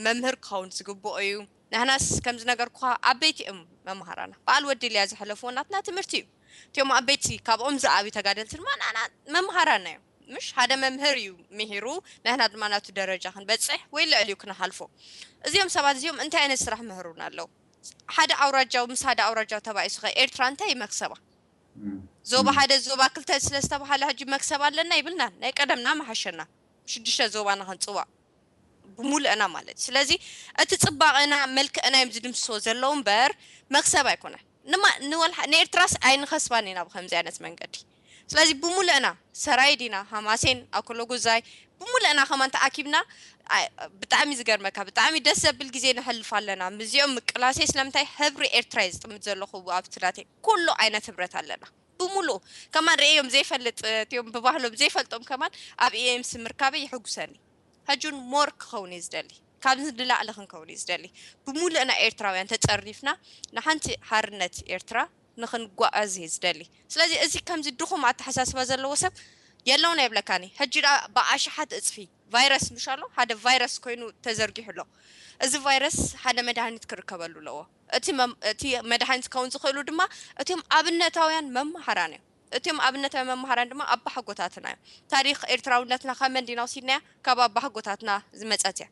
መምህር ክኸውን ዝግብኦ እዩ። ንሕናስ ከም ዝነገርኩኻ ዓበይቲ እዮም መምሃራና። በዓል ወዲ ኢልያ ዘሕለፍዎ ናትና ትምህርቲ እዩ። እቲኦም ዓበይቲ ካብኦም ዝዓብዩ ተጋደልቲ ድማ ንዓና መምሃራና እዮም። ምሽ ሓደ መምህር እዩ ምሂሩ ንሕና ድማ ናቱ ደረጃ ክንበፅሕ ወይ ልዕሊኡ ክንሓልፎ። እዚኦም ሰባት እዚኦም እንታይ ዓይነት ስራሕ ምህሩና ኣለዉ? ሓደ ኣውራጃዊ ምስ ሓደ ኣውራጃዊ ተባኢሱ ኸ ኤርትራ እንታይ መክሰባ? ዞባ ሓደ ዞባ ክልተ ስለ ዝተባሃለ ሕጂ መክሰብ ኣለና ይብልና ናይ ቀደምና መሓሸና ሽዱሽተ ዞባና ክንፅዋዕ ብሙሉእና ማለት እዩ። ስለዚ እቲ ፅባቐና መልክዕና እዮም ዝድምስሶ ዘለዉ እምበር መክሰብ ኣይኮነን። ንማ ንወልሓ ንኤርትራስ ኣይንኸስባን ኢና ብከምዚ ዓይነት መንገዲ። ስለዚ ብሙሉእና ሰራይ ዲና ሃማሴን ኣኮሎጉዛይ ብሙሉእና ከማን ተኣኪብና ኣይ- ብጣዕሚ ዝገርመካ ብጣዕሚ ደስ ዘብል ግዜ ንሕልፍ ኣለና። ምስዚኦም ምቅላሴ ስለምንታይ ህብሪ ኤርትራ እየ ዝጥምት ዘለኹ ኣብቲ ናተይ ኩሉ ዓይነት ህብረት ኣለና። ብሙሉኡ ከማን ርእዮም ዘይፈልጥ እቲኦም ብባህሎም ዘይፈልጦም ከማን ኣብ ኢኤምሲ ምርካበይ የሐጉሰኒ። ሕጂ እውን ሞር ክኸውን እየ ዝደሊ፣ ካብዚ ንላዕሊ ክንከውን እየ ዝደሊ። ብሙሉእና ኤርትራውያን ተፀርኒፍና ንሓንቲ ሓርነት ኤርትራ ንክንጓዓዝ እየ ዝደሊ። ስለዚ እዚ ከምዚ ድኹም ኣተሓሳስባ ዘለዎ ሰብ የለውን ኣይብለካን እየ። ሕጂ ደኣ ብኣሽሓት እፅፊ ቫይረስ ምሽ ኣሎ ሓደ ቫይረስ ኮይኑ ተዘርጊሑ ኣሎ። እዚ ቫይረስ ሓደ መድሃኒት ክርከበሉ ኣለዎ። እቲ መም- እቲ መድሃኒት ክኸውን ዝኽእሉ ድማ እቲኦም ኣብነታውያን መምሃራን እዮም። እቲኦም ኣብነታውያን መምሃራን ድማ ኣባሓጎታትና እዮም። ታሪኽ ኤርትራውነትና ካብ መን ዲና ወሲድናያ? ካብ ኣባሓጎታትና ዝመፀት እያ።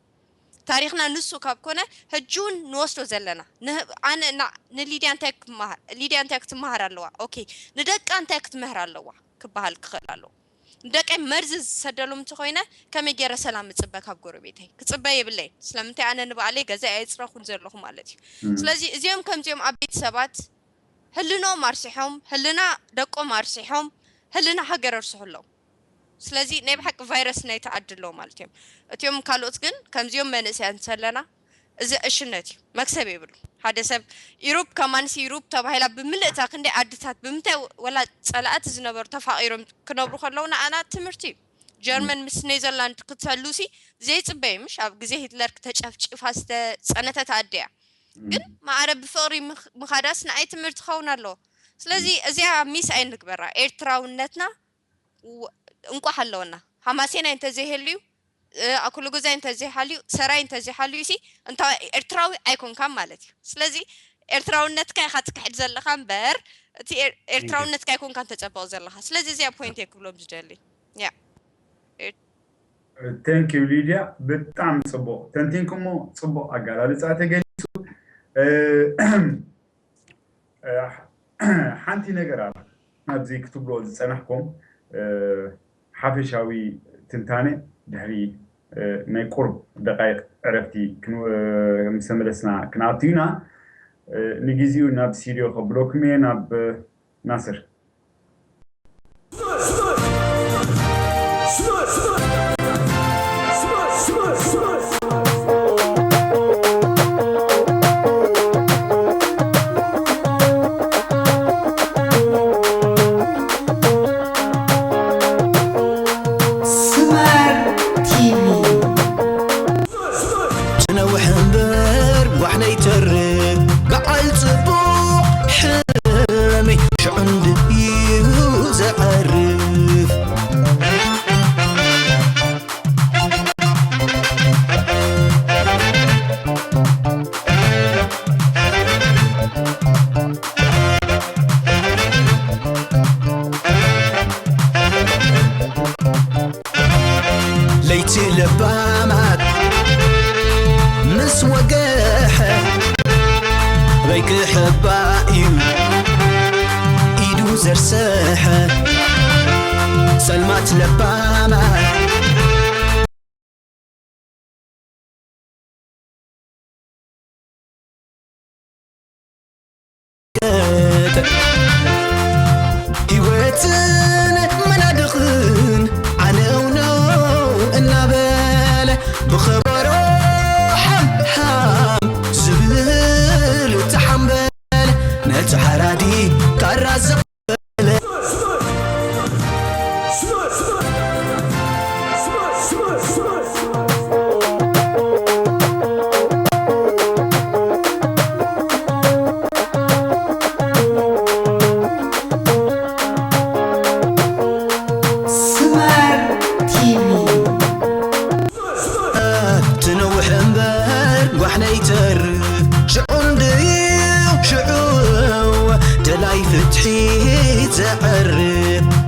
ታሪኽና ንሱ ካብ ኮነ ሕጂ እውን ንወስዶ ዘለና ንህ- ኣነ እና- ንሊድያ እንታይ ክመሃር ሊድያ እንታይ ክትመሃር ኣለዋ? ኦኬ ንደቃ እንታይ ክትምህር ኣለዋ ክበሃል ክኽእል ኣለዎ። ንደቀይ መርዚ ዝሰደሎም እንተኮይነ ከመይ ገይረ ሰላም እፅበ ካብ ጎረቤተይ? ክፅበ የብለይን። ስለምንታይ ኣነ ንባዕለይ ገዛይ ኣየፅረኹን ዘለኹ ማለት እዩ። ስለዚ እዚኦም ከምዚኦም ዓበይቲ ሰባት ህልኖም ኣርሲሖም፣ ህልና ደቆም ኣርሲሖም፣ ህልና ሃገር ኣርስሑ ኣለዉ። ስለዚ ናይ ብሓቂ ቫይረስ ናይ ተዓዲ ኣለዉ ማለት እዮም። እቲኦም ካልኦት ግን ከምዚኦም መንእሰያት እንተለና እዚ ዕሽነት እዩ፣ መክሰብ የብሉ። ሓደ ሰብ ኢሮብ ከማንሲ ኢሮብ ተባሂላ ብምልእታ ክንደይ ዓድታት ብምንታይ ወላ ፀላእቲ ዝነበሩ ተፋቒሮም ክነብሩ ከለዉ ንኣና ትምህርቲ እዩ። ጀርመን ምስ ኔዘርላንድ ክትህሉሲ ዘይፅበይ ምሽ ኣብ ግዜ ሂትለር ተጨፍጭፋ ዝተፀነተት ኣደ እያ። ግን ማዕረ ብፍቕሪ ምኽ- ምኻዳስ ንኣይ ትምህርቲ ክኸውን ኣለዎ። ስለዚ እዚኣ ሚስ ኣይንግበራ። ኤርትራውነትና ወ- እንቋሕ ኣለወና። ሃማሴናይ እንተዘይህልዩ ኣኩሉ ግዛይ እንተዘይሃልዩ ሰራይ እንተዘይሃልዩ ሲ እንታ ኤርትራዊ ኣይኮንካን ማለት እዩ። ስለዚ ኤርትራውነትካ ኢኻ ትክሕድ ዘለኻ እምበር እቲ ኤር- ኤርትራውነትካ ኣይኮንካን ተፀበቕ ዘለኻ። ስለዚ እዚኣ ፖይንት እየ ክብሎም ዝደሊ። ያ Thank you ሊድያ፣ ብጣዕሚ ፅቡቕ ተንቲንኩሞ፣ ፅቡቕ ኣገላልፃ ተገሊፁ። እ፣ ሓንቲ ነገር ኣላ ኣብዚ ክትብሎ ዝፀናሕኩም፣ እ፣ ሓፈሻዊ ትንታነ ድሕሪ፣ እ፣ ናይ ቁሩብ ደቃይቕ ዕረፍቲ ክን- ምስ ተመለስና ክንኣቱ ኢና። እ፣ ንግዜኡ ናብ ስቱድዮ ከብለኩም እየ፣ ናብ ናስር። እባ እዩ ኢዱ ዘርሰሐ ጸልማት ለባማ ህይወትን መናድቕን ዓነውነው እናበለ ብኸበሮ ሓምሓም ዝብል ተሓምበለ ነቲ ሓራዲ ካራ ዘበለ ስመር ቲቪ ትነውሕ እምበር ጓሕነይ ተርፍ ሽዑ እንድዩ ሽዑ ደላይ ፍትሒ ዘዕርፍ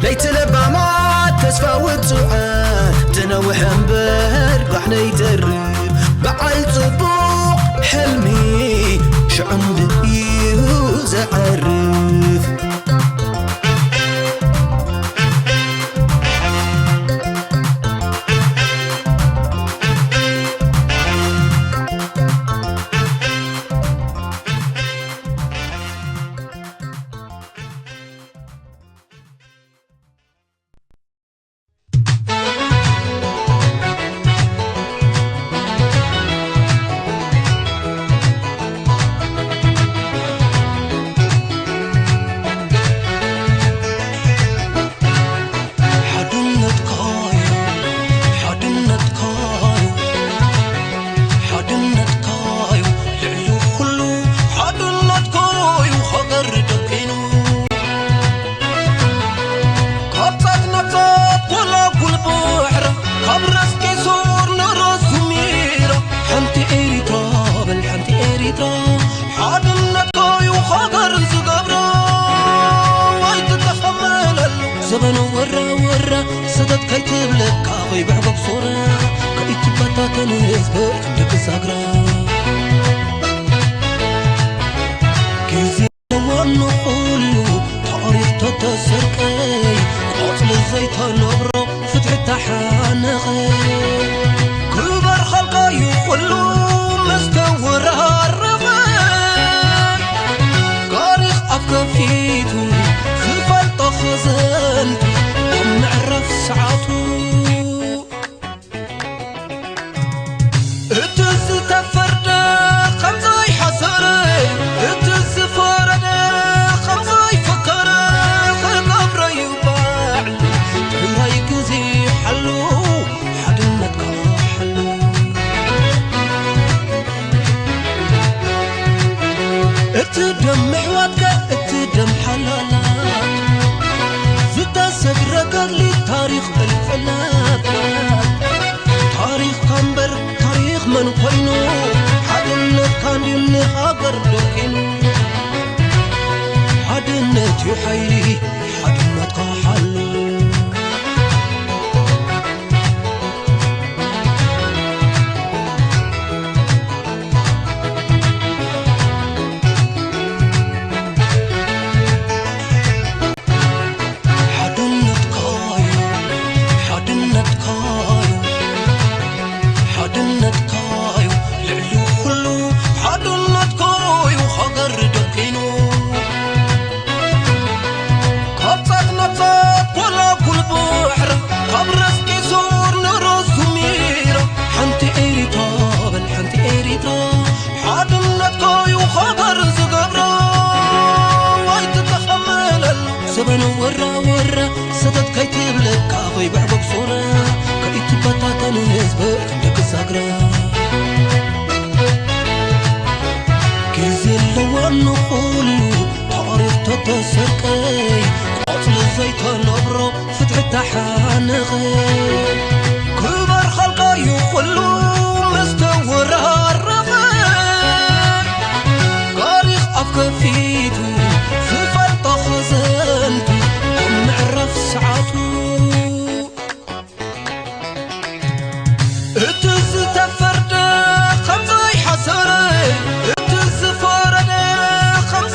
ለይቲ ለባማት ተስፋ ውጹዓት ትነውሕ እምበር ጓሕነይ ተርፍ በዓል ጽቡቕ ሕልሚ ሽዑ እንድዩ ዘዕርፍ ሓድነትካዩ ሓድነትካዩ ሓድነትካዩ ልዕሊ ኩሉ ሓድነትካዩ ሃገር ደኪኑ ካብ ጻት ናብ ጻት ጎላጉል ባሕሪ ካብ ራስ ቄሶር ንራስ ዙሚራ ሓንቲ ኤሪትራ በል ሓንቲ ኤሪትራ ሓድነትካዩ ሃገር ዝገብራ ኣይትተኸመለሉ ዘበኑ ወራ ወራ ሰተት ከይትብለካ ከይብዕጎብ ሶራ ከይትበታተን ህዝቢ ክንዲ ክሳግራ ግዜ ንኹሉ ታሪኽ ተተሰርቀ ቆጽሊ ዘይተነብሮ ፍትሒ ተሓነኸ ክበር ኻልካዩ ኩሉ መስተወራረኸ ታሪኽ ኣፍ ከፊቱ ዝፈልጦ ኸዘንቱ ኣብ ምዕራፍ ሰዓቱ እቲ ዝተፈርደ ከምዘይሓሰረ እቲ ዝፈረደ ከምዘይፈከረ ክገብረ እዩ ባዕሉ ጥራይ ግዜ ሓሉ ሓድነትካ ሓሉ እቲ ደም ምሕዋትካ እቲ ደም ሓላላት ዝተሰግረ ገድሊ ታሪኽ ቅልቅላት ታሪኽካ እምበር ታሪኽ መን ኮይኑ ሓድነትካ እንድዩ ንሃገር ደኪኑ ሓድነት እዩ ሓይሊ ሓድነትካ ሓሉ ሓድነትካዩ ሓድነትካዩ ሓድነትካዩ ልዕሊ ኩሉ ሓድነትካዩ ሃገር ደኪኑ ካብ ጻት ናብ ጻት ጎላጉል ባሕሪ ካብ ራስ ቄሶር ንራስ ዙሚራ ሓንቲ ኤሪትራ በል ሓንቲ ኤሪትራ ሓድነትካዩ ሃገር ዝገብራ ኣይትተኸመለሉ ዘበኑ ወራ ወራ ሰተት ከይትብለካ ከይብዕጎብ ሶራ ከይትበታተን ህዝቢ ክንዲ ክሳግራ ግዜ ኣለዋ ንኹሉ ታሪኽ ተተሰርቀ ቆጽሊ ዘይተነብሮ ፍትሒ ተሓነኸ ክበር ኻልካዩ ኩሉ መስተወራረኸ ታሪኽ ኣፍ ከፊቱ ዝፈልጦ ኸዘንቱ ኣብ ምዕራፍ ሰዓቱ እቲ ዝተፈርደ ከም ዘይሓሰረ እቲ ዝፈረደ ከም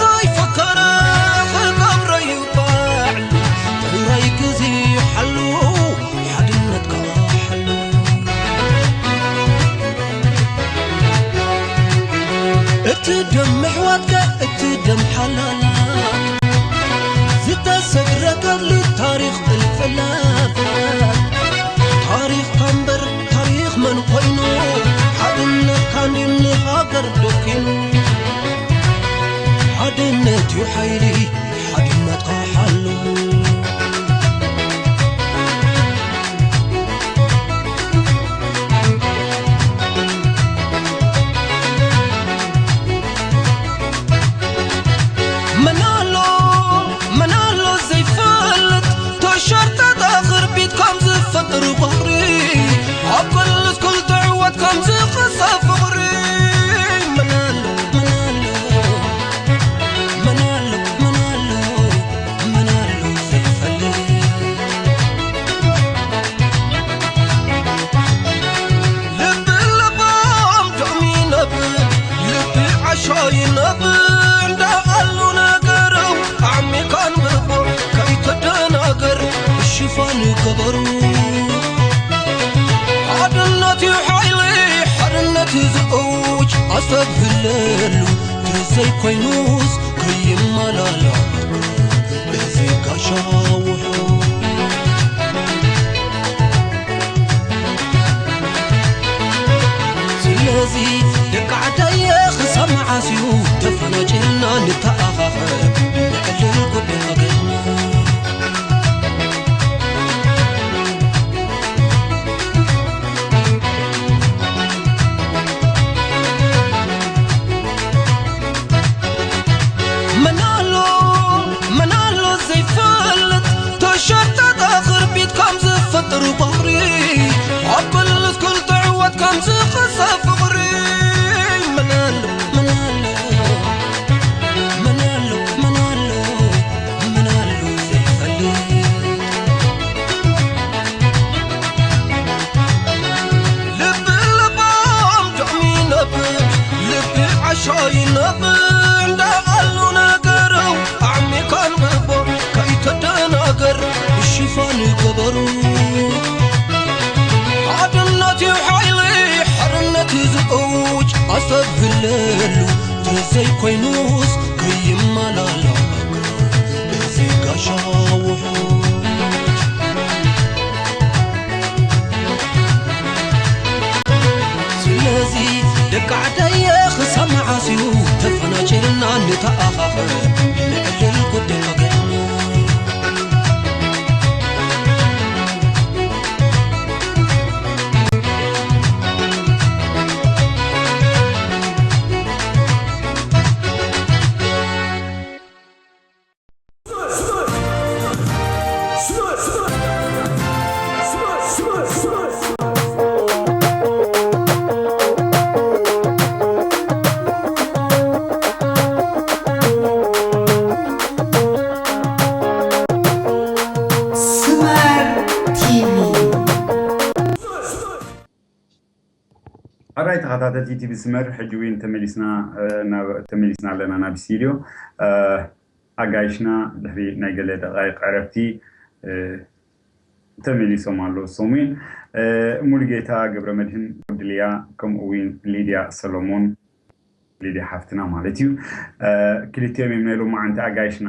ሓድነት እዩ ሓይሊ፣ ሓድነት እዩ ዝእውጅ። ኣስተብህለሉ፣ ተዘይኮይኑስ ከይመላላእ እዚ ጋሻ ውሑ። ስለዚ ደቂ ዓደየ፣ ክሳብ መዓስ እዩ ተፈናጭልና ንተኣኻኸብ፣ ንዕልል ጉዳይ ሃገርና። መን ኣሎ፣ መን ኣሎ ዘይፈልጥ፣ ተሸጠጠ ክርቢት ከም ዝፈጥር ባሕሪ፣ ኣብ ክልል ክልተ ዕወት ከም ዝኸሰብ ፍቕሪ። መን ኣሎ፣ መን ኣሎ፣ መን ኣሎ፣ መን ኣሎ፣ መን ኣሎ ዘይፈልጥ? ልቢ ለባም ዳዕሚ ነብር፣ ልቢ ዓሻ ይነብር እንዳቓሉ ነገረው። ኣዕሚኻ ኣንብቦ ከይትደናገር፣ ሽፋን ገበሩ። ሓድነት እዩ ሓይሊ፣ ሓርነት እዩ ዝእውጅ። ኣስተብህለሉ፣ ተዘይኮይኑስ ከይመላላእ እዚ ጋሻ ውሑጅ። ስለዚ ደቂ ዓደየ፣ ክሳብ መዓስ እዩ ተፈናጭልና ንተኣኻኸብ፣ ንዕልል ጉዳይ ሃገርና። ስመር ቲቪ። ሕራይ ተኸታተልቲ ቲቪ ስመር፣ ሕጂ እውን ተመሊስና፣ እ፣ ናብ፣ ተመሊስና ኣለና ናብ ስቱድዮ። እ፣ ኣጋይሽና ድሕሪ ናይ ገለ ደቃይቕ ዕረፍቲ፣ እ፣ ተመሊሶም ኣለዉ። እሶም እውን፣ እ፣ ሙሉጌታ ገብረመድህን ወዲ ልያ፣ ከምኡ እውን ሊድያ ሰሎሞን፣ ሊድያ ሓፍትና ማለት እዩ። እ፣ ክልቲኦም እዮም ናይ ሎማዓንቲ ኣጋይሽና።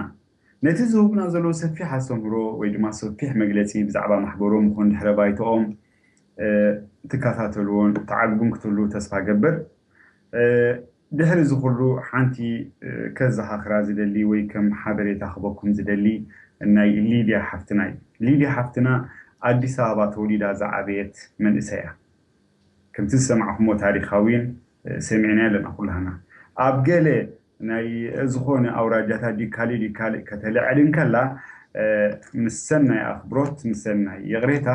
ነቲ ዝህቡና ዘለዉ ሰፊሕ ኣስተምህሮ ወይ ድማ ሰፊሕ መግለጺ ብዛዕባ ማሕበሮም ይኹን ድሕረ ባይትኦም፣ እ፣ ትከታተልዎን ትዓግቡን ክትህልዉ ተስፋ እገብር። እ፣ ድሕሪ እዚ ኩሉ ሓንቲ፣ እ፣ ከዘኻኽራ ዝደሊ ወይ ከም ሓበሬታ ክበኩም ዝደሊ ናይ ሊድያ ሓፍትና እዩ። ሊድያ ሓፍትና ኣዲስ ኣበባ ተወሊዳ ዝዓበየት መንእሰይ እያ። ከምቲ ዝሰማዕኩሞ ታሪኻዊን፣ እ፣ ሰሚዕናዮ ኣለና ኩላህና። ኣብ ገለ ናይ ዝኾነ ኣውራጃታት ድዩ ካልእ ድዩ ካልእ ከተልዕል እንከላ፣ እ፣ ምስ ሰናይ ኣኽብሮት፣ ምስ ሰናይ ይቕሬታ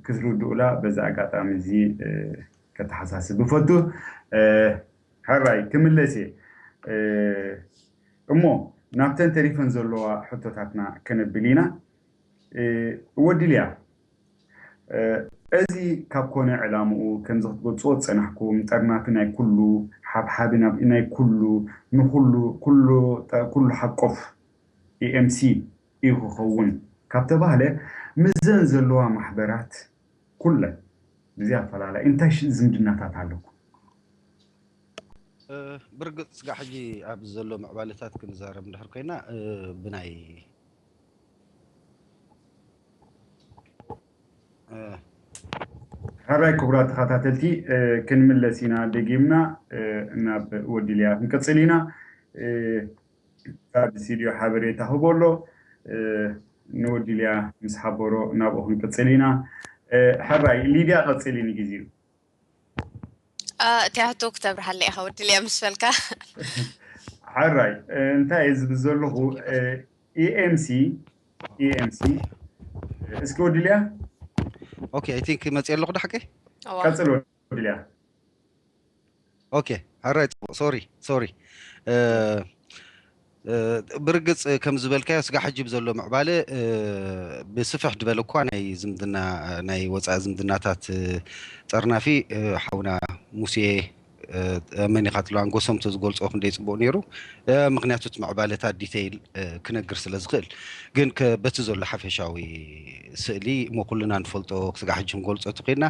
ክትርድኡላ በዚ ኣጋጣሚ እዚ፣ እ፣ ከተሓሳስብ እፈቱ። እ፣ ሕራይ ክምለስ እየ። እ፣ እሞ ናብተን ተሪፈን ዘለዋ ሕቶታትና ከነብል ኢና። እ፣ ወዲ ልያ፣ እ፣ እዚ ካብ ኮነ ዕላምኡ፣ ከምዚ ክትገልጽዎ ዝጸናሕኩም፣ ጠርናፊ ናይ ኩሉ፣ ሓብሓቢ ናብ፣ ናይ ኩሉ፣ ንኹሉ፣ ኩሉ፣ ጠ-፣ ኩሉ ሓቆፍ ኢ ኤም ሲ እዩ ክኸውን ካብ ተባህለ፣ ምስዘን ዘለዋ ማሕበራት ኩለን ብዘይ ኣፈላላይ እንታይ ሽ-፣ ዝምድናታት ኣለኩም? እ፣ ብርግጽ ስጋዕ ሕጂ ኣብ ዘሎ ምዕባለታት ክንዛረብ እንድሕር ኮይና፣ እ፣ ብናይ፣ እ፣ ሕራይ ክቡራት ተኸታተልቲ፣ እ፣ ክንምለስ ኢና ደጊምና፣ እ፣ ናብ ወዲ ልያ ክንቅጽል ኢና። እ፣ ካብ ስቱድዮ ሓበሬታ ክህቦ ኣሎ። እ፣ ንወዲ ልያ ምስ ሓበሮ ናብኡ ክንቅጽል ኢና። እ፣ ሕራይ ሊድያ ቀጽሊ ንግዜኡ። አ፣ እቲኣ ሕቶ ክተብርሃለይ ኢኻ ወዲ ልያ ምስ በልካ። ሕራይ፣ እ፣ እንታይ እየ ዝብል ዘለኹ፣ እ፣ ኢ ኤም ሲ፣ ኢ ኤም ሲ፣ እስኪ ወዲ ልያ። ኦኬ፣ I think መጽየ ኣለኹ ዶ ሓቀይ? እዋ። ቀጽል ወዲ ልያ። ኦኬ፣ ሕራይ ጽቡቕ፣ ሶሪ፣ ሶሪ። እ፣ እ፣ ብርግጽ ከም ዝበልካዮ ስጋዕ ሕጂ ብዘሎ ምዕባለ፣ እ፣ ብስፍሕ ዝበለ እኳ ናይ ዝምድና፣ ናይ ወጻኢ ዝምድናታት፣ እ፣ ጠርናፊ፣ እ፣ ሓውና ሙሴ መኒኻ ትለዋን ጎሶም ተዝገልጾ ክንደይ ጽቡቕ ነይሩ። ምክንያቱ እቲ ምዕባለታት ዲተይል ክነግር ስለ ዝኽእል፣ ግን በቲ ዘሎ ሓፈሻዊ ስእሊ እሞ ኩልና ንፈልጦ ክስጋ ሕጂ ክንገልጾ ተኮይና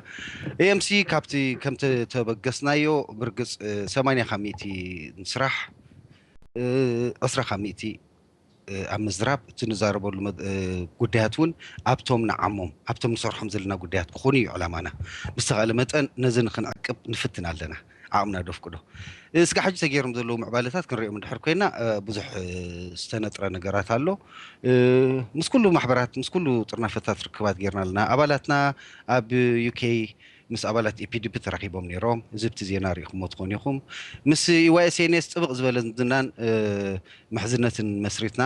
ኤምሲ ካብቲ ከምተበገስናዮ ብርግጽ ሰማንያ ካብ ሚእቲ ንስራሕ ዕስራ ካብ ሚእቲ ኣብ ምዝራብ እቲ ንዛረበሉ ጉዳያት እውን ኣብቶም ንዓሞም ኣብቶም ንሰርሖም ዘለና ጉዳያት ክኾኑ እዩ ዕላማና። ብዝተኻእለ መጠን ነዚ ንክንዕቅብ ንፍትን ኣለና ዓቕምና ደፍቅዶ። እስካ ሕጂ ተገይሮም ዘለዉ ምዕባለታት ክንሪኦም እንድሕር ኮይና ብዙሕ ዝተነጥረ ነገራት ኣሎ። ምስ ኩሉ ማሕበራት ምስ ኩሉ ጥርናፈታት ርክባት ጌርና ኣለና። ኣባላትና ኣብ ዩኬ ምስ ኣባላት ኤፒዲፒ ተራኺቦም ነይሮም። እዚ ብቲ ዜና ርኢኹሞ ትኾኑ ኢኹም። ምስ ኢዋይኤስኤንኤስ ጥብቕ ዝበለ ዝምድናን ምሕዝነትን መስሪትና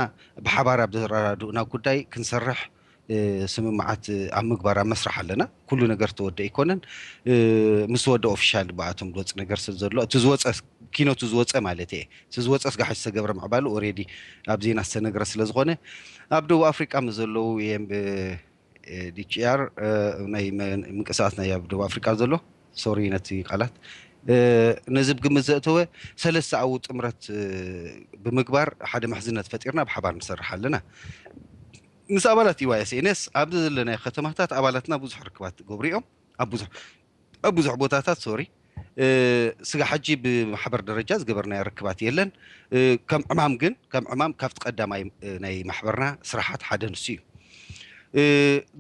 ብሓባር ኣብ ዘረዳድኡና ጉዳይ ክንሰርሕ ስምምዓት ኣብ ምግባር ኣብ መስራሕ ኣለና። ኩሉ ነገር ተወደ ኣይኮነን። ምስ ወደ ኦፊሻል ብኣቶም ዝወፅ ነገር ስለ ዘሎ እቲ ዝወፀ ኪኖቱ ዝወፀ ማለት እየ እቲ ዝወፀ ስጋሕ ዝተገብረ ምዕባሉ ኦሬዲ ኣብ ዜና ዝተነግረ ስለ ዝኾነ ኣብ ደቡብ ኣፍሪቃ ምስ ዘለዉ ዲችኣር ናይ ምንቅስቃስ ናይ ኣብ ደቡብ ኣፍሪቃ ዘሎ ሶሪ ነቲ ቃላት ነዚ ብግምት ዘእተወ ሰለስተ ኣው ጥምረት ብምግባር ሓደ ምሕዝነት ፈጢርና ብሓባር ንሰርሕ ኣለና። ምስ ኣባላት ኢዋይኤስኤንኤስ ኣብዚ ዘለናዮ ከተማታት ኣባላትና ብዙሕ ርክባት ገብሩ እዮም። ኣብ ብዙሕ ኣብ ብዙሕ ቦታታት ሶሪ ስጋ ሕጂ ብማሕበር ደረጃ ዝገበርናዮ ርክባት የለን። ከም ዕማም ግን ከም ዕማም ካብቲ ቀዳማይ ናይ ማሕበርና ስራሓት ሓደ ንሱ እዩ።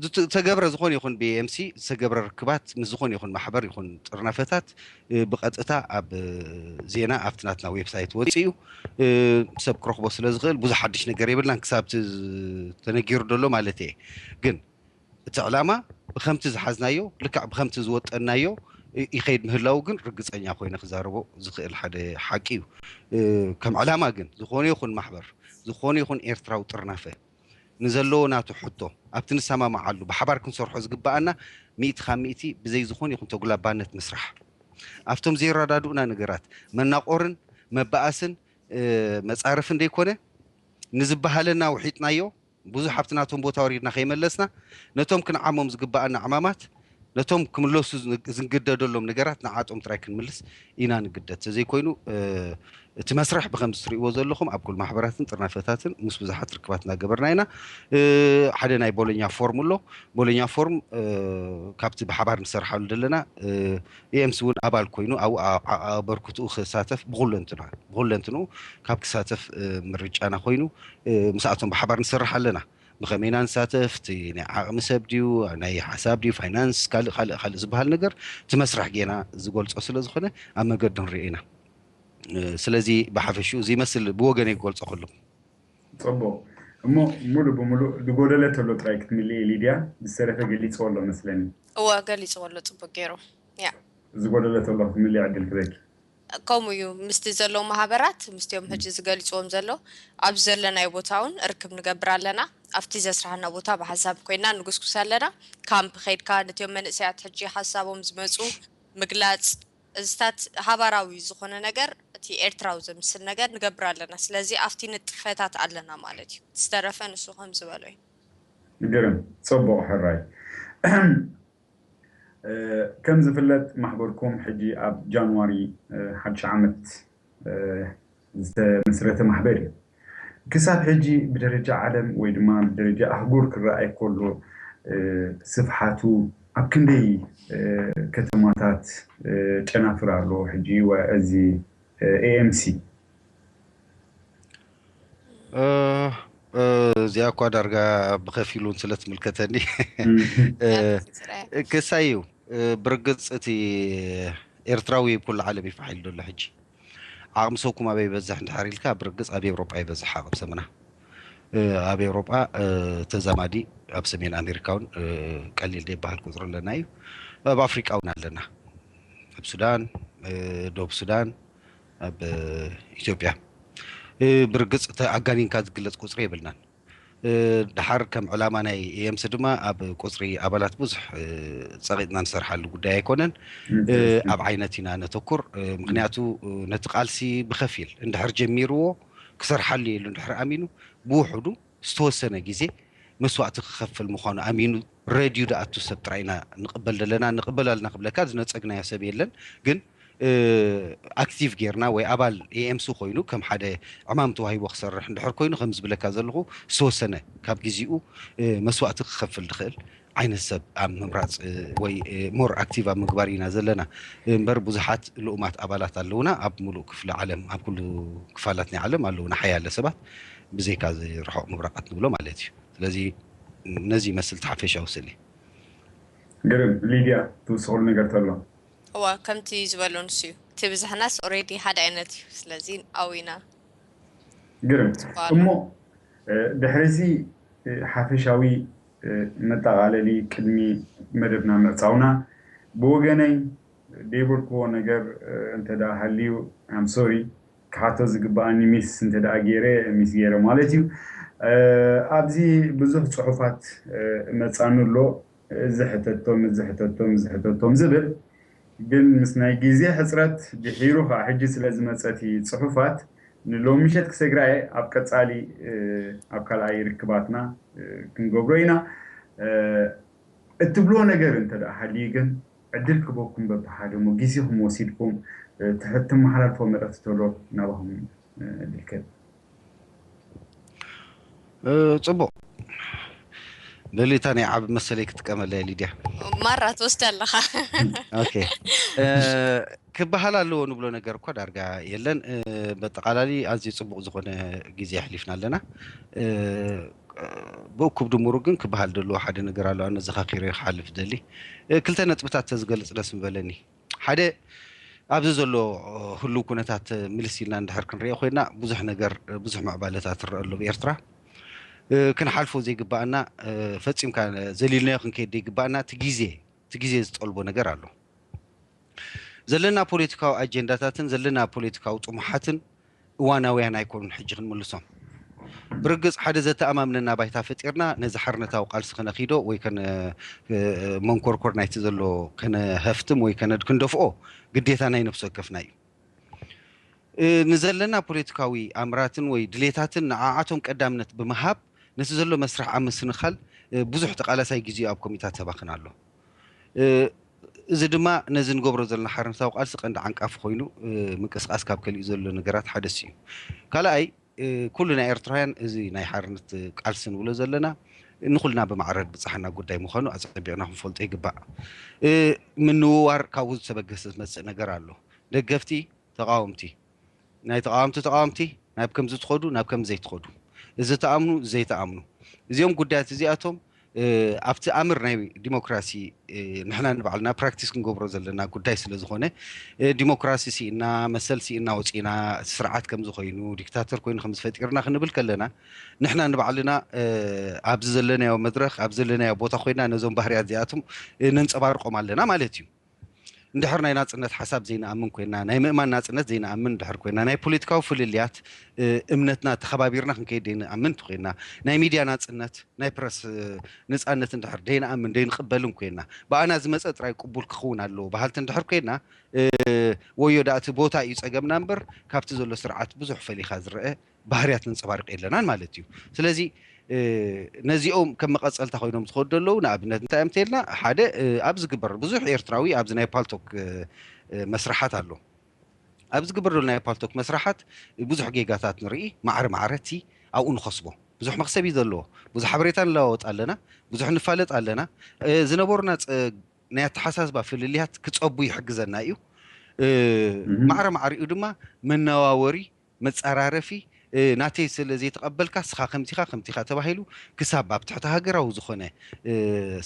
ዝተገብረ ዝኾነ ይኹን ብኤምሲ ዝተገብረ ርክባት ምስ ዝኾነ ይኹን ማሕበር ይኹን ጥርናፈታት ብቐጥታ ኣብ ዜና ኣብቲ ናትና ዌብሳይት ወፂኡ ሰብ ክረኽቦ ስለ ዝኽእል ብዙሕ ሓድሽ ነገር የብልናን ክሳብ እቲ ተነጊሩ ዘሎ ማለት እየ። ግን እቲ ዕላማ ብከምቲ ዝሓዝናዮ ልክዕ ብከምቲ ዝወጠናዮ ይኸይድ ምህላው ግን ርግፀኛ ኮይነ ክዛረቦ ዝኽእል ሓደ ሓቂ እዩ። ከም ዕላማ ግን ዝኾነ ይኹን ማሕበር ዝኾነ ይኹን ኤርትራዊ ጥርናፈ ንዘለዎ ናቱ ሕቶ ኣብቲ ንሰማማዓሉ ብሓባር ክንሰርሖ ዝግበኣና ሚእቲ ካብ ሚእቲ ብዘይ ዝኾነ ይኹን ተጉላባነት ምስራሕ ኣብቶም ዘይረዳድኡና ነገራት መናቆርን መባኣስን መፃረፍን ደይኮነ ንዝበሃለና ውሒጥናዮ ብዙሕ ኣብቲ ናቶም ቦታ ወሪድና ከይመለስና ነቶም ክንዓሞም ዝግበኣና ዕማማት ነቶም ክምለሱ ዝንግደደሎም ነገራት ንዓጦም ጥራይ ክንምልስ ኢና ንግደድ። ተዘይኮይኑ እቲ መስርሕ ብከምዚ ትርእይዎ ዘለኹም ኣብ ኩል ማሕበራትን ጥርናፈታትን ምስ ብዙሓት ርክባት እናገበርና ኢና። ሓደ ናይ ቦሎኛ ፎርም ኣሎ። ቦሎኛ ፎርም ካብቲ ብሓባር ንሰርሓሉ ዘለና ኤምሲ እውን ኣባል ኮይኑ ኣብኡ ኣበርክትኡ ክሳተፍ ብኩለንትንኡ ካብ ክሳተፍ ምርጫና ኮይኑ ምስኣቶም ብሓባር ንሰርሕ ኣለና። ብኸመይ ኢና ንሳተፍ እቲ ናይ ዓቕሚ ሰብ ድዩ ናይ ሓሳብ ድዩ ፋይናንስ ካልእ ካልእ ካልእ ዝበሃል ነገር እቲ መስርሕ ጌና ዝገልፆ ስለ ዝኾነ ኣብ መገዲ ንሪኦ ኢና። ስለዚ ብሓፈሽኡ እዚ ይመስል ብወገነይ ክገልፆ ከለኹ። ፅቡቕ እሞ ሙሉእ ብሙሉእ ዝጎደለ ተሎ ጥራይ ክትምልእ ሊድያ ዝተረፈ ገሊፅዎ ኣሎ መስለኒ። እወ ገሊፅዎ ኣሎ ፅቡቅ ገይሩ። ያ ዝጎደለ ተሎ ክትምልእ ዕድል ክበኪ። ከምኡ እዩ ምስቲ ዘለዉ ማህበራት ምስቲኦም ሕጂ ዝገሊፅዎም ዘሎ ኣብ ዘለናዮ ቦታ እውን ርክብ ንገብር ኣለና። ኣብቲ ዘስራሕና ቦታ ብሓሳብ ኮይና ንጉስጉስ ኣለና። ካምፕ ከይድካ ነቲኦም መንእሰያት ሕጂ ሓሳቦም ዝመፁ ምግላፅ እዚታት ሃባራዊ ዝኾነ ነገር እቲ ኤርትራዊ ዘምስል ነገር ንገብር ኣለና። ስለዚ ኣብቲ ንጥፈታት ኣለና ማለት እዩ። ዝተረፈ ንሱ ከም ዝበሎ እዩ። ግርም ጽቡቕ ሕራይ። ከም ዝፍለጥ ማሕበርኩም ሕጂ ኣብ ጃንዋሪ ሓድሽ ዓመት ዝተመስረተ ማሕበር እዩ። ክሳብ ሕጂ ብደረጃ ዓለም ወይ ድማ ብደረጃ ኣህጉር ክረኣይ ከሎ ስፍሓቱ ኣብ ክንደይ ከተማታት ጨናፍር ኣሎ ሕጂ እዚ ኤኤምሲ? እዚኣ እኳ ዳርጋ ብኸፊሉ እውን ስለ ትምልከተኒ ክሳይ እዩ። ብርግፅ እቲ ኤርትራዊ ኩሉ ዓለም ይፋሓ ኢሉ ዘሎ ሕጂ ዓቕሚ ሰብኩም ኣበይ ይበዝሕ እንድሕር ኢልካ ብርግፅ ኣብ ኤውሮጳ ይበዝሕ ዓቕሚ ሰብና። ኣብ ኤውሮጳ ተዛማዲ ኣብ ሰሜን ኣሜሪካ እውን ቀሊል ዘይበሃል ቁፅሪ ኣለና እዩ። ኣብ ኣፍሪቃ እውን ኣለና። ኣብ ሱዳን፣ ደቡብ ሱዳን፣ ኣብ ኢትዮጵያ ብርግፅ ኣጋኒንካ ዝግለፅ ቁፅሪ የብልናን። ድሓር ከም ዕላማ ናይ ኤምሲ ድማ ኣብ ቁፅሪ ኣባላት ብዙሕ ፀቂጥና ንሰርሓሉ ጉዳይ ኣይኮነን። ኣብ ዓይነት ኢና ነተኩር። ምክንያቱ ነቲ ቃልሲ ብከፊል እንድሕር ጀሚርዎ ክሰርሓሉ የሉ እንድሕር ኣሚኑ ብውሕዱ ዝተወሰነ ግዜ መስዋእቲ ክኸፍል ምዃኑ ኣሚኑ ረድዩ ድኣቱ ሰብ ጥራይ ኢና ንቕበል ዘለና። ንቕበል ኣለና ክብለካ ዝነፀግናዮ ሰብ የለን። ግን ኣክቲቭ ጌርና ወይ ኣባል ኤኤምሲ ኮይኑ ከም ሓደ ዕማም ተዋሂቦ ክሰርሕ እንድሕር ኮይኑ ከም ዝብለካ ዘለኹ ዝተወሰነ ካብ ግዜኡ መስዋእቲ ክኸፍል ዝኽእል ዓይነት ሰብ ኣብ ምምራፅ ወይ ሞር ኣክቲቭ ኣብ ምግባር ኢና ዘለና እምበር ብዙሓት ልኡማት ኣባላት ኣለውና ኣብ ሙሉእ ክፍለ ዓለም ኣብ ኩሉ ክፋላት ናይ ዓለም ኣለውና ሓያለ ሰባት ብዘይካ እዚ ርሑቕ ምብራቓት ንብሎ ማለት እዩ ስለዚ ነዚ ይመስል እቲ ሓፈሻዊ ስእሊ ግርም ሊድያ ትውስኸሉ ነገር ተሎ እዋ ከምቲ ዝበሎ ንሱ እዩ እቲ ብዝሕናስ ኦሬዲ ሓደ ዓይነት እዩ ስለዚ ኣብና ግርም እሞ ድሕሪዚ ሓፈሻዊ መጠቓለሊ ቅድሚ መደብና ምዕፃውና ብወገነይ ደይበልክዎ ነገር እንተ ሃልዩ ኣም ሶሪ ክሓቶ ዝግባኣኒ ሚስ እንተ ገይረ ሚስ ገይረ ማለት እዩ ኣብዚ ብዙሕ ፅሑፋት መፃኑ ኣሎ እዚ ሕተቶም እዚ ሕተቶም እዚ ሕተቶም ዝብል ግን ምስ ናይ ግዜ ሕፅረት ድሒሩ ከዓ ሕጂ ስለ ዝመፀቲ ፅሑፋት ንሎሚ ምሸት ክሰግራ እየ ኣብ ቀፃሊ ኣብ ካልኣይ ርክባትና ክንገብሮ ኢና እትብልዎ ነገር እንተ ሃልዩ ግን ዕድል ክበኩም በብሓደ ሞ ግዜኹም ወሲድኩም ትሕቲ መሓላልፎ መልእኽቲ ተሎ ናባኹም ልክብ ፅቡቕ ደሊታ ናይ ዓብ መሰለይ ክጥቀመላ እየ ሊድያ ማራ ትወስድ ኣለኻ ኦኬ ክበሃል ኣለዎ ንብሎ ነገር እኳ ዳርጋ የለን በጠቓላሊ ኣዝዩ ፅቡቕ ዝኾነ ግዜ ኣሕሊፍና ኣለና ብእኩብ ድምሩ ግን ክበሃል ዘለዎ ሓደ ነገር ኣሎ ኣነ ዘኻኺረ ክሓልፍ ደሊ ክልተ ነጥብታት ተዝገልፅ ደስ ምበለኒ ሓደ ኣብዚ ዘሎ ህሉው ኩነታት ምልስ ኢልና እንድሕር ክንሪኦ ኮይና ብዙሕ ነገር ብዙሕ ምዕባለታት ትረአ ኣሎ ብኤርትራ ክንሓልፎ ዘይግባኣና ፈፂምካ ዘሊልናዮ ክንከይድ ዘይግባኣና እቲ ግዜ እቲ ግዜ ዝጠልቦ ነገር ኣሎ ዘለና ፖለቲካዊ ኣጀንዳታትን ዘለና ፖለቲካዊ ጥሙሓትን እዋናውያን ኣይኮኑን ሕጂ ክንምልሶም ብርግፅ ሓደ ዘተኣማምነና ባይታ ፈጢርና ነዚ ሓርነታዊ ቃልሲ ከነኺዶ ወይ መንኮርኮር ናይቲ ዘሎ ከነሀፍትም ወይ ክንደፍኦ ግዴታ ናይ ነፍሲ ወከፍና እዩ ንዘለና ፖለቲካዊ ኣምራትን ወይ ድሌታትን ንዓዓቶም ቀዳምነት ብምሃብ ነቲ ዘሎ መስርሕ ኣብ ምስንኻል ብዙሕ ተቓላሳይ ግዜኡ ኣብ ኮሚታት ተባኽን ኣሎ። እዚ ድማ ነዚ ንገብሮ ዘለና ሓርነታዊ ቃልሲ ቀንዲ ዓንቃፊ ኮይኑ ምንቅስቓስ ካብ ከሊኡ ዘሎ ነገራት ሓደ እሱ እዩ። ካልኣይ ኩሉ ናይ ኤርትራውያን እዚ ናይ ሓርነት ቃልሲ ንብሎ ዘለና ንኹልና ብማዕረ ብጻሓና ጉዳይ ምዃኑ ኣጸቢቕና ክንፈልጦ ይግባእ። ምንውዋር ካብኡ ዝተበገሰ ዝመጽእ ነገር ኣሎ። ደገፍቲ፣ ተቓወምቲ፣ ናይ ተቓወምቲ ተቓወምቲ ናብ ከምዚ ትኸዱ ናብ ከምዚ ዘይትኸዱ፣ እዚ ተኣምኑ እዚ ዘይተኣምኑ፣ እዚኦም ጉዳያት እዚኣቶም ኣብቲ ኣምር ናይ ዲሞክራሲ ንሕና ንባዕልና ፕራክቲስ ክንገብሮ ዘለና ጉዳይ ስለ ዝኾነ ዲሞክራሲ ስኢና መሰል ስኢና ወፂና ስርዓት ከም ዝኾይኑ ዲክታተር ኮይኑ ከም ዝፈጢርና ክንብል ከለና ንሕና ንባዕልና ኣብዚ ዘለናዮ መድረክ ኣብ ዘለናዮ ቦታ ኮይና ነዞም ባህርያት እዚኣቶም ነንፀባርቆም ኣለና ማለት እዩ። እንድሕር ናይ ናፅነት ሓሳብ ዘይንኣምን ኮይና ናይ ምእማን ናፅነት ዘይንኣምን እንድሕር ኮይና ናይ ፖለቲካዊ ፍልልያት እምነትና ተኸባቢርና ክንከይድ ዘይንኣምን እንተኮይና ናይ ሚድያ ናፅነት ናይ ፕረስ ነፃነት እንድሕር ደይንኣምን ደይንቕበልን ኮይና ብኣና ዝመፀ ጥራይ ቅቡል ክኸውን ኣለዎ በሃልቲ እንድሕር ኮይና ወዮ ዳእቲ ቦታ እዩ ፀገምና እምበር ካብቲ ዘሎ ስርዓት ብዙሕ ፈሊኻ ዝረአ ባህርያት ነንፀባርቂ የለናን ማለት እዩ። ስለዚ ነዚኦም ከም መቐፀልታ ኮይኖም ዝኸዱ ዘለዉ ንኣብነት እንታይ እዮም ተልና ሓደ ኣብ ዝግበር ብዙሕ ኤርትራዊ ኣብዚ ናይ ፓልቶክ መስራሓት ኣሎ ኣብ ዝግበር ዘሎ ናይ ፓልቶክ መስራሓት ብዙሕ ጌጋታት ንርኢ ማዕረ ማዕረቲ ኣብኡ ንኸስቦ ብዙሕ መክሰብ እዩ ዘለዎ ብዙሕ ሓበሬታ ንለዋወጥ ኣለና ብዙሕ ንፋለጥ ኣለና ዝነበሩና ናይ ኣተሓሳስባ ፍልልያት ክፀቡ ይሕግዘና እዩ ማዕረ ማዕሪኡ ድማ መነዋወሪ መፀራረፊ ናተይ ስለ ዘይተቐበልካ ስኻ ከምዚኻ ከምዚኻ ተባሂሉ ክሳብ ኣብ ትሕቲ ሃገራዊ ዝኾነ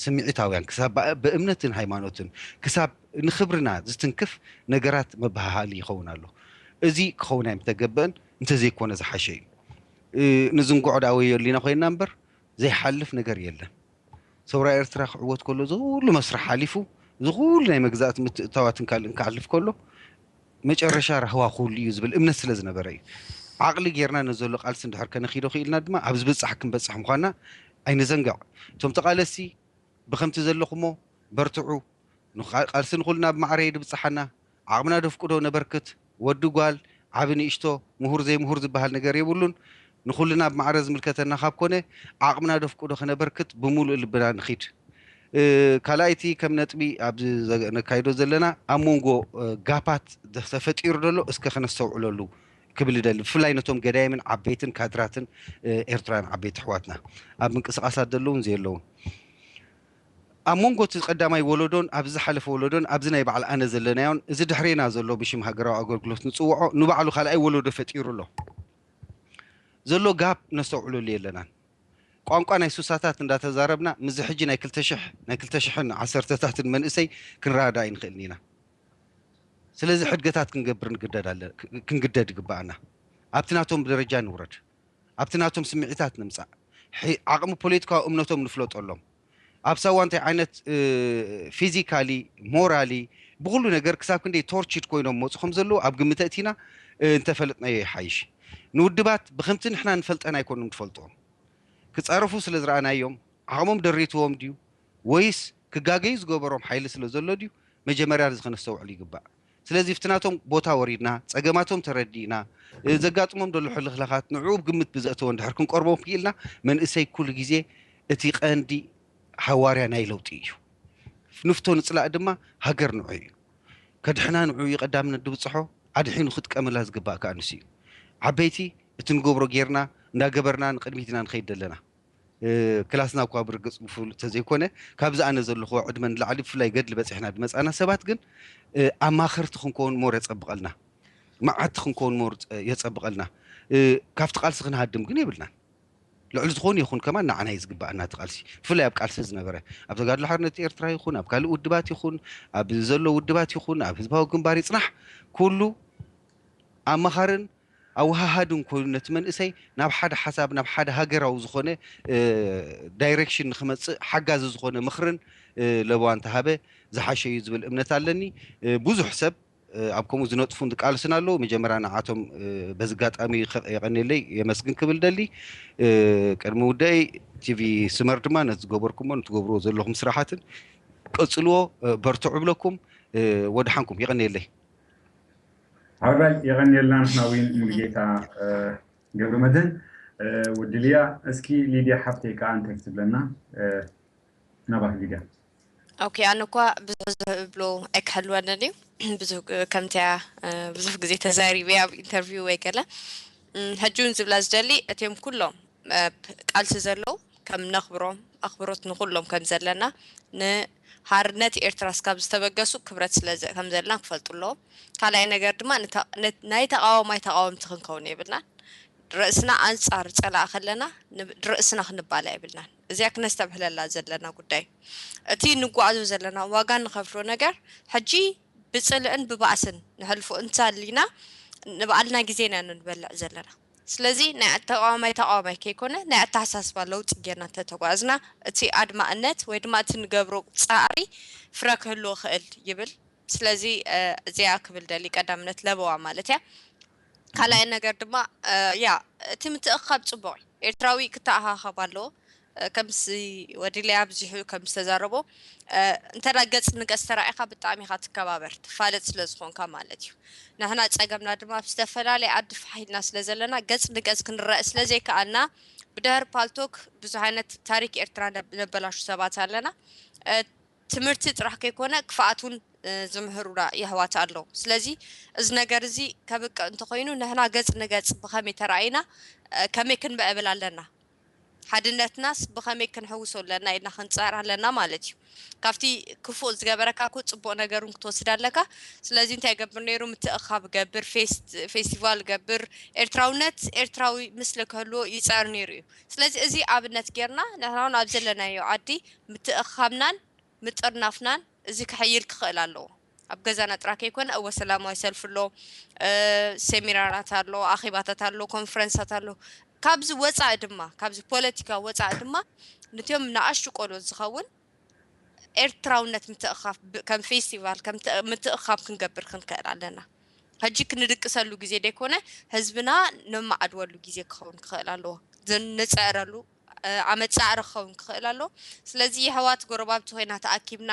ስምዒታውያን ክሳብ ብእምነትን ሃይማኖትን ክሳብ ንክብርና ዝትንክፍ ነገራት መበሃሃሊ ይኸውን ኣሎ። እዚ ክኸውን ኣይምተገበእን እንተዘይኮነ ዝሓሸ እዩ። ንዝንጉዖ ዳኣ ወዮሊና ኮይንና እምበር ዘይሓልፍ ነገር የለን። ሰውራ ኤርትራ ክዕወት ከሎ እዚ ኩሉ መስርሕ ሓሊፉ እዚ ኩሉ ናይ መግዛእቲ ምትእታዋትን ካልእን ክሓልፍ ከሎ መጨረሻ ራህዋ ክህሉ እዩ ዝብል እምነት ስለ ዝነበረ እዩ። ዓቕሊ ጌርና ነዘሎ ቃልሲ እንድሕር ከነኺዶ ክኢልና ድማ ኣብ ዝበጻሕ ክንበጽሕ ምዃንና ኣይንዘንግዕ። እቶም ተቓለስቲ ብኸምቲ ዘለኹሞ በርትዑ። ቃልሲ ንኹልና ብማዕረ እዩ ድብጽሓና። ዓቕምና ደፍቅዶ ነበርክት። ወዲ ጓል፣ ዓቢ ንእሽቶ፣ ምሁር ዘይምሁር ዝበሃል ነገር የብሉን። ንኹልና ብማዕረ ዝምልከተና ካብ ኮነ ዓቕምና ደፍቅዶ ከነበርክት ብምሉእ ልብና ንኺድ። ካልኣይቲ ከም ነጥቢ ኣብዚ ነካይዶ ዘለና ኣብ መንጎ ጋፓት ተፈጢሩ ዘሎ እስከ ክነስተውዕለሉ ክብል ይደሊ። ብፍላይ ነቶም ገዳይምን ዓበይትን ካድራትን ኤርትራውያን ዓበይቲ ኣሕዋትና ኣብ ምንቅስቃሳት ዘለውን ዘየለውን ኣብ መንጎ እቲ ቀዳማይ ወለዶን ኣብዚ ዝሓለፈ ወለዶን ኣብዚ ናይ በዓል ኣነ ዘለናዮን እዚ ድሕሬና ዘሎ ብሽም ሃገራዊ ኣገልግሎት ንፅውዖ ንባዕሉ ካልኣይ ወለዶ ፈጢሩ ኣሎ ዘሎ ጋፕ ነስተውዕለሉ የለናን። ቋንቋ ናይ ሱሳታት እንዳተዛረብና ምስዚ ሕጂ ናይ ክልተ ሽሕ ናይ ክልተ ሽሕን ዓሰርተታትን መንእሰይ ክንረዳዳእ ኣይንኽእልን ኢና። ስለዚ ሕድገታት ክንገብር ክንግደድ ይግባኣና። ኣብቲ ናቶም ደረጃ ንውረድ። ኣብቲ ናቶም ስምዒታት ንምጻእ። ዓቕሚ ፖለቲካዊ እምነቶም ንፍለጠሎም። ኣብ ሳዋ እንታይ ዓይነት ፊዚካሊ ሞራሊ ብኩሉ ነገር ክሳብ ክንደይ ቶርችድ ኮይኖም መፁ ከም ዘለዉ ኣብ ግምት ኣእቲና እንተፈለጥናዮ ይሓይሽ። ንውድባት ብከምቲ ንሕና ንፈልጠን ኣይኮኑም ትፈልጥዎም። ክፃረፉ ስለ ዝረኣናዮም ዓቕሞም ደሪትዎም ድዩ ወይስ ክጋገዩ ዝገበሮም ሓይሊ ስለ ዘሎ ድዩ መጀመርያ እዚ ከነስተውዕል ይግባእ። ስለዚ ኣብቲ ናቶም ቦታ ወሪድና ጸገማቶም ተረዲእና ዘጋጥሞም ዘሎ ሕልኽላኻት ንዕኡ ብግምት ብዘእተወ እንድሕር ክንቀርቦም ክኢልና መንእሰይ ኩሉ ግዜ እቲ ቀንዲ ሃዋርያ ናይ ለውጢ እዩ። ንፍቶ ንጽላእ ድማ ሃገር ንዑ እዩ። ከድሕና ንዑ እዩ ቀዳምነት ድብጽሖ ኣድሒኑ ክጥቀመላ ዝግባእ ከኣ ንሱ እዩ። ዓበይቲ እቲ ንገብሮ ጌርና እንዳገበርና ንቕድሚት ኢና ንኸይድ ዘለና። ክላስና እኳ ብርግጽ ብፍሉጥ ተዘይኮነ ካብዚ ኣነ ዘለኹ ዕድመ ንላዕሊ ብፍላይ ገድሊ በጺሕና ድመጻና ሰባት ግን ኣማኸርቲ ክንከውን ሞር የጸብቐልና፣ መዓቲ ክንከውን ሞር የጸብቐልና። ካብቲ ቃልሲ ክንሃድም ግን የብልናን። ልዕሊ ዝኾኑ ይኹን ከማን ንዓና እዩ ዝግባኣና እቲ ቃልሲ። ብፍላይ ኣብ ቃልሲ ዝነበረ ኣብ ተጋድሎ ሓርነት ኤርትራ ይኹን ኣብ ካልእ ውድባት ይኹን ኣብ ዘሎ ውድባት ይኹን ኣብ ህዝባዊ ግንባር ይጽናሕ ኩሉ ኣማኻርን ኣወሃሃድን ኮይኑ ነቲ መንእሰይ ናብ ሓደ ሓሳብ ናብ ሓደ ሃገራዊ ዝኾነ ዳይሬክሽን ንክመፅእ ሓጋዚ ዝኾነ ምኽርን ለበዋ እንተሃበ ዝሓሸ እዩ ዝብል እምነት ኣለኒ። ብዙሕ ሰብ ኣብ ከምኡ ዝነጥፉን ዝቃልስን ኣለዉ። መጀመርያ ንዓቶም በዚ ኣጋጣሚ የቐንየለይ የመስግን ክብል ደሊ። ቅድሚ ውደይ ቲቪ ስመር ድማ ነቲ ዝገበርኩሞን ትገብርዎ ዘለኹም ስራሓትን ቀጽልዎ፣ በርትዑ እብለኩም። ወድሓንኩም የቐንየለይ። ኣባይ የቐንየልና ንሕና እውን ሙሉጌታ ገብረመድህን። ወዲ ሊያ እስኪ ሊድያ ሓፍተይ ከዓ እንታይ ክትብለና? ናባክ ሊድያ። ኦኬ ኣነ እኳ ብዙሕ ዝብሎ ኣይክሕልወንን እዩ። ብዙሕ ከምቲያ ብዙሕ ግዜ ተዛሪበ ኣብ ኢንተርቪው ወይ ገለ ሕጂ እውን ዝብላ ዝደሊ እቲም ኩሎም ቃልሲ ዘለዉ ከም ነኽብሮም ኣኽብሮት ንኹሎም ከም ዘለና ንሃርነት ኤርትራ ስካብ ዝተበገሱ ክብረት ስለ ከም ዘለና ክፈልጡ ኣለዎም። ካልኣይ ነገር ድማ ናይ ተቃዋማይ ተቃወምቲ ክንከውን የብልናን። ርእስና ኣንጻር ጸላእ ከለና ርእስና ክንባላ የብልናን። እዚኣ ክነስተብህለላ ዘለና ጉዳይ። እቲ ንጓዓዞ ዘለና ዋጋ ንኸፍሎ ነገር ሕጂ ብጽልእን ብባእስን ንሕልፎ እንተሊና ንባዕልና ግዜና ንበልዕ ዘለና። ስለዚ ናይ ተቃዋማይ ተቃዋማይ ከይኮነ ናይ ኣተሓሳስባ ለውጢ ጌርና እንተተጓዝና እቲ ኣድማእነት ወይ ድማ እቲ ንገብሮ ፃዕሪ ፍረ ክህልዎ ክእል ይብል። ስለዚ እዚኣ ክብል ደሊ ቀዳምነት ለበዋ ማለት እያ። ካልኣይ ነገር ድማ ያ እቲ ምትእኻብ ፅቡቅ እዩ። ኤርትራዊ ክተኣኻኸብ ኣለዎ። ከምሲ ወዲ ሊያ ኣብዚሑ ከም ዝተዛረቦ እንተ ገፅ ንገፅ ተራኢኻ ብጣዕሚ ኢኻ ትከባበር ትፋለጥ ስለ ዝኾንካ ማለት እዩ። ንሕና ፀገምና ድማ ኣብ ዝተፈላለየ ዓዲ ፋሕ ኢልና ስለ ዘለና ገፅ ንገፅ ክንረእ ስለ ዘይከኣልና ብድሕሪ ፓልቶክ ብዙሕ ዓይነት ታሪክ ኤርትራ ነበላሹ ሰባት ኣለና። ትምህርቲ ጥራሕ ከይኮነ ክፍኣት እውን ዝምህሩና የሕዋት ኣለዉ። ስለዚ እዚ ነገር እዚ ከብቅዕ እንተኮይኑ ንሕና ገፅ ንገፅ ብኸመይ ተራእይና ከመይ ክንምዕብል ኣለና? ሓድነትናስ ብኸመይ ክንሕውሶ ኣለና ኢልና ክንፅዕር ኣለና ማለት እዩ። ካብቲ ክፉእ ዝገበረካ እኮ ፅቡቅ ነገር እውን ክትወስድ ኣለካ። ስለዚ እንታይ ይገብር ነይሩ? ምትእኻብ ገብር፣ ፌስቲቫል ገብር፣ ኤርትራውነት ኤርትራዊ ምስሊ ክህልዎ ይፅዕር ነይሩ እዩ። ስለዚ እዚ ኣብነት ጌርና ንሕና እውን ኣብ ዘለናዮ ዓዲ ምትእኻብናን ምጥርናፍናን እዚ ክሕይል ክኽእል ኣለዎ። ኣብ ገዛና ጥራ ከይኮነ እወ ሰላማዊ ሰልፊ ኣሎ፣ ሰሚናራት ኣሎ፣ ኣኼባታት ኣሎ፣ ኮንፈረንሳት ኣሎ። ካብዚ ወፃኢ ድማ ካብዚ ፖለቲካ ወፃኢ ድማ ነቲኦም ንኣሽቱ ቆልዑት ዝኸውን ኤርትራውነት ምትእኻብ ከም ፌስቲቫል ከም ምትእኻብ ክንገብር ክንክእል ኣለና። ሕጂ ክንድቅሰሉ ግዜ ደይኮነ ህዝብና ነማዕድወሉ ግዜ ክኸውን ክኽእል ኣለዎ። ንፅዕረሉ ዓመት ፃዕሪ ክኸውን ክኽእል ኣሎ። ስለዚ የሕዋት ጎረባብቲ ኮይና ተኣኪብና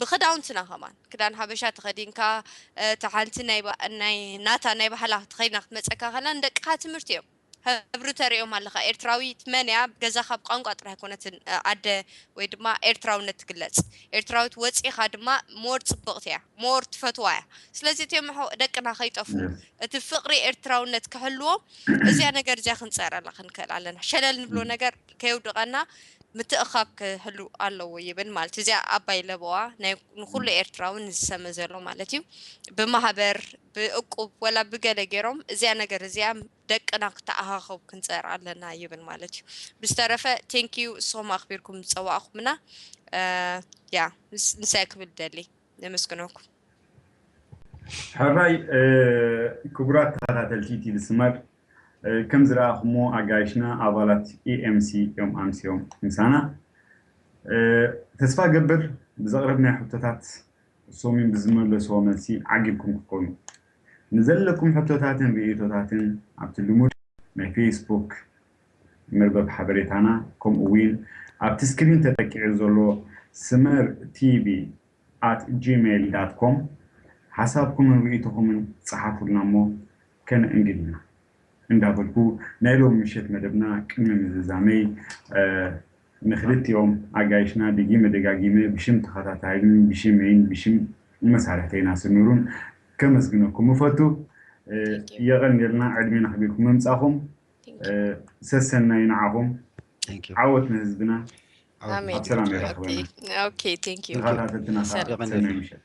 ብክዳውንትና ከማን ክዳን ሓበሻ ተኸዲንካ እታ ሓንቲ ናይ ናታ ናይ ባህላ ተኸዲና ክትመፀካ ከላ ንደቅኻ ትምህርቲ እዮም። ሕብሪ ተሪኦም ኣለኻ። ኤርትራዊት መን እያ? ገዛኻ ብቋንቋ ጥራይ ኣይኮነትን፣ እ፣ ኣደ ወይ ድማ ኤርትራውነት ትግለጽ። ኤርትራዊት ወጺኻ ድማ ሞር ጽብቕቲ እያ፣ ሞር ትፈትዋ እያ። ስለዚ እቲኦም ኣሕዋ-፣ ደቅና ከይጠፍኡ፣ እቲ ፍቕሪ ኤርትራውነት ክሕልዎም፣ እዚኣ ነገር እዚኣ ክንጸረላ ክንክእል ኣለና። ሸለል ንብሎ ነገር ከየውድቐና ምትእኻብ ክህሉ ኣለዎ ይብል ማለት እዩ። እዚኣ ኣባይ ለበዋ ናይ ንኹሉ ኤርትራዊ ንዝሰመ ዘሎ ማለት እዩ። ብማህበር፣ ብእቁብ፣ ወላ ብገለ ገይሮም እዚኣ ነገር እዚኣ ደቅና ክተኣኻኸቡ ክንጸር ኣለና ይብል ማለት እዩ። ብዝተረፈ፣ ቴንኪዩ፣ እሶም ኣኽቢርኩም ዝጸዋእኹምና። እ፣ ያ፣ ምስ-፣ ንሳይ ክብል ደሊ፣ ነመስግነኩም። ሕራይ፣ እ፣ ክቡራት ተኸታተልቲ ቲቪ ስመር፣ እ፣ ከም ዝረኣኹሞ ኣጋይሽና ኣባላት ኢ ኤም ሲ እዮም ኣምስዮም ምሳና። እ፣ ተስፋ ገብር ብዘቕረብናዮ ሕቶታት እሶምን ብዝመለስዎ መልሲ ዓጊብኩም ክትኮኑ። ንዘለኩም ሕቶታትን ርእይቶታትን ኣብቲ ልሙድ ናይ ፌስቡክ መርበብ ሓበሬታና፣ ከምኡ እውን ኣብቲ ስክሪን ተጠቂዑ ዘሎ ስመር ቲቪ ኣት ጂሜይል ዳት ኮም ሓሳብኩምን ርእይቶኹምን ጸሓፉልና እሞ ከነእንግድ ኢና እንዳበልኩ፣ ናይ ሎሚ ምሸት መደብና ቅድሚ ምዝዛመይ፣ እ፣ ንክልቲኦም ኣጋይሽና ድጊመ ደጋጊመ ብሽም ተኸታታይን ብሽመይን ብሽም መሳርሕተይና ስኑሩን ከመስግነኩም እፈቱ። እ፣ የቐንየልና ዕድሜ ነኽቢርኩም ምምጻኹም። እ፣ ሰሰናዩ ንዓኹም። Thank you። ዓወት ንህዝብና። ኣሜን። ኣብ ሰላም የራኽበና። ኦኬ፣ ቴንክ ዩ። ተኸታተልትና ከዓ የቐንየልና። ሰናይ ምሸት።